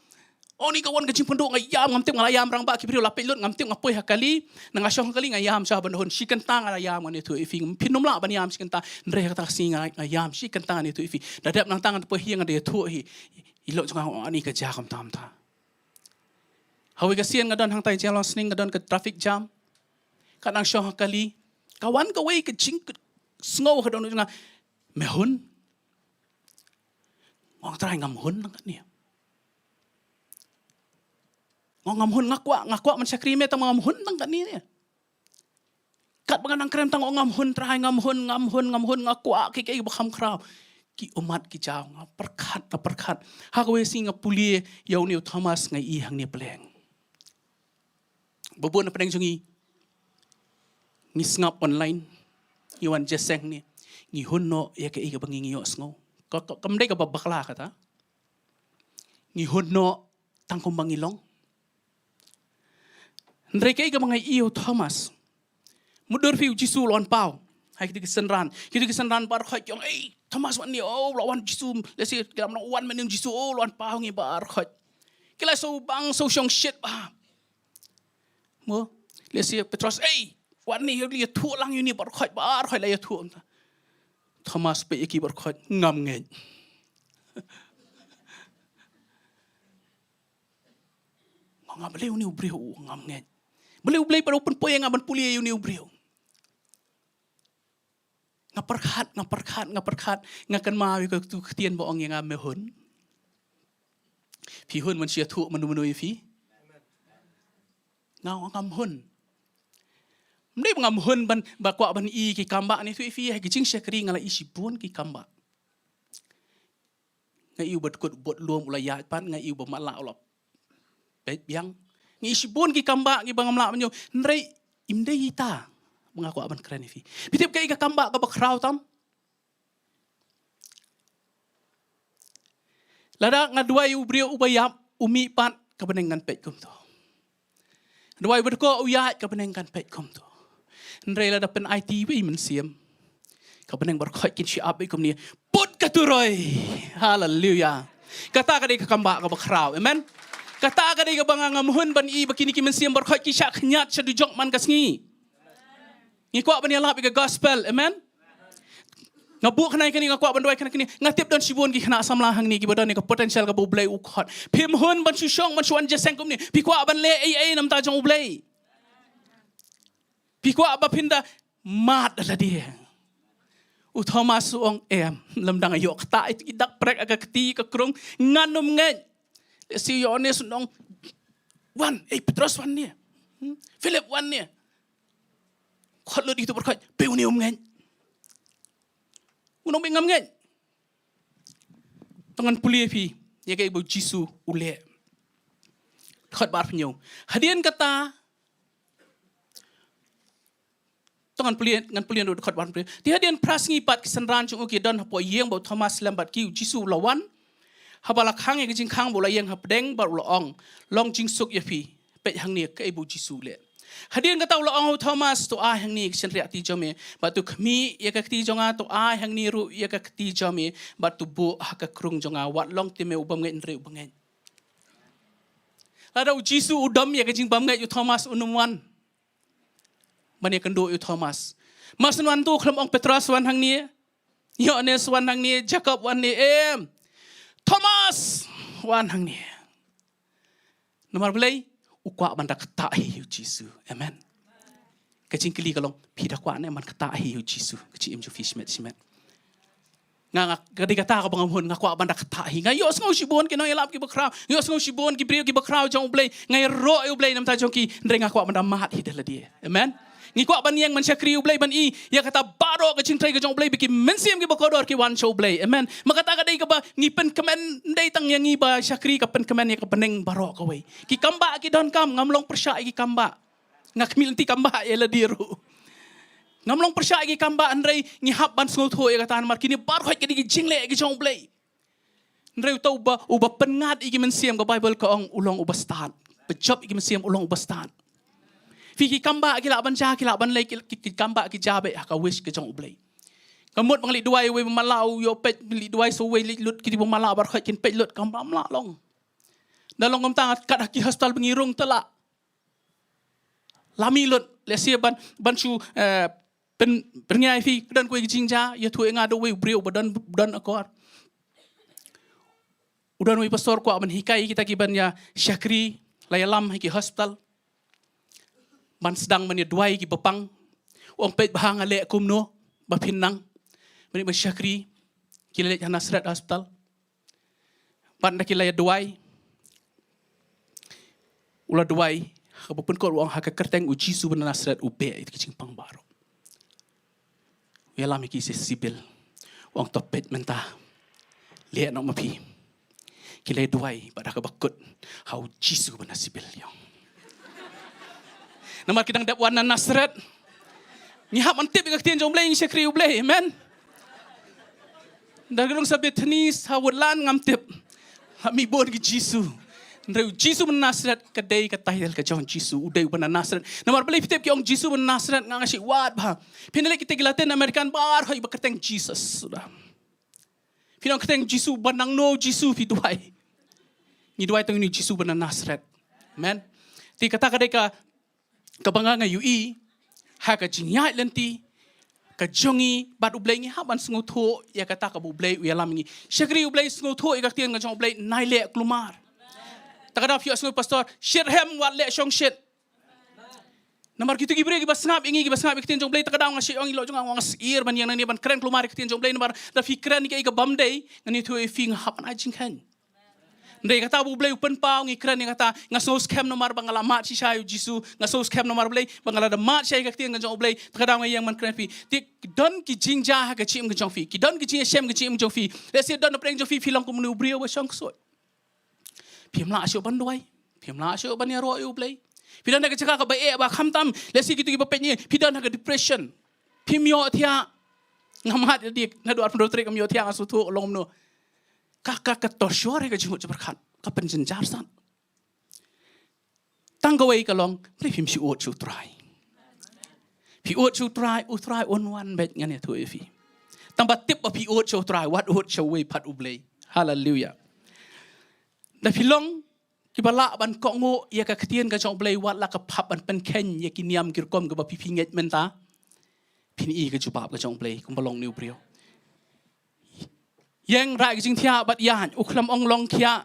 Oni ka wan ka jingpynduh, nga ïam, ngam tip nga la ïam rangbah ki briew la peit lut, ngam tip nga poi ha kali, na nga shong ha kali nga ïam sha ban hun, shi kynta nga la ïam, ngan ïathuh ïa phi, phim nym lah ban ïam shi kynta, hynrei ha kata ka sngi nga, nga ïam shi kynta, ngan ïathuh ïa phi. Da dep nangta ngan poi hi, ngan da ïathuh hi. I lok jong nga, ani ka jia kumta kumta. Hawei ka sien nga don hangtai Jinglong Sning, nga don ka traffic jam. Ka nang shong ha kali. Ka wan kawei ka jingsngew ha dohnud jong nga. Me hun? Nga ong Trai ngam hun tang katne. Nga ong ngam hun, nga kwah, nga kwah ban shakri me, tang ngam hun tang katne. Katba nga nang kren tang nga ong ngam hun Trai, ngam hun, ngam hun, ngam hun, nga kwah kiei kiei ba kham khraw. Ki ummat ki jaw, nga pyrkhat, nga pyrkhat. Ha kawei sngi nga pule ïa une u Thomas, nga ïohi hangne pleng. Ba bun na pdeng jong ngi, ngi sngap online, ngi wan jingïaseng ne, ngi hun noh ïa kaei kaba ngi, ngi ïohsngew. Ka, ka, kam dei kaba bakla kata. Ngi hun noh tang kumba ngi long. Hynrei kaei kaba nga ïohi ïa u Thomas. Mutdur phi u Jisu u la wan paw ha kito ki synran. Kito ki synran baroh khoit ki ong, "Ei, Thomas wan ne, oh, u la wan Jisu." Lehse ki la ong, "Wan mynne u Jisu, oh, u la wan paw ngi baroh khoit." Ki la shu bang, shu shong shit bha. Mo, lehse Petros, "Ei, wan ne, ïathuh lang ïa une baroh khoit, baroh khoit la ïathuh." Thomas peit ïa ki baroh khoit, "Ngam ngeit." Nga, nga, balei une u briew, ngam ngeit. Balei U Blei pat u pynpoi ïa nga ban pule ïa une u briew. Nga pyrkhat, nga pyrkhat, nga pyrkhat, nga kynmaw ïa katu ka ktien ba ong ïa nga, me hun. Phi hun ban shu ïathuh mano mano ïa phi? Nga ong ngam hun. Ym dei ba ngam hun ban, ba kwah ban ïohi ki kambah ne, ïathuh ïa phi, ha ki jingshakri nga la ïohi shibun ki kambah. Nga ïohi uba dkut bad lum u la ïaid pat, nga ïohi uba matlah u la peit biang. Nga ïohi shibun ki kambah kiba ngam lah ban ïoh. Hynrei ym dei ita ba nga kwah ban kren ïa phi. Phi tip kaei ka kambah kaba khraw tam? Lada nga duwai u briew uba ïap, u mih pat, ka bneng kan peit kumto. Duwai bad ko u ïaid, ka bneng kan peit kumto. Hynrei lada pynaiti iwei i mynsiem, ka bneng baroh khoit kin shu ap beit kumne. Put ka turoi. Haleluya. Kata ka dei ka kambah kaba khraw. Amen. Kata ka dei kaba nga ngam hun ban ïohi ba kine ki mynsiem baroh khoit ki shah khñiat sha dujok man ka sngi. Ngi kwah ban ïalap ïa ka gospel. Amen. Nga buh kane kane, nga kwah ban duwai kane kane. Nga tip don shibun ki khynnah samla hangne kiba don ïa ka potential kaba U Blei u khot. Phim hun ban shu shong, ban shu wan jingïaseng kumne. Phi kwah ban leh ei ei namar jong U Blei? Phi kwah ba phin da mad lade? U Thomas u ong, em, lymda nga ïoh ktah ïa ki dak prek ha ka kti ka krung, ngan ym ngeit. Lehse u Ïoannis u ong, wan, ei Petros wan ne. Hmm? Philip wan ne. Khot lut ïa kitu baroh khoit, phi, une um ngeit. Un ong, phi, ngam ngeit. To ngan pule ïa phi ïa kaei ba u Jisu u leh. Dkhot ba arphew hynñiew. Hadien kata, to ngan pule, ngan pule naduh dkhot ba arphew hynñiew. Te hadien phra sngi pat ki synran jong u ki don hapoh ïing ba u Thomas lem bad ki, u Jisu u la wan. Haba la khang ïa ka jingkhang bad u la ïeng hapdeng bad u la ong, long jingsuk ïa phi. Peit hangne kaei ba u Jisu u leh. Hadien kata u la ong ha u Thomas, to ai hangne ïa ka shynriah kti jong me, bad to khmih ïa ka kti jong nga, to ai hangne ruh ïa ka kti jong me, bad to buh ha ka krung jong nga, wat long te me u bym ngeit hynrei u bangeit. Lada u Jisu u dom ïa ka jingbym ngeit, u Thomas un ym wan ban ïakynduh ïa u Thomas. Mas wan to khlem ong Petros wan hangne, Ïoannis wan hangne, Jakob wan ne, em. Thomas wan hangne. Namar balei? U kwah ban da ktah hi ïa u Jisu. Amen. Ka jingkylli ka long, phi da kwah ne ban ktah hi ïa u Jisu? Ka jingim jong phi shimet shimet. Nga, nga, ka dei kata kaba ngam hun, nga kwah ban da ktah hi. Nga ïohsngew shibun ki nongïalap kiba khraw, ïohsngew shibun ki briew kiba khraw jong U Blei. Nga ïaroh ïa U Blei namar jong ki, hynrei nga kwah ban da mad hi da lade. Amen. Ngi kwah ban ïeng ban shakri U Blei, ban i ïa kata baroh ka jingtrei ka jong U Blei, ba ki mynsiem kiba kordor ki wan sha U Blei. Amen. Ma kata ka dei kaba ngi pynkmen, ym dei tang ïa ngi ba shakri, ka pynkmen ïa ka bneng baroh kawei. Ki kambah ki donkam, ngam long pyrshah ïa ki kambah. Nga khmih lynti kambah ïa lade ruh. Ngam long pyrshah ïa ki kambah, hynrei ngi hap ban sngewthuh ïa kata namar kine baroh ka dei ki jingleh ki jong U Blei. Hynrei uta uba, uba pynngat ïa ki mynsiem, ka Baibl ka ong u long uba stad. Ba jop ïa ki mynsiem u long uba stad. Phi, ki kambah ki lah ban jia, ki lah ban leit, ki, ki, ki kambah ki jia beit ha ka wish ka jong U Blei. Nga mut ba nga leit duwai uwei ba matlah, u ïoh peit, leit duwai sa uwei, leit lut kiti ba matlah, baroh khoit kin peit lut, kam lah long. Da long kumta nga kat ha ki hospital ba ngi rung tela. Lami lut, lehse ban, ban shu, eh, pyn, pynïaid phi, don kawei ka jingjia, ïathuh ïa nga da uwei u briew ba don, don akor. U don uwei pastor kwah ban hikai kita kiban ïa shakri, la ïalam ha ki hospital. Ban sdang ban ïa duwai ki bapang. U ong peit bha nga leh kumno, ba phin nang. Ban ïa ban shakri, ki la leit ha Nasreth Hospital. Bad ynda ki la ïa duwai. U la duwai, ha kaba pynkut u ong ha ka kyrteng u Jisu ba na Nasreth u beh ïa ki jingpang baroh. U ïalam ïa ki sha civil. U ong to peit mynta. Leh noh ma phi. Ki la ïa duwai, bad ha kaba kut. Ha u Jisu ba na civil ïong. Namar ki dang dep wan na Nasreth. Ngi hap ban tip ïa ka ktien jong u Blei, ngi shakri u Blei, amen. Da ka rung sha Bethany, sha Woodland ngam tip. Hap mih bun ki Jisu. Hynrei u Jisu ba na Nasreth, ka dei ka title ka jong Jisu, u dei uba na Nasreth. Namar balei phi tip ki ong Jisu ba na Nasreth, nga nga shu wad bha. Phin leit kita ki Latin American baroh hoi ba kyrteng Jesus. Suda. Phi ong kyrteng Jisu ba nangno Jisu phi duwai. Ngi duwai tang ïa u Jisu ba na Nasreth. Amen. Te kata ka dei ka kaba nga nga ïohi, ha ka jingïaid lynti, ka jong ngi, bad u Blei ngi hap ban sngewthuh, ïa kata kaba u Blei u ïalam ngi. Shakri u Blei sngewthuh, ïa ka ktien ka jong u Blei, nai leh kulmar. Ta ka daw phi ïohsngew pastor, shit hem wat leh shong shit. Namar kito ki briew kiba sngap ïa ngi, kiba sngap ïa ka ktien jong u Blei, ta ka daw nga shu ong ïa lok jong nga, nga sngewsih ban ïeng nangne ban kren kulmar ïa ka ktien jong u Blei, namar da phi kren ïa ka bym dei, ngan ïathuh ïa phi nga hap ban ai jingkheiñ. Hynrei kata ba u Blei u pynpaw ngi kren ïa kata, nga sngew skhem namar ba nga la mad shisha ïa u Jisu, nga sngew skhem namar Blei, ba nga la da mad shisha ïa ka ktien ka jong u Blei, ta ka daw nga ïeng ban kren phi. Te ki don ki jingjia ha ka jingim ka jong phi, ki don ki jingïashem ka jingim jong phi. Lehse don na pdeng jong phi, phi long kum une u briew ba shong ksuid. Phim lah shuh ban duwai, phim lah shuh ban ïaroh ïa u Blei. Phi don ha ka jaka kaba eh ba khamtam, lehse kito kiba peit ngi, phi don ha ka depression. Phim ïohthiah. Nga mad ïa dik, naduh arphew hynriew tarik ngam ïohthiah nga sngewthuh long kumno. Ka, ka, ka torture ïa ka jingmut jingpyrkhat. Ka pynjynjar sat. Tang kawei ka long, balei phim shu ud sha u Trai. Phi ud sha u Trai, u Trai un wan beit ngan ïathuh ïa phi. Tang ba tip ba phi ud sha u Trai, wat ud sha uwei pat u Blei. Haleluia. Da phi long, kiba lah ban kohnguh ïa ka ktien ka jong u Blei wat la ka phap ban pynkheiñ ïa ki niam ki rukom kiba phi phi ngeit mynta. Phin i ka jubab ka jong u Blei, kumba long une u briew. Ïeng rah ïa ka jingthiah bad ïaid, u khlem ong long khiah.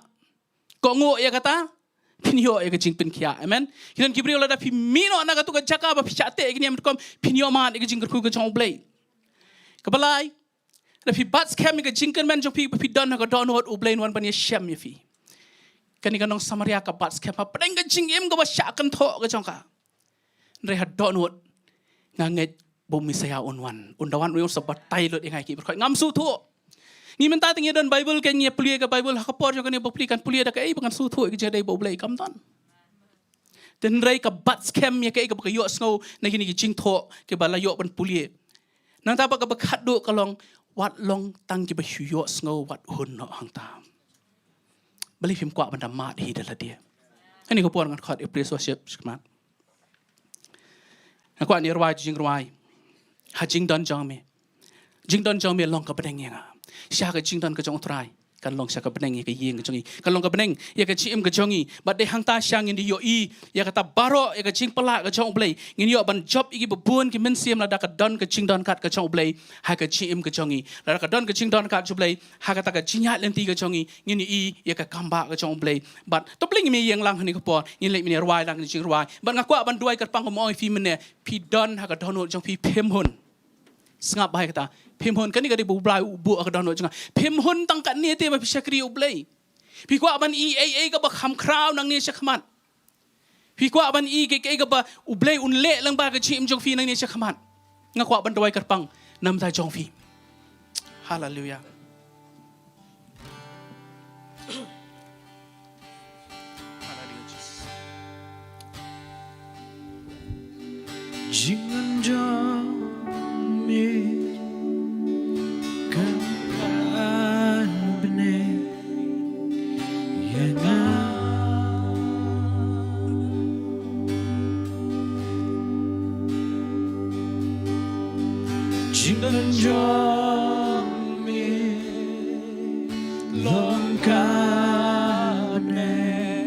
Kohnguh ïa kata, phin ïoh ïa ka jingpynkhiah. Amen. Ki don ki briew lada phi mih noh na katu ka jaka ba phi shah teh ïa ki niam rukom, phin ïoh mad ïa ka jingkyrkhu ka jong u Blei. Kaba lai, lada phi bat skhem ïa ka jingkyrmen jong phi ba phi don ha ka dohnud u Blei un wan ban ïashem ïa phi. Kane ka nong Samaria ka bat skhem hapdeng ka jingim kaba shah kynthoh ka jong ka. Hynrei ha dohnud nga ngeit ba u Messaïah un wan. Un da wan u ïoh sa batai lut ïa nga ïa ki briew. Ngam sngewthuh. Ngi mynta te ngi don Bible, kan ngi pule ka Bible ha ka por jong kane ba pule kan pule da kaei ba ngan sngewthuh ïa ka jingdei ba u Blei, kam don. Te hynrei ka bat skhem ïa kaei kaba ka ïohsngew na kine ki jingthoh kiba la ïoh ban pule. Nangta ba kaba khatduh ka long, wat long tang kiba shu ïohsngew wat hun noh hangta. Balei phim kwah ban da mad hi da lade. Kane ka por ngan khot ïa praise worship shakhmat. Nga kwah ngi rwai jingrwai. Ha jingdon jong me. Jingdon jong me long ka bneng ïa nga. Sha ka jingdon ka jong u Trai. Kan long sha ka bneng ïa ka ïing ka jong ngi. Kan long ka bneng ïa ka jingim ka jong ngi. Bad dei hangta sha ngin ïohi ïa kata baroh ïa ka jingpyllait ka jong u Blei. Ngin ïoh ban jop ïa ki babun ki mynsiem lada ka don ka jingdon kat ka jong u Blei. Ha ka jingim ka jong ngi. Lada ka don ka jingdon kat jong u Blei. Ha kata ka jingïaid lynti ka jong ngi. Ngin ïohi ïa ka kambah ka jong u Blei. Bad to plie ngi me ïeng lang ha kane ka por. Ngin leit mynne rwai lang ka jingrwai. Bad nga kwah ban duwai kyrpang kumba ong ïa phi mynne. Phi don ha ka dohnud jong phi phim hun. Sngap bha ïa kata. Phim hun kane ka dei ba u Blei u buh ha ka dohnud jong nga. Phim hun tang katne te ba phi shakri u Blei. Phi kwah ban i ei ei kaba kham khraw nangne shakhmat. Phi kwah ban i kaei kaei kaba u Blei un leh lyngba ka jingim jong phi nangne shakhmat. Nga kwah ban duwai kyrpang na ka bynta jong phi. Haleluia. Haleluia, Jesus. Jingdon jong me kan bneng ïa nga. Jingdon jong me long ka bneng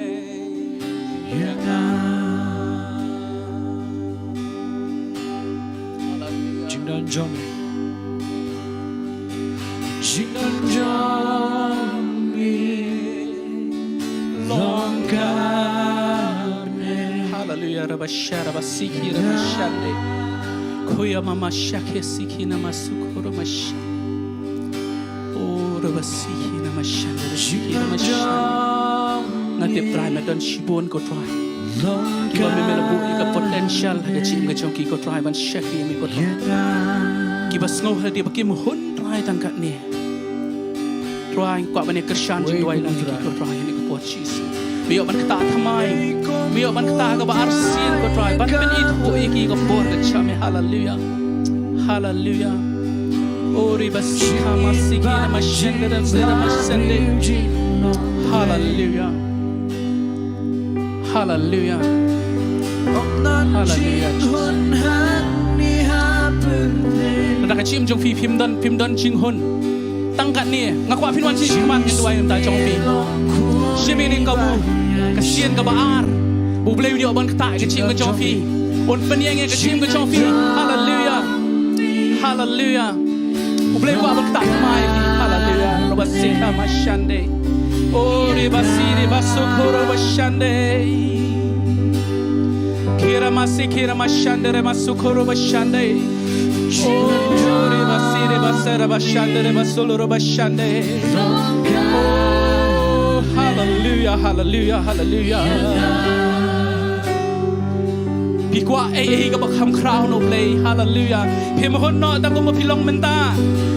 Rabasha, rabasiki, rabashande. Koya mama shake siki nama sukuro mash. O rabasiki nama shande, rabasiki nama shande. Nga tip Trai me don shibun ko Trai. Kiba me me la buh ïa ka potential ha ka jingim ka jong ki ko Trai ban shakri ïa me ko Trai. Kiba sngew ha lade ba kim hun Trai tang katne. Trai, nga kwah ban ïa kyrshan jingduwai lang ïa ki ko Trai ha kane ka por Jisu. Me ïoh ban ktah thymmai. Me ïoh ban ktah kaba arsien ko Trai. Ban pynithuh ïa ki ka por ka jong me. Haleluya. Haleluya. O riba sika masiki na mashende dan sera mashende. Haleluya. Haleluya. Haleluya. Lada ka jingim jong phi phim don, phim don jinghun. Tang katne, nga kwah phin wan sha khmat ngan duwai ïa ka jong phi. Shim ïa ka kabu, ka sien kaba ar. U Blei u ïoh ban ktah ïa ka jingim ka jong phi. Un pynïeng ïa ka jingim ka jong phi. Haleluya. Haleluya. U Blei u kwah ban ktah thymmai ïa phi. Haleluya. Roba sika mashande. O riba si riba sukuro bashande. Kira masi kira mashande re masukuro bashande. O riba si riba sera bashande re masolo roba shande. O haleluya, haleluya, haleluya. Phi kwah ei ei kaba kham khraw na U Blei. Haleluya. Phim hun noh tang kumba phi long mynta.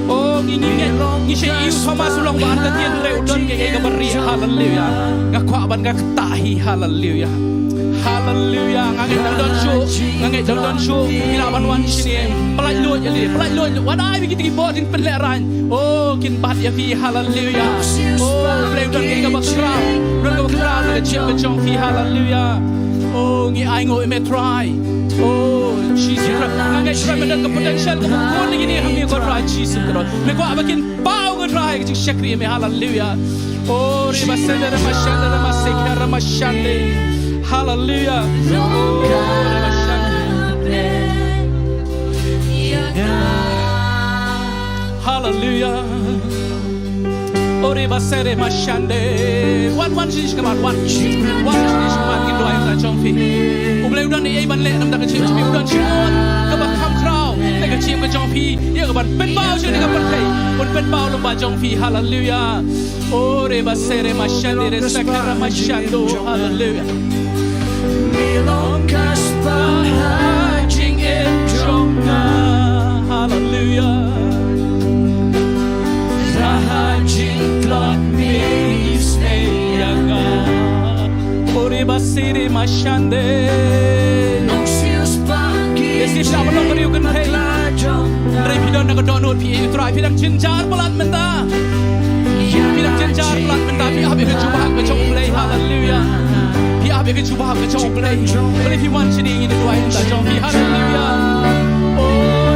O ngi ngi ngi ngi sha ïa u Thomas u long ba artatien, hynrei u don kaei kaei kaba rieh. Haleluya. Nga kwah ban nga ktah hi. Haleluya. Haleluya. Nga ngeit dang don shuh. Nga ngeit dang don shuh. Phi lah ban wan shane. Pyllait lut ïa lade. Pyllait lut. Wan ai ïa ki bor kin pynlehraiñ. O kin bat ïa phi. Haleluya. O U Blei u don kaei kaba khraw. U don kaba khraw na ka jingim ka jong phi. Haleluya. O ngi ai nguh ïa me Trai. O Jisu Khrist, nga ngeit Trai me don ka potential kaba bun na kine hangne ko Trai Jisu Khrist. Me kwah ba kin paw ko Trai ka jingshakri ïa me. Haleluya. O riba sende rama shande rama sekha rama shande. Haleluya. O riba shande. Haleluya. Ore ba sere ma shande. Wan, wan, shisha kaman, wan. Wan, shisha kaman, ngin duwai ïa ka jong phi. U Blei u don ei ei ban leh na ka jingim jong phi. U don shibun kaba kham khraw na ka jingim ka jong phi. Ïa kaban pynpaw sha ka pyrthei. Ban pynpaw lem ba jong phi. Haleluya. Ore ba sere ma shande, re sakara ma shando. Haleluya. Mi long ka spah ha jingim jong nga. Haleluya. Sa ha jingtlot mi sne ïa nga. Ore ba sere ma shande. Nong siu spah ki. Ïa si phi la ba long ka riewkynthei. Hynrei phi don na ka dohnud phi ïeit ïa u Trai, phi dang jynjar palat mynta. Phi dang jynjar palat mynta, phi ap ïa ka jubab ka jong U Blei. Haleluya. Phi ap ïa ka jubab ka jong U Blei. Balei phi wan shane, ngin duwai ïa ka jong phi. Haleluya. O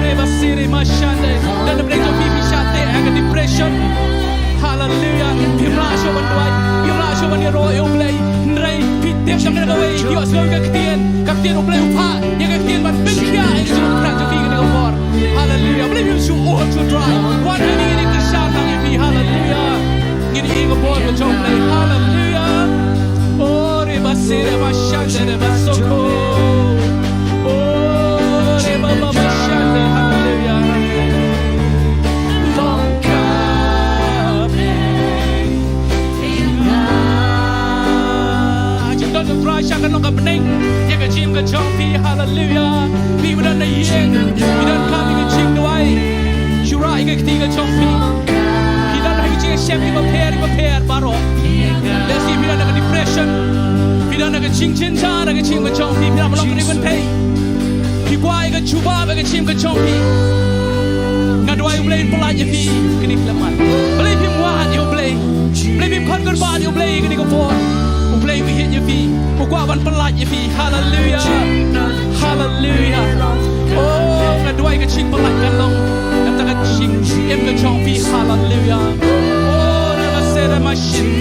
re ba siri ma shande. Don na pdeng jong phi, phi shah teh ha ka depression. Haleluya. Phim lah shuh ban duwai, phim lah shuh ban ïaroh ïa U Blei. Hynrei phi tip jong ka kawei, phi ïohsngew ka ktien, ka ktien U Blei u phah ïa ka ktien ban pynkhiah ïa ka jingpyrkhat jong phi kane ka por. Haleluya. Balei phim shu uh shu trai? Wan hangne, ngin kyrshan lang ïa phi. Haleluya. Ngin ïohi ka bor ka jong U Blei. Haleluya. O re ba siri ma shande re ba soko. O re ba ba ba shande. Haleluya. Long ka bneng. Jingdon jong U Trai shah kan long ka bneng ïa ka jingim ka jong phi. Haleluya. Phi ba don na ïing, phi donkam ïa ka jingduwai. Shu rah ïa ka kti ka jong phi. Phi don ha ka jingshem kiba pher kiba pher baroh. Lehse phi don ha ka depression. Phi don ha ka jingjynjar ha ka jingim ka jong phi. Phi don ha ka jingkynthei. Phi kwah ïa ka jubab ha ka jingim ka jong phi. Nga duwai U Blei un pyllait ïa phi kane ka khyllipmat. Balei phim wad ïa U Blei? Balei phim khot kyrpad ïa U Blei kane ka por? U Blei u ïeit ïa phi. U kwah ban pyllait ïa phi. Haleluya. Haleluya. O, nga duwai ka jingpyllait kan long na ka bynta ka jingim ka jong phi. Haleluya. O, re ba sere ma shin.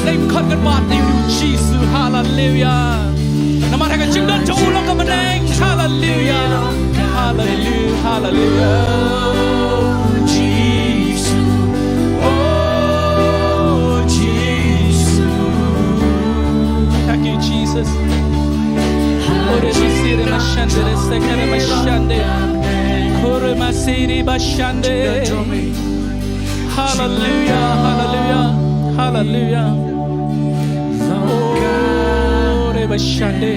Leh khot kyrpad ïa U Jisu. Haleluya. Namar ha ka jingdon jong u long ka bneng. Haleluya. Haleluya. Haleluya. O Jisu. O Jisu. Thank you, Jesus. Kore masiri bashande. Hallelujah, hallelujah, hallelujah. Kore bashande.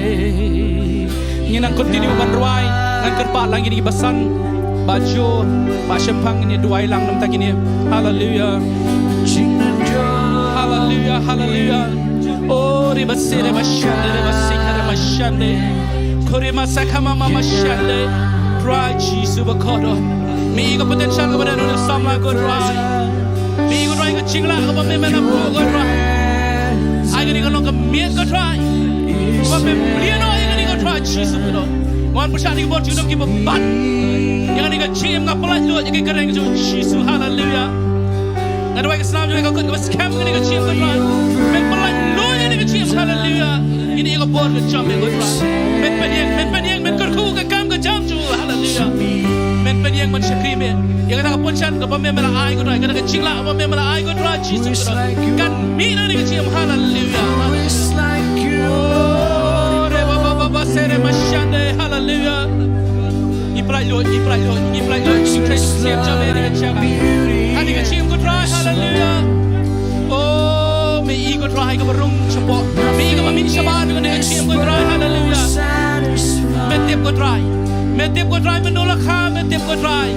Ngin nang continue ban rwai, ngan kyrpad lang ïa kine ki basan. Ba Jo, ba Shemphang, ngin duwai lang namar kine. Hallelujah. Hallelujah, hallelujah. Oh, ribasire bashande, ribasika, ribashande. Kore masaka mama mashande. Trai Jisu ba kordor. Mih ïa ka potential kaba don ha u samla ko Trai. Mih ïa ko Trai ka jinglah kaba me me la buh ko Trai. Ai kane ka long ka miet ko Trai. Kaba me mlien noh ïa kane ko Trai Jisu ba kordor. Wan pyrshah ïa ki bor jingdum kiba bat ïa kane ka jingim, nga pynlait lut ïa ka kyrteng jong u Jisu. Haleluya. Nga duwai ka snam jong me ka kut kaba skhem ïa kane ka jingim ko Trai. Men pynlait lut ïa kane ka jingim. Haleluya. Ïa kane ka bor ka jam ïa ko Trai. Men pynïeng, men pynïeng, men kyrkhu ka kam ka jam jong u. Haleluya. Men pynïeng, men shakri me ïa kata ka pynshai kaba me me la ai ko Trai. Kata ka jinglah kaba me me la ai ko Trai Jisu ko Trai. Kan mih na kane ka jingim. Haleluya. Oh, re ba ba ba ba sere mashande. Haleluya. Ngi pynlait lut, ngi pynlait lut, ngi pynlait lut. Ngi pynlait lut. Siam jam ïa kane ka jingim. Kane ka jingim ko Trai. Haleluya. Oh, me i ko Trai kaba rung shapoh. Me i kaba mih shabar kane ka jingim ko Trai. Haleluya. Me tip ko Trai. Me tip ko Trai, me nulakha, me tip ko Trai.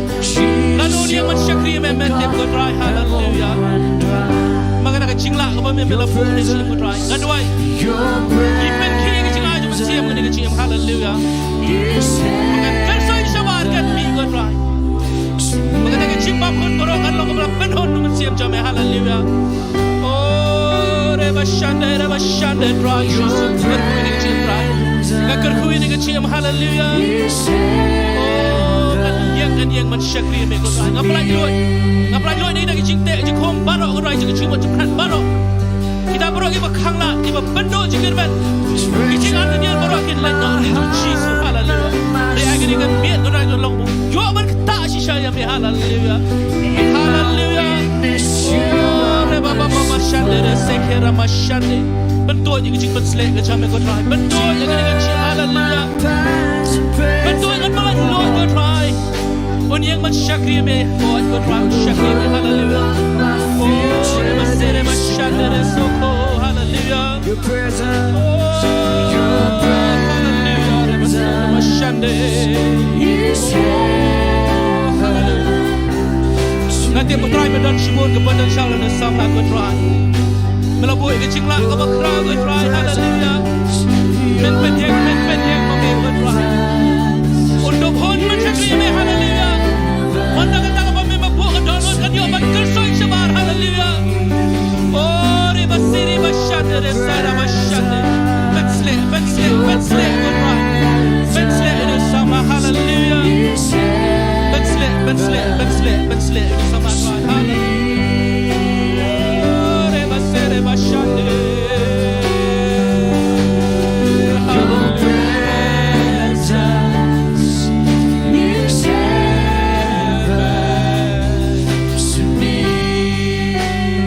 Lano ïa man shakri me, me tip ko Trai. Haleluya. Ma kata ka jinglah kaba me me la buh ne jingim ko Trai. Nga duwai. Ngi pynkhih ka jingai jong u Mynsiem kane ka jingim. Haleluya. Ma kata ka soi shabar kan mih ko Trai. Ma kata ka jingbam hun baroh kan long kaba la pynhun u Mynsiem jong me. Haleluya. Oh, reba shande, reba shande, Trai Jisu. Kyrkhu ïa kane ka jingim, Trai. Nga kyrkhu ïa kane ka jingim. Haleluya. Oh, kan ïeng, kan ïeng man shakri me ko Trai. Nga pynlait lut. Nga pynlait lut ïa kane ka jingteh jingkhum baroh ko Trai, jingkhum jingpyrkhat baroh. Kita baroh kiba khanglad, kiba pynduh jingkyrmen. Ki jingartatien baroh kin leit noh ha u Jisu. Haleluya. Re ai kane ka miet ko Trai ka long bun. Ïoh ban ktah shisha ïa me. Haleluya. Haleluya. Oh, re ba ba ba ba shande re se khe ra ma shande. Pynduh ïa ka jingpynsleh ka jam me ko Trai. Pynduh ïa kane ka jingim. Haleluya. Pynduh ïa ka pynlait lut ko Trai. Un ïeng ban shakri me, oh, ko Trai, un shakri me, haleluya. Oh, re ba se re ba shande re soko, haleluya. Oh, haleluya, re ba se re ba shande. Oh, haleluya. Nga tip ko Trai me don shibun ka potential na samla ko Trai. Me la buh ïa ka jinglah kaba khraw ko Trai. Haleluya. Men pynïeng, men pynïeng ma me ko Trai. Un dup hun man shakri me. Haleluya. Ynda kata kaba me me buh ka dohnud kan ïoh ban kyrsoi shabar. Haleluya. Oh, re ba siri ba shande re sara ba shande. Pynsleh, pynsleh, pynsleh ko Trai. Pynsleh ïa u samla. Haleluya. Pynsleh, pynsleh, pynsleh, pynsleh ïa u samla Trai. Haleluya.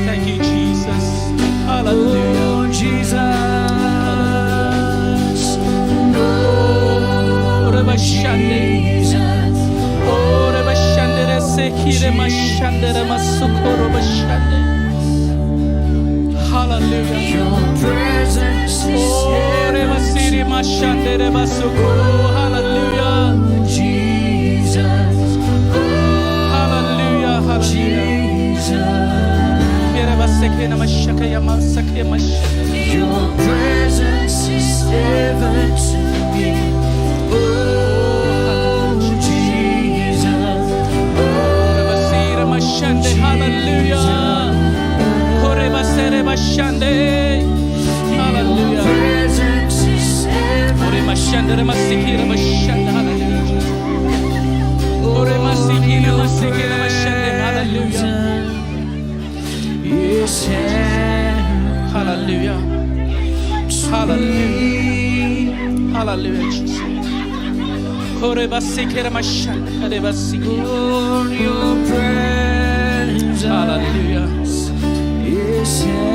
Thank you, Jesus. Hallelujah. Jesus. Oh, reba shande. Oh, reba shande, re seki, rema shande, rema suko, reba shande. Hallelujah. Your presence is Oh, reba siri ma shande, reba suko. Hallelujah. Jesus. Hallelujah, hallelujah. Jesus. Kere ba seke na ma shaka ya ma sake ma shaka. Your presence is heaven to me. Oh, Jesus. Oh, reba siri ma shande, hallelujah. Kore ba sere ba shande. Hallelujah. Ore ma shande, re ma siki, re ma shande, hallelujah. Ore ma siki, re ma siki, re ma shande, hallelujah. Hallelujah. Hallelujah. Hallelujah, Jesus. Kore ba siki, re ma shande, re ba siki. Hallelujah.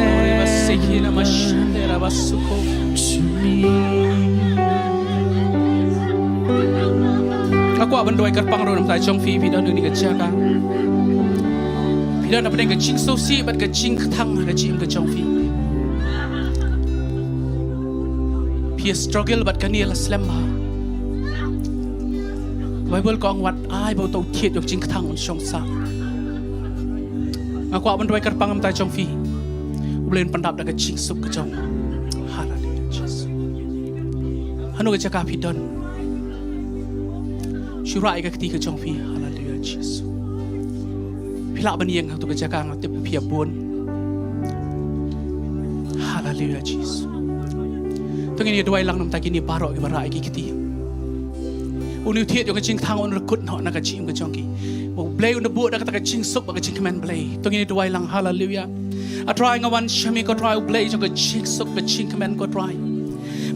Ore ba siki, re ma shande, re ba suko. To me. Kwah ban duwai kyrpang ruh namar jong phi, phi don ha kane ka jaka. Phi don hapdeng ka jingsngewsih bad ka jingkthang ha ka jingim ka jong phi. Phi struggle bad kane la slem bha. Baibl ka ong wat ai ba uta u thied jong ka jingkthang un shong sah. Nga kwah ban duwai kyrpang namar jong phi. U Blei un pyndap da ka jingsuk ka jong. Haleluia, Jisu. Hano ka jaka phi don? Shu rah ïa ka kti ka jong phi. Haleluia, Jisu. Phi lah ban ïeng ha tu ka jaka, nga tip phi ïa bun. Haleluia, Jisu. To ngin ïa duwai lang namar kine baroh kiba rah ïa ki kti. Une u thied jong ka jingkthang un rakut noh na ka jingim ka jong ki. Ba U Blei un da buh da kata ka jingsuk bad ka jingkmen Blei. To ngin ïa duwai lang, haleluia. A Trai, nga wan sha me ko Trai, U Blei jong ka jingsuk bad jingkmen ko Trai.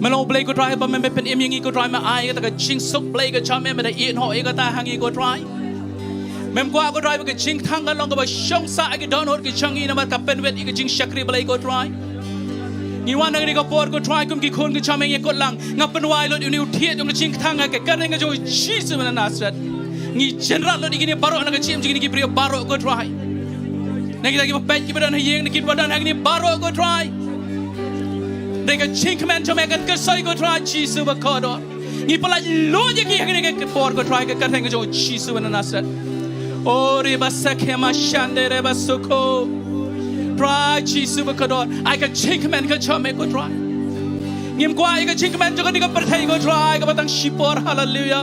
Me long U Blei ko Trai, ba me, me pynim ïa ngi ko Trai, me ai kata ka jingsuk Blei ka jong me, me da ïehnoh ïa kata ha ngi ko Trai. Mem kwah ko Trai ba ka jingkthang kan long kaba shong sah ha ki dohnud ki jong ngi namar ka pynwit ïa ka jingshakri Blei ko Trai. Ngi wan ha kane ka por ko Trai kum ki khun ki jong me, ngi kut lang, nga pynwai lut ïa une u thied jong ka jingkthang ha ka kyrteng ka jong u Jisu na Nasareth. Ngi jynrat lut ïa kine baroh na ka jingim jong kine ki briew baroh ko Trai. Na kita kiba peit kiba don ha ïing, na kiba don ha kine baroh ko Trai. Da ka jingkmen jong me kan kyrsoi ko Trai Jisu bakordor. Ngi pyllait lut ïa ki ha kane ka por ko Trai, ka kyrteng ka jong u Jisu na Nasareth. O reba sakhe ma shande reba sukho. Trai Jisu bakordor, ai ka jingkmen ka jong me ko Trai. Ngim kwah ïa ka jingkmen jong kane ka pyrthei ko Trai kaba tang shipor, haleluia.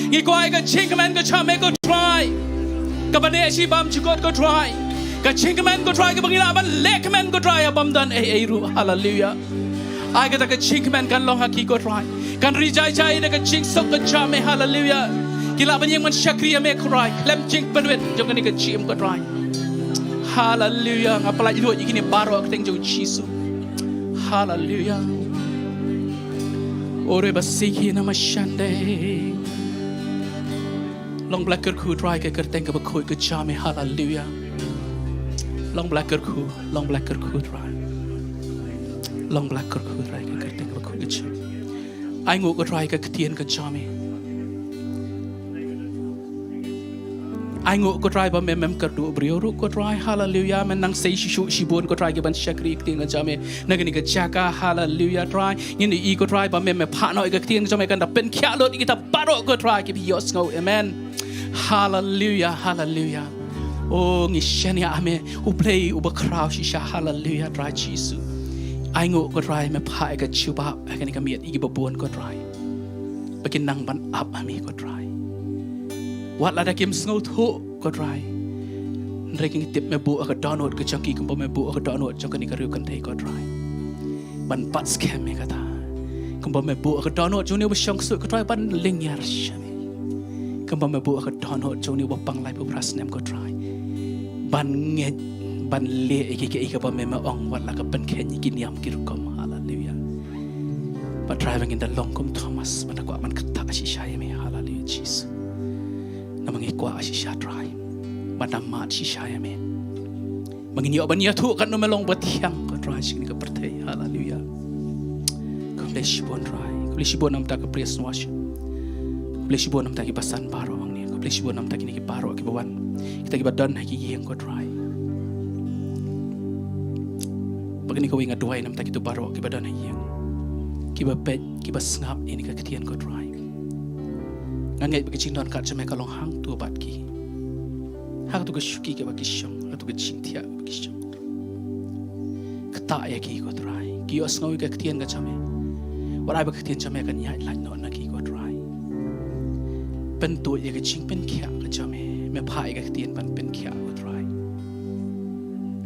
Ngi kwah ïa ka jingkmen ka jong me ko Trai, kaba neh shibam jukut ko Trai. Ka jingkmen ko Trai kaba ngi lah ban leh kmen ko Trai ha bym don ei ei ruh, haleluia. Ai kata ka jingkmen kan long ha ki ko Trai. Kan ri jai jai da ka jingsuk ka jong me, haleluia. Ki lah ban ïeng ban shakri ïa me ko Trai khlem jingpynwit jong kane ka jingim ko Trai. Haleluia. Nga pyllait lut ïa kine baroh ha ka kyrteng jong u Jisu. Haleluia. Ore basiki na mashande. Long ba la kyrkhu Trai ka kyrteng kaba khuid ka jong me, haleluia. Long ba la kyrkhu, long ba la kyrkhu Trai. Long ba la kyrkhu Trai ka kyrteng kaba khuid ka jong me. Ai nguh ko Trai ka ktien ka jong me. Ai nguh ko Trai ba me mem kyrduh briew ruh ko Trai, haleluia. Men nang sei shisha shibun ko Trai ki ban shakri ktien ka jong me na kane ka jaka, haleluia Trai. Ngin ïohi ko Trai ba me me phah noh ïa ka ktien ka jong me kan da pynkhiah lut ïa kita baroh ko Trai kiba ïohsngew, amen. Haleluia, haleluia. O ngi shaniah ha me, U Blei uba khraw shisha, haleluia Trai Jisu. Ai nguh ko Trai me phah ïa ka jubab ha kane ka miet ïa kiba bun ko Trai. Ba kin nang ban ap ha me ko Trai. Wat lada kim sngewthuh ko Trai, hynrei ngi tip me buh ha ka dohnud ka jong ki kumba me buh ha ka dohnud jong kane ka riew kynthei ko Trai. Ban bat skhem ïa kata. Kumba me buh ha ka dohnud jong une uba shong ksuid ko Trai ban lyngngiar sha me. Kumba me buh ha ka dohnud jong une uba pang laiphew phra snem ko Trai ban ngeit, ban leh ïa kiei kiei kaba me me ong wat la ka pynkheiñ ïa ki niam ki rukom, haleluia. Ba Trai ba ngin da long kum Thomas, ba da kwah ban ktah shisha ïa me, haleluia Jisu. Namar ngi kwah shisha Trai ba da mad shisha ïa me. Ba ngin ïoh ban ïathuh katno me long ba thiang ko Trai sha kane ka pyrthei, haleluia. Khublei shibun Trai, khublei shibun namar ka praise and worship. Khublei shibun namar ki basan baroh hangne, khublei shibun namar kine ki baroh kiba wan, kita kiba don ha ki ïing ko Trai. Ba kane kawei nga duwai namar kito baroh kiba don ha ïing, kiba peit, kiba sngap ïa kane ka ktien ko Trai. Nga ngeit ba ka jingdonkam jong me ka long hangto bad ki. Hangto ka shuki kaba ki shong, hangto ka jingthiah kaba ki shong. Ktah ïa ki ko Trai. Ki ïohsngew ïa ka ktien ka jong me. Wat ai ba ka ktien jong me kan ïaid lait noh na ki ko Trai. Pynduh ïa ka jingpynkhiah ka jong me. Me phah ïa ka ktien ban pynkhiah ko Trai.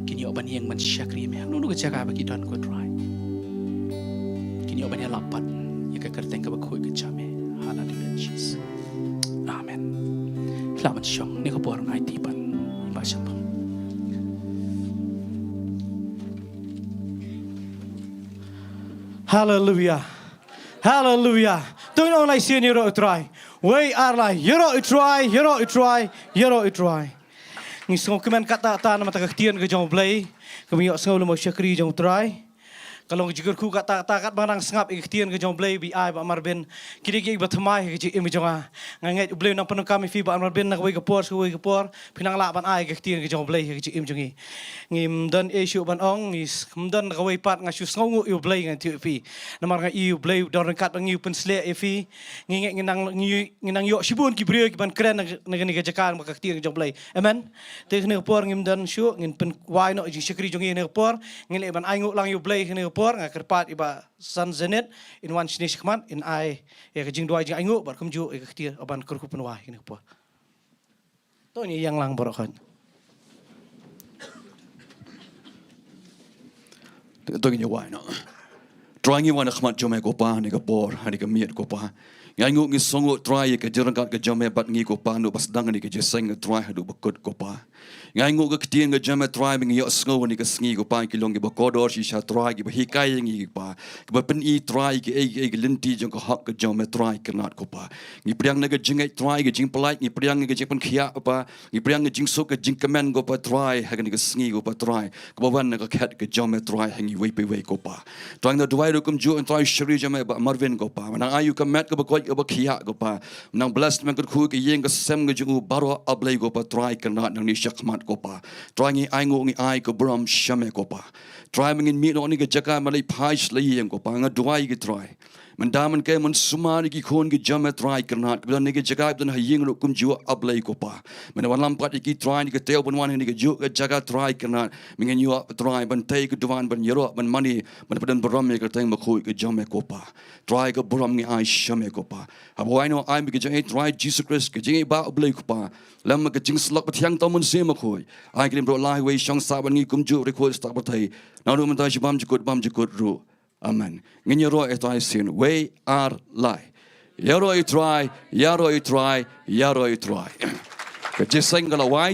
Kin ïoh ban ïeng ban shakri me hangno hangno ka jaka ba ki don ko Trai. Kin ïoh ban ïalap pat ïa ka kyrteng kaba khuid ka jong me. Haleluia Jisu. Amen. Lah ban shong, ne ka por ngai ti ban ba shong. Haleluia. Haleluia. To ngin ong lai sien ïaroh u Trai. Wei ar lai, ïaroh u Trai, ïaroh u Trai, ïaroh u Trai. Ngi sngewkmen katta katta namar ka ktien ka jong u Blei. Ka ngi ïohsngew lem u shakri jong u Trai. Ka long ka jingkyrkhu katta katta katba nga dang sngap ïa ka ktien ka jong U Blei ba i ai Bah Marvin. Kine ki ba thymmai ha ka jingim jong nga. Nga ngeit U Blei u nang pyndonkam ïa phi Bah Marvin na kawei ka por sha kawei ka por. Phi nang lah ban ai ka ktien ka jong U Blei ha ka jingim jong ngi. Ngim don ei shuh ban ong, ngim don kawei pat nga shu sngewnguh ïa U Blei ngan ïathuh ïa phi. Namar nga i U Blei u don ryngkat bad ngi u pynshlur ïa phi. Ngi ngeit ngi nang ngi ngi nang ïoh shibun ki briew ki ban kren na kane ka jaka namar ka ktien ka jong U Blei. Amen. Te kane ka por ngim don shuh, ngin pynwai noh jingshakri jong ngi kane ka por. Ngin leh ban ainguh lang ïa U Blei kane ka por. Nga kyrpad ïa Bah San Zenit in wan shane shakhmat in ai ïa ka jingduwai jingainguh bad kumjuh ïa ka ktien ban kyrkhu pynwai kane ka por. To ngin ïeng lang baroh khoit. To ngin ïa wai noh. Trai ngi wan ha khmat jong me ko Pa, ha kane ka por, ha kane ka miet ko Pa. Ngi ainguh ngi sngewnguh Trai ïa ka jingryngkat ka jong me bad ngi ko Pa, naduh ba sdang kane ka jingïaseng Trai haduh ba kut ko Pa. Ngi ainguh ka ktien ka jong me Trai ba ngi ïohsngew ha kane ka sngi ko Pa, ki long kiba kordor shisha Trai, kiba hikai ïa ngi ko Pa. Kiba pyni Trai kiei kiei ki lynti jong ka hok ka jong me Trai kyrnat ko Pa. Ngi pdiang na ka jingngeit Trai, ka jingpyllait, ngi pdiang na ka jingpynkhiah ko Pa. Ngi pdiang ka jingsuk ka jingkmen ko Pa Trai, ha kane ka sngi ko Pa Trai. Kaba wan na ka khet ka jong me Trai, ha ngi iwei pa iwei ko Pa. Trai nga duwai ruh kumjuh ïa u Trai u shakri jong me Bah Marvin ko Pa. Me nang ai ïa u ka met kaba koit kaba khiah ko Pa. Me nang bless me kyrkhu ka ïing ka sem ka jong u baroh A Blei ko Pa Trai kyrnat nangne shakhmat ko Pa. Trai ngi ainguh ngi ai ka burom sha me ko Pa. Trai me ngin mih noh ha kane ka jaka me leit phai sha la ïing ko Pa. Nga duwai ïa ki Trai. Mynta mynta mynta sumar ïa ki khun ki jong me Trai kyrnat, kiba don ha kane ka jaka, kiba don ha ïing ruh kumjuh A Blei ko Pa. Me nang wallam pat ïa ki Trai, ha kane ka taïew ban wan ha kane kajuh ka jaka Trai kyrnat. Me ngin ïoh Trai ban tei ka duwan, ban ïaroh, ban mane, ban pyndonkam burom ïa ka kyrteng bakhuid ka jong me ko Pa. Trai ka burom ngi ai sha me ko Pa. Haba wai noh ai me ka jingïeit Trai Jisu Khrist, ka jingïeit Bah U Blei ko Pa. Lem ka jingïasyllok bathiang Trai Mynsiem Bakhuid. Ai ki lynti baroh lai wei shong sah bad ngi kumjuh, riewkhuid sah pyrthei. Naduh mynta sha bymjukut bymjukut ruh. Amen. Ngin ïaroh ïa Trai shisien. Wei, ar, lai. Ïaroh ïa Trai, ïaroh ïa Trai, ïaroh ïa Trai. Ka jingïaseng ka la wai,